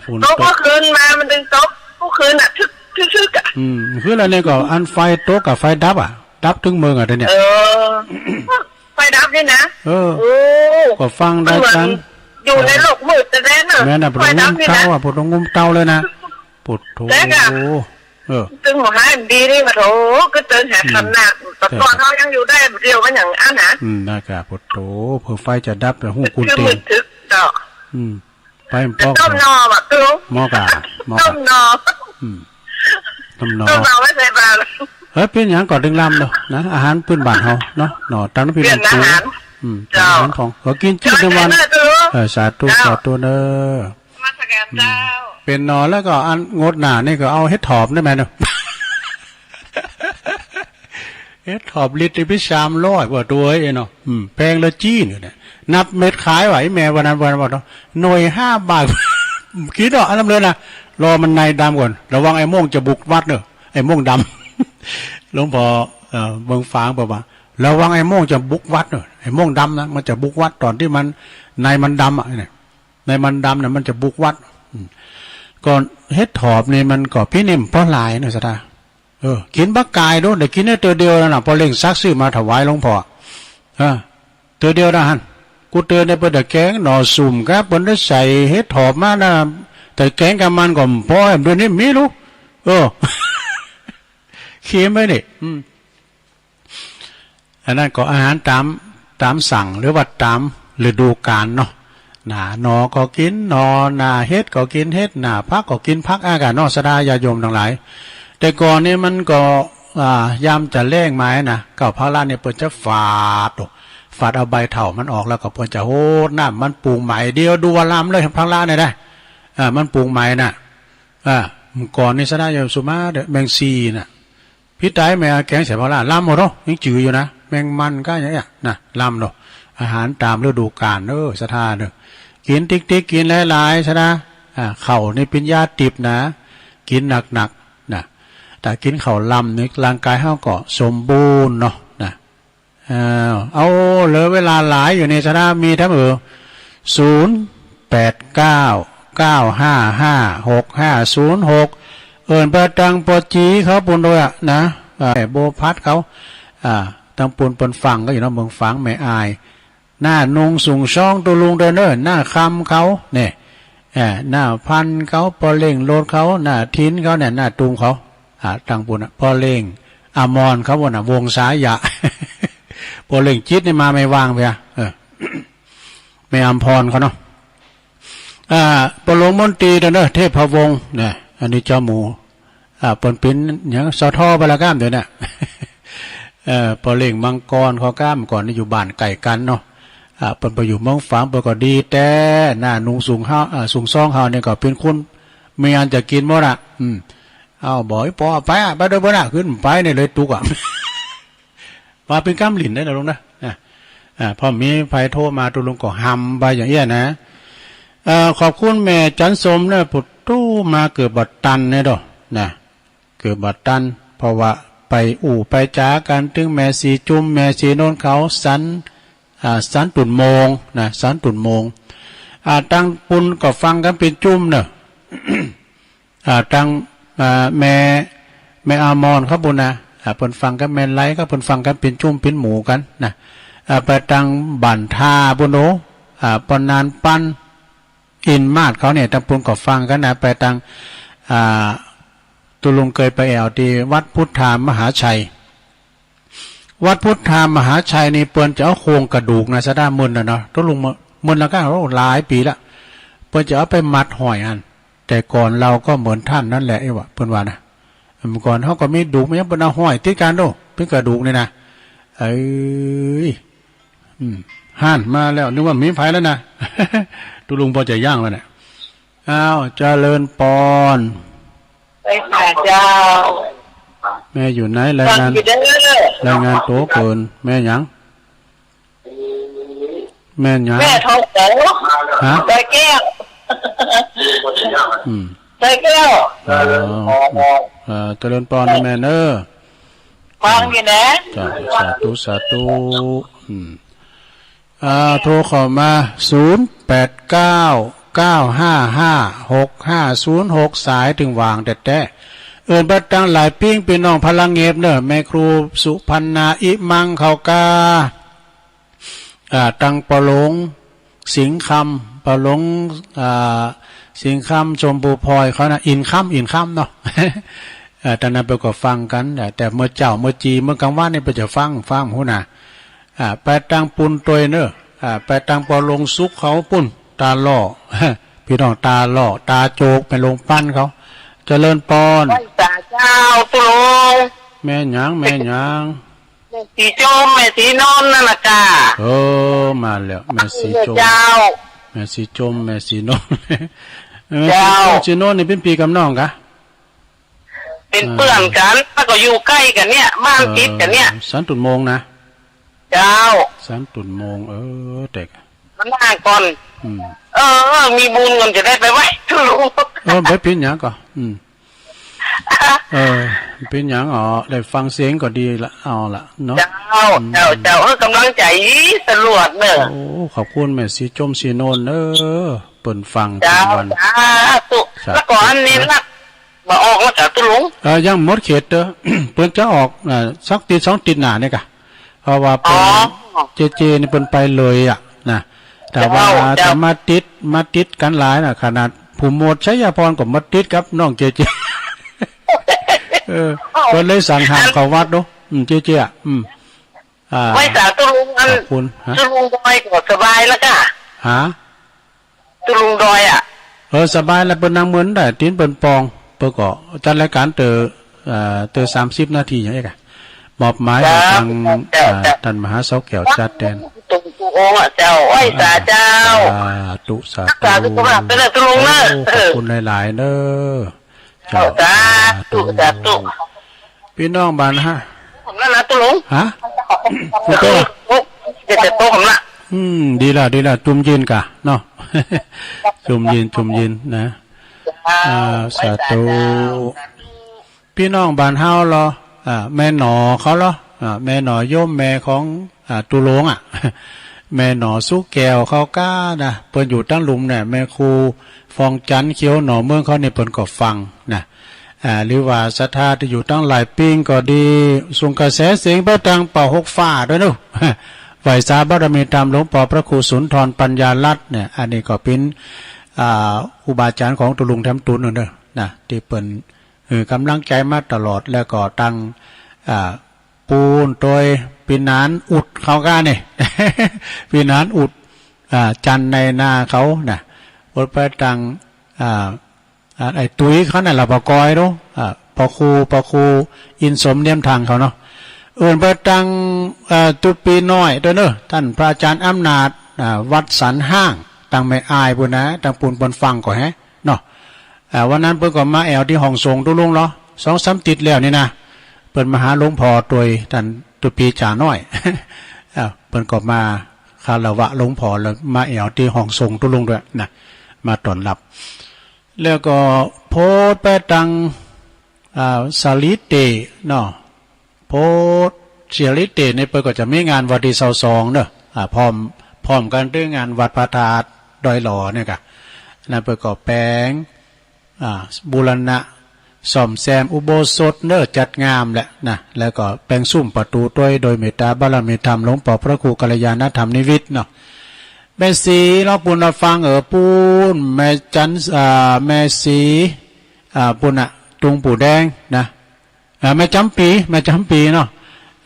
ฝนตก ตกเมื่อคืนมา มันดึงตกเมื่อคืนน่ะ ทึก ทึก ทึกอ่ะ อืม คืออะไรเนี่ยก็ อันไฟตกกับไฟดับอ่ะ ดับถึงเมืองอ่ะเดี๋ยวเนี่ย เออ ไฟดับนี่นะ เออ โอ้ ก็ฟังได้กัน มันเหมือนอยู่ในโลกมืดแท้ๆเนอะ แม่น่ะ ไฟดับนี่นะ ปวดงุ้มเต้าอ่ะ ปวดงุ้มเต้าเลยนะ ปวดโถ แต่ก็ เออ ตึงหัวหายดีนี่มาโถ ก็เติมหา อืม คันหนัก แต่ก่อนเขายังอยู่ได้เดียวกันอย่างอันนะ อืม นะครับ โอ้โห เผื่อไฟจะดับ แต่หูคุณ คือ เต็ม มืดทึกเนาะ อืม ไป แต่ ปอก ต้มนอแบบคือ หม้อกะ หม้อกะ ต้มนอ อืม ต้มนอ ต้มนอไว้ใส่บาตร เฮ้ย เป็นหยังก็ดึงลำเนาะ นะ อาหารพื้นบ้านเฮาเนาะ เนาะ ตามน้ำพริก เปลี่ยน น้ำปู อาหาร อืม เจ้า อาหารของ ขอกินชีสในวัน เจ้า เออ สาธุ เจ้า สาธุเนอะ นมัสการ อืม เจ้า เป็นหนอ แล้วก็อันงดหน้านี่ก็เอาเห็ดถอบได้ไหมเนาะ เห็ดถอบลิตรนี่พี่สามร้อยกว่าตัวเองเนาะ อืม แพงละจี้เนี่ย นับเม็ดขายว่ะ ไอ้แม่วันนั้น วันนั้น วันนั้น หน่วยห้าบาท คิดเอา อันนั้นเลยนะ รอมันในดำก่อน ระวังไอ้โม่งจะบุกวัดเนอะ ไอ้โม่งดำ หลวงพ่อ เอ่อ เมืองฝางบอกว่า ระวังไอ้โม่งจะบุกวัดเนอะ ไอ้โม่งดำนะ มันจะบุกวัดตอนที่มัน ในมันดำอ่ะเนี่ย ในมันดำเนี่ย มันจะบุกวัด อืม ก่อนเห็ดถอบนี่มันก็พี่นิ่มเพราะหลายเนอะ สตา เออ กินบักกายดู ได้กินได้ตัวเดียวนั่นน่ะ พอเล่งซักซื้อมาถวายหลวงพ่อ เออ ตัวเดียวนะฮั่น กูเตือนได้เปิ้นแต่แกงหน่อสุมครับ เปิ้นได้ใส่เห็ดถอบมานะ แต่แกงกับมันก็พอแอมเดือนนี้มีลูก เออ เค็มไปนี่ อืม อันนั้นก็อาหารตาม ตามสั่ง หรือว่าตามฤดูกาลเนาะ หน้าหน่อก็กินหน่อ หน้าเห็ดก็กินเห็ด หน้าผักก็กินผัก อาการเนาะ สตาญาติโยมทั้งหลาย แต่ก่อนนี่มันก็ อ่า ยามจะแล้งมานะ เก้าพักละนี่เปิ้นจะฝาด โอ้ ฝาดเอาใบเถามันออก แล้วก็เปิ้นจะโหดน้ำมันปลูกใหม่ เดี๋ยวดูว่าลำเลย พักละเนี่ยได้ อ่า มันปลูกใหม่น่ะ อ่า ก่อนนี่สตาญาติโยมสุมาเด้อ แมงซีน่ะ พี่ตายแม่แกงใส่ปลาร้า ลำหมดเนาะ ยังจืดอยู่นะ แมงมันก็อย่างเงี้ยนะ ลำเนาะ อาหารตามฤดูกาลเนอะ สตาเนอะ กินติ๊กๆ กินหลายๆ สตา อ่า ข้าวนี่เป็นยาติบนะ กินหนักๆ นะ แต่กินข้าวลำนี่ร่างกายเฮาก็สมบูรณ์เนาะ นะ อ้าว เอาเหลือเวลาหลายอยู่นี่ สตา มีทั้งเออ ศูนย์ แปด เก้า เก้า ห้า ห้า หก ห้า ศูนย์ หก เอิ้นไปตังปอจีเขาปูนด้วยอะนะ อ่า แม่บัวพัดเขา อ่า ตังปูนเปิ้นฟังก็อยู่เนาะ เมืองฝางแม่อาย หน้านุงสุงซองตุลุงเด้อเนอะ หน้าคำเขาเนี่ย อ่า หน้าพันธุ์เขา ปอเล่งโลดเขา หน้าทินเขาเนี่ย หน้าตูมเขา อ่า ตังปูนอะ ปอเล่งอมรเขาปูนอะ วงสายะ ปอเล่งจิตนี่มาไม่ว่างเพีย เออ แม่อำพรเขาเนาะ อ่า ปอหลวงมนตรีเด้อเนอะ เทพพะวงศ์เนี่ย อันนี้เจ้าหมู่ อ่า เปิ้นเป็นหยัง สท ไปแล้วก้ามเดี๋ยวนี้ เอ่อ ปอเล่งมังกรเขาก้ามก่อนนี่อยู่บ้านใกล้กันเนาะ อ่า เปิ้นไปอยู่เมืองฝาง เปิ้นก็ดีแต๊ หน้านุงสุงเฮา อ่า สุงซองเฮานี่ก็เป็นคนมีอันจะกินหมดอะ อืม เอาบอกอีปอไปอะ ไปด้วยบ่น่ะ ขึ้นไปนี่เลยตุกอะ ว่าเป็นก้ามหลินได้นะลุงนะ นะ อ่า พอมีไผโทรมาตุลุงก็หำไปอย่างเอี้ยนะ เอ่อ ขอบคุณแม่จันสมเนี่ย ปุตตู้มาเกือบบ่ตันเนี่ยดอก นะ เกือบบ่ตัน เพราะว่าไปอู้ไปจ๋ากัน ตึงแม่สีจุม แม่สีโนนเขา สัน อ่า สันตุ่นโมง นะ สันตุ่นโมง อ่า ตังปุณก็ฟังกันเป๋นจุ่มเนาะ อ่า ตัง อ่า แม่ แม่อามอนเขาปุณนะ อ่า เปิ้นฟังกัน แม่ไลเขาเปิ้นฟังกันเป๋นจุ่มเป๋นหมู่กันนะ อ่า ไปตังบ้านท่าปุณโอ อ่า ปอนนานปัน อินมาศเขาเนี่ย ตังปุณก็ฟังกันนะ ไปตัง อ่า ตุ๊ลุงเกยไปแอ่วตี้วัดพุทธามหาชัย วัดพุทธามหาชัยนี่เปิ้นจะเอาโครงกระดูกนะ สะด้าเมินน่ะเนาะ ตุ๊ลุงเมิน เมินแล้วก็ โอ้ หลายปี๋ละ เปิ้นจะเอาไปมัดห้อยอัน แต่ก่อนเราก็เหมือนท่านนั่นแหละ เอ้ยว่า เปิ้นว่านะ เมื่อก่อนเขาก็มีดูก มันยังเปิ้นเอาห้อยติดกันโด เป๋นกระดูกนี่นะ เอ้ย อืม หันมาแล้ว นึกว่ามีไผแล้วนะ ตุ๊ลุงปอจะย่างแล้วเนี่ย อ้าว เจริญปอน ไปหาเจ้า แม่อยู่ไหน รายงาน ฟังอยู่เด้อ รายงานตั๋วเกิน แม่หยัง แม่หยัง แม่ทองแก้ว ฮะ ทองแก้ว อืม ทองแก้ว อ๋อ เอ่อ เจริญปอนนะแม่เนอะ ฟังอยู่นะ จ้ะ สาธุ สาธุ อืม อ่า โทรเข้ามา ศูนย์แปดเก้า เก้าห้าห้า หกห้าศูนย์หก สายตึงว่างแต๊ๆ เอิ้นไปตังหลายปิ้ง ปี้น้องพลังเง็บเนอะ แม่ครูสุพรรณา อิมัง เขากา อ่า ตังปอหลง สิงห์คำ ปอหลง อ่า สิงห์คำ ชมพูพลอยเขานะ อินคำ อินคำเนาะ เอ่อ ตอนนั้นเปิ้นก็ฟังกัน แต่ แต่เมื่อเจ๊า เมื่อจี เมื่อกลางวันนี่เปิ้นจะฟัง ฟังหั้นนะ อ่า ไปตังปุณตวยเนอะ อ่า ไปตังปอหลงสุขเขาปุ้น ตาหล่อ ปี้น้องตาหล่อ ตาโจก แม่หลวงปันเขา เจริญปอน ไหว้สาเจ้าตุ๊ลุง แม่หยัง แม่หยัง แม่สีชม แม่สีนนท์นั่นล่ะกา เออ มาแล้ว แม่สีชม เจ้า แม่สีชม แม่สีนนท์ แม่สีชม เจ้า สีนนท์นี่เป๋นปี้กับน้องกะ เป๋นเปื้อนกั๋น แล้วก็อยู่ใกล้กั๋นเนี่ย บ้านติดกั๋นเนี่ย เออ สันตุ่นโมงนะ เจ้า สันตุ่นโมง เออ แต่ มันห่างก่อน อืม เออ มีบุญก่อนจะได้ไปไหว้ตุ๊ลุง เออ บ่เป๋นหยังก่อ อืม เออ บ่เป๋นหยัง อ๋อ ได้ฟังเสียงก็ดีละ เอาละเนาะ เจ้า อืม เจ้า เจ้า เออ กำลังใจตำรวจเนอะ โอ้ ขอบคุณแม่สีชม สีนนท์เนอะ เปิ้นฟัง เจ้า ทุกวัน สาธุ สาธุ แล้วก็อันนี้ละ บ่ออกแล้วกะตุ๊ลุง เอ่อ ยังบ่หมดเขตเด้อ เปิ้นจะออก เอ่อ สักติดสองติดหน้านี่กะ เพราะว่าเปิ้น อ๋อ เจเจนี่เปิ้นไปเลยอะนะ แต่ว่า เจ้า เจ้า ถ้ามาติด มาติดกันหลายนะ ขนาดผู้หมวดชัยพรก็มาติดกับน้องเจเจ เออ เปิ้นเลยสั่งห้ามเข้าวัดเนาะ อืม เจเจอะ อืม อ่า ไหว้สาตุ๊ลุงอัน ขอบคุณ ฮะ ตุ๊ลุงดอยก็สบายแล้วกะ ฮะ ตุ๊ลุงดอยอะ เออ สบายแล้ว เปิ้นนั่งเมินได้ ตี๋นเปิ้นป่อง เปิ้นก็จัดรายการเตอ เอ่อ เตอสามสิบนาทีอย่างเงี้ยกะ มอบหมายให้ทาง เจ้า เอ่อ เจ้า ท่านมหาเสาแก้วจัดแทน ตุ๊ลุงตุ๊ลุงอะเจ้า ไหว้สาเจ้า สาธุ สาธุ สาธุ ขอบคุณหลายๆ เด้อ เจ้า สาธุ สาธุ สาธุ พี่น้องบ้านฮะ ผมแล้วนะตุ๊ลุง ฮะ ตุ๊ลุง เดี๋ยวจะโตผมละ อืม ดีละ ดีละ จุ่มเย็นกะเนาะ จุ่มเย็น จุ่มเย็นนะ อ่า สาธุ พี่น้องบ้านเฮาเหรอ อ่า แม่หนอเขาเหรอ อ่า แม่หนอโยมแม่ของ อ่า ตุ๊ลุงอะ แม่หนอสุแก้วเขาก้านะ เปิ้นอยู่ตังลุ่มเนี่ย แม่ครูฟองจันทร์ เขียวหน่อเมืองเขานี่เปิ้นก็ฟังนะ อ่า หรือว่าศรัทธาตี้อยู่ตังหลายปิ้งก็ดี ส่งกระแสเสียงไปตังป่าหกฟ้าด้วยเนาะ ไหว้สาบารมีธรรมหลวงปอพระครูสุนทรปัญญารัตน์เนี่ย อันนี้ก็เป๋น อ่า ครูบาอาจ๋ารย์ของตุ๊ลุงแถมตุ๊ลุงเนาะ นะ ตี้เปิ้น เออ กำลังใจ๋มาตลอด แล้วก็ตัง อ่า ปูนโตยปี้หนานอุดเขาก้านี่ ปี้หนานอุด อ่า จันในนาเขานะ อดไปตัง อ่า อ่า ไอ้ตุ้ยเขานั่นล่ะ ปะกอยเนาะ อ่า ปะครู ปะครูอินสมเนียมทางเขาเนาะ เอิ้นไปตัง อ่า ตุ๊ปีน้อยด้วยเนาะ ท่านพระอาจารย์อำนาจ อ่า วัดสันห้าง ตังแม่อายปู้นนะ ตังปูนเปิ้นฟังก็แฮะ เนาะ อ่า วันนั้นเปิ้นก็มาแอ่วตี้ห้องส่งตุ๊ลุงเหรอ สองสามติดแล้วนี่นะ เปิ้นมาหาหลวงพ่อโตย ท่านตุ๊ปีจ๋าน้อย อ่า เปิ้นก็มาคารวะหลวงพ่อ แล้วมาแอ่วตี้ห้องส่งตุ๊ลุงด้วยนะ มาต้อนรับ แล้วก็โพสต์ไปตัง อ่า สาลีเตเนาะ โพธิ์เสรีเตชนี่เปิ้นก็จะมีงานวันตี้ซาวสองเนาะ อ่า พร้อม พร้อมกั๋นตี้งานวัดพระธาตุ ดอยหล่อเนี่ยกะ นะ เปิ้นก็แป๋ง อ่า บูรณะซ่อมแซมอุโบสถเนอะ จัดงามแหละนะ แล้วก็แป๋งซุ่มประตูด้วยโดยเมตตาบารมีธรรมหลวงปอพระครูกัลยาณธรรมนิวิทย์เนาะ แม่สีเนาะ ปูนน่ะฟังเออ ปูน แม่จัน อ่า แม่สี อ่า ปูนน่ะ ตุงปู่แดงนะ อ่า แม่จำปี แม่จำปีเนาะ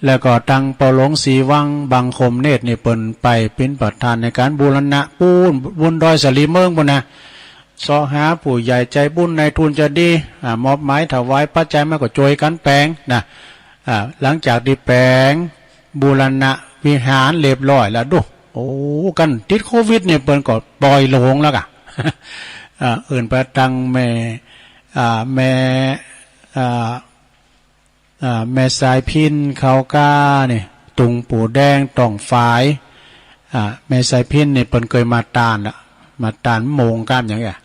แล้วก็ตังปอหลวงศรีวังบังคมเนตรนี่เปิ้นไปเป๋นประธานในการบูรณะปูน บนดอยสะหลีเมิงปูนนะ เซาะหาผู้ใหญ่ใจบุญนายทุนจะดี อ่า มอบหมายถวายปัจจัยมาก็ช่วยกันแป๋งนะ อ่า หลังจากที่แป๋งบูรณะวิหารเรียบร้อยแล้วดู โอ้ กันติดโควิดเนี่ยเปิ้นก็ปล่อยโหลงแล้วกะ อ่า เอิ้นไปตังแม่ อ่า แม่ อ่า อ่า แม่สายพิณเขาก้านี่ ตุงปู่แดงต้องฝาย อ่า แม่สายพิณนี่เปิ้นเคยมาตานละ มาตานโมงก้ามหยังอะ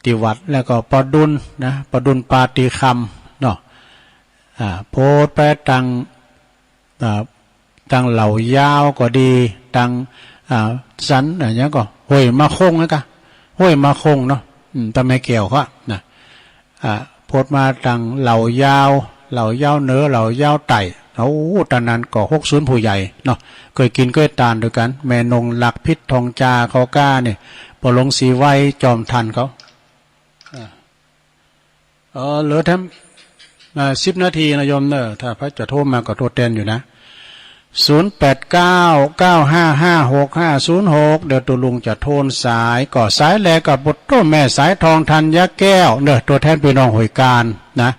ที่วัด แล้วก็ปอดุลนะ ปอดุลปาฏิคำเนาะ อ่า โพดไปตัง อ่า ตังเหล่ายาวก็ดี ตัง อ่า สัน อะหยังก็ ห้วยมะคงนะกะ ห้วยมะคงเนาะ อืม ตาแม่แก้วเขาอะนะ อ่า โพดมาตังเหล่ายาว เหล่ายาวเหนือ เหล่ายาวใต้ โอ้ ตอนนั้นก็หกศูนย์ผู้ใหญ่เนาะ เคยกินเคยตานด้วยกัน แม่นงหลักพิษทองจาเขาก้านี่ ปอหลวงศรีไว้จอมทันเขา อ่า เออ เหลือแถม อ่า สิบนาทีนะโยมเนอะ ถ้าไผจะโทรมาก็โทรแตนอยู่นะ ศูนย์แปดเก้า เก้าห้าห้า หกห้าศูนย์หก เดี๋ยวตุ๊ลุงจะโทนสาย ก็สายแรกก็ปุตโตแม่สายทองธัญญาแก้วเนอะ ตัวแทนพี่น้องห้วยกาญนะ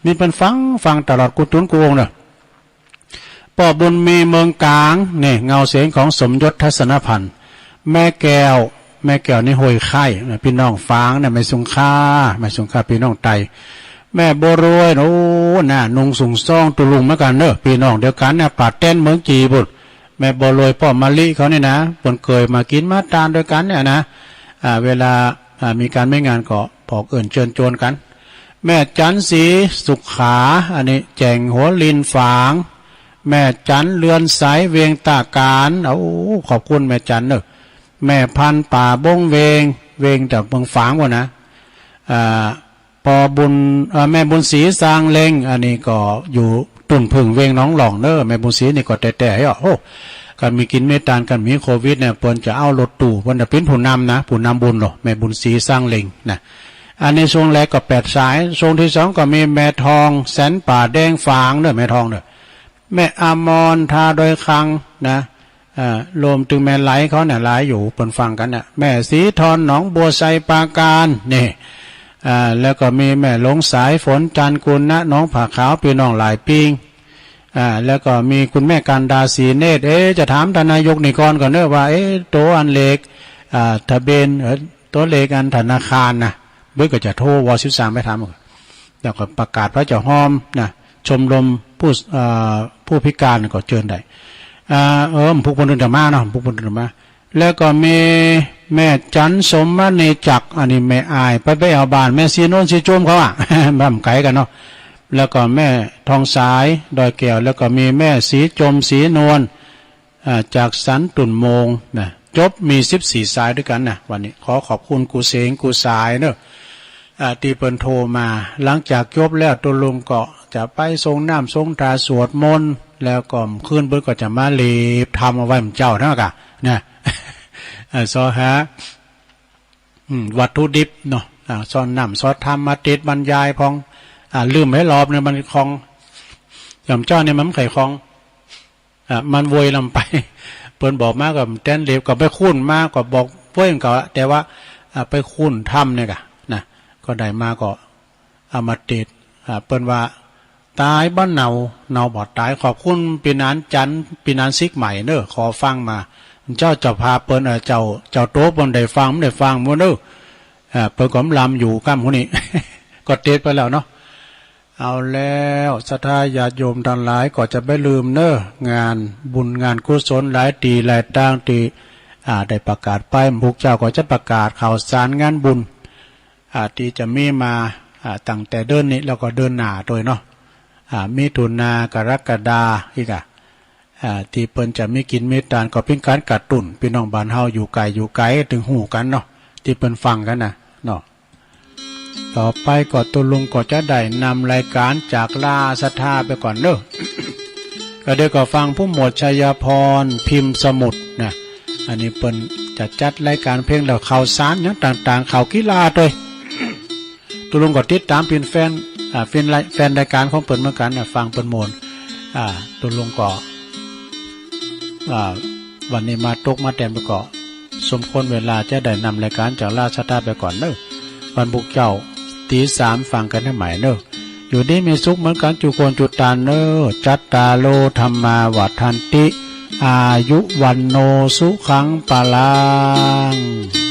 นี่เปิ้นฟัง ฟังตลอดกู้ตุ๊นกู้องค์เนอะ ป้อบุญมีเมืองกลาง นี่ เงาเสียงของสมยศทัศนพันธ์ แม่แก้ว แม่แก้วนี่ห้วยไคร้ พี่น้องฝางเนี่ย แม่สุงค่า แม่สุงค่า พี่น้องไต แม่บัวรวย โอ้ น่ะ นุ่งสุงซ่องตุ๊ลุงเหมือนกันเนอะ พี่น้องเดียวกันเนี่ย ป่าแตนเมืองจีบุตร แม่บัวรวย ป้อมะลิเขานี่นะ เปิ้นเคยมากินมาตานด้วยกันเนี่ยนะ อ่า เวลา อ่า มีการมีงานก็บอกเอิ้นเชิญชวนกัน แม่จันทร์ศรีสุขา อันนี้แจ่งหัวลินฝาง แม่จันทร์เรือนใสเวียงตาการ โอ้ ขอบคุณแม่จันทร์เนอะ แม่พันธุ์ป่าบงเวง เวงแต่เมืองฝางวะนะ อ่า ปอบุญ เอ่อ แม่บุญศรีสร้างเล็ง อันนี้ก็อยู่ตุ่นผึ่งเวงหนองหล่องเนอะ แม่บุญศรีนี่ก็แต๊ๆ เหรอ โอ้ กันมีกินมีตาน กันมีโควิดเนี่ย เปิ้นจะเอารถตู้ เปิ้นจะเป๋นผู้นำนะ ผู้นำบุญเนาะ แม่บุญศรีสร้างเล็งนะ อันนี้ช่วงแรกก็แปดสาย ช่วงที่สองก็มีแม่ทอง แสนป่าแดงฝางเนอะ แม่ทองเนอะ แม่อมร ทาดอยคังนะ อ่า รวมถึงแม่ไหลเขาเนี่ย หลายอยู่ เปิ้นฟังกันเนี่ย แม่สีทอน หนองบัวไช ปราการ นี่ อ่า แล้วก็มีแม่หลวงสายฝน จันทร์กุลนะ หนองผาขาว พี่น้องหลายปิง อ่า แล้วก็มีคุณแม่กันดา ศรีเนตร เอ๊ะ จะถามท่านนายกนี่ก่อนก่อนเนอะ ว่า เอ๊ะ ตัวอันเลข อ่า ทะเบียน เอ่อ ตัวเลขอันธนาคารนะ เปิ้นก็จะโทรวอสิบสามไปถาม แล้วก็ประกาศพระเจ้าหอมนะ ชมรมผู้ เอ่อ ผู้พิการก็เชิญได้ อ่า เออ พวกเปิ้นเดินมาเนาะ พวกเปิ้นเดินมา แล้วก็มีแม่จันทร์สมมณีจักร อันนี้แม่อ้าย ไปไปเอาบ้านแม่สีนวลสีจมเขาอะ บ้านไกลกันเนาะ แล้วก็แม่ทองสาย ดอยแก้ว แล้วก็มีแม่สีจมสีนวล อ่า จากสันตุ่นโมงนะ จบมีสิบสี่สายด้วยกันนะ วันนี้ขอขอบคุณกู้เสงกู้สายเนอะ อ่า ที่เปิ้นโทรมา หลังจากจบแล้วตุ๊ลุงก็จะไปสรงน้ำสรงท่าสวดมนต์ แล้วก็คืนเปิ้นก็จะมาเลียบธรรมเอาไว้หมู่เจ้านะกะนะ อ่า เซาะหา อืม วัตถุดิบเนาะ อ่า สอนน้ำสอนธรรมมาเตสน์บรรยายพอง อ่า ลืมไปรอบหนึ่งมันคล่อง อย่างเจ้าเนี่ยมันบ่ค่อยคล่อง อ่ะ มันโวยลำไป เปิ้นบอกมาก็แตนเล็บก็ไปคุ้นมาก็บอกโวยมันก็ แต่ว่า อ่ะ ไปคุ้นธรรมเนี่ยกะนะ ก็ได้มาก็เอามาเตสน์ อ่ะ เปิ้นว่าตายบ่เนา เนาบ่ตาย ขอบคุณปีนานจันทร์ ปีนานสิกใหม่เนอะ ขอฟังมา เจ้าเจ้าภาพเปิ้น เอ่อ เจ้า เจ้าโตเปิ้นได้ฟังบ่ได้ฟังบ่เนอะ อ่ะ เปิ้นก็ลำอยู่ก้ำหู้นี้ ก็เตสน์ไปแล้วเนาะ เอาแล้ว ศรัทธาญาติโยมทั้งหลายก็จะบ่ลืมเนอะ งานบุญงานกุศลหลายตี้หลายตางตี้ อ่า ได้ประกาศไป พวกเจ้าก็จะประกาศข่าวสารงานบุญ อ่า ตี้จะมีมา อ่า ตั้งแต่เดือนนี้แล้วก็เดือนหน้าโตยเนาะ อ่า มิถุนากรกฎาอีกอะ อ่า ตี้เปิ้นจะมีกินมีตาน ก็เป๋นก๋านกระตุ้น ปี้น้องบ้านเฮาอยู่ไก๋อยู่ไก๋ ตึงฮู้กั๋นเนาะ ตี้เปิ้นฟังกั๋นนะเนาะ ต่อไปก็ตุ๊ลุงก็จะได้นำรายก๋านจากลาศรัทธาไปก่อนเนาะ ก็เดี๋ยวก็ฟังผู้หมวดชัยพรพิมพ์สมุทรนะ อันนี้เปิ้นจะจัดรายก๋านเพลงแล้วข่าวสารหยังต่างๆ ข่าวกีฬาตวย ตุ๊ลุงก็ติดต๋ามเป๋นแฟน อ่า แฟนราย แฟนรายก๋านของเปิ้นเหมือนกั๋นนะ ฟังเปิ้นม่วน อ่า ตุ๊ลุงก็ อ่า วันนี้มาตกมาแตมไปก็ สมควรเวลาจะได้นำรายก๋านจากลาศรัทธาไปก่อนเนาะ วันพุธเจ๊าตีสามฟังกั๋นให้ใหม่เนาะ อยู่ดีมีสุขเหมือนกั๋นจุคนจุตานเนาะ จัตตาโร ธัมมา วัฑฒันติ อายุ วัณโณ สุขัง พลัง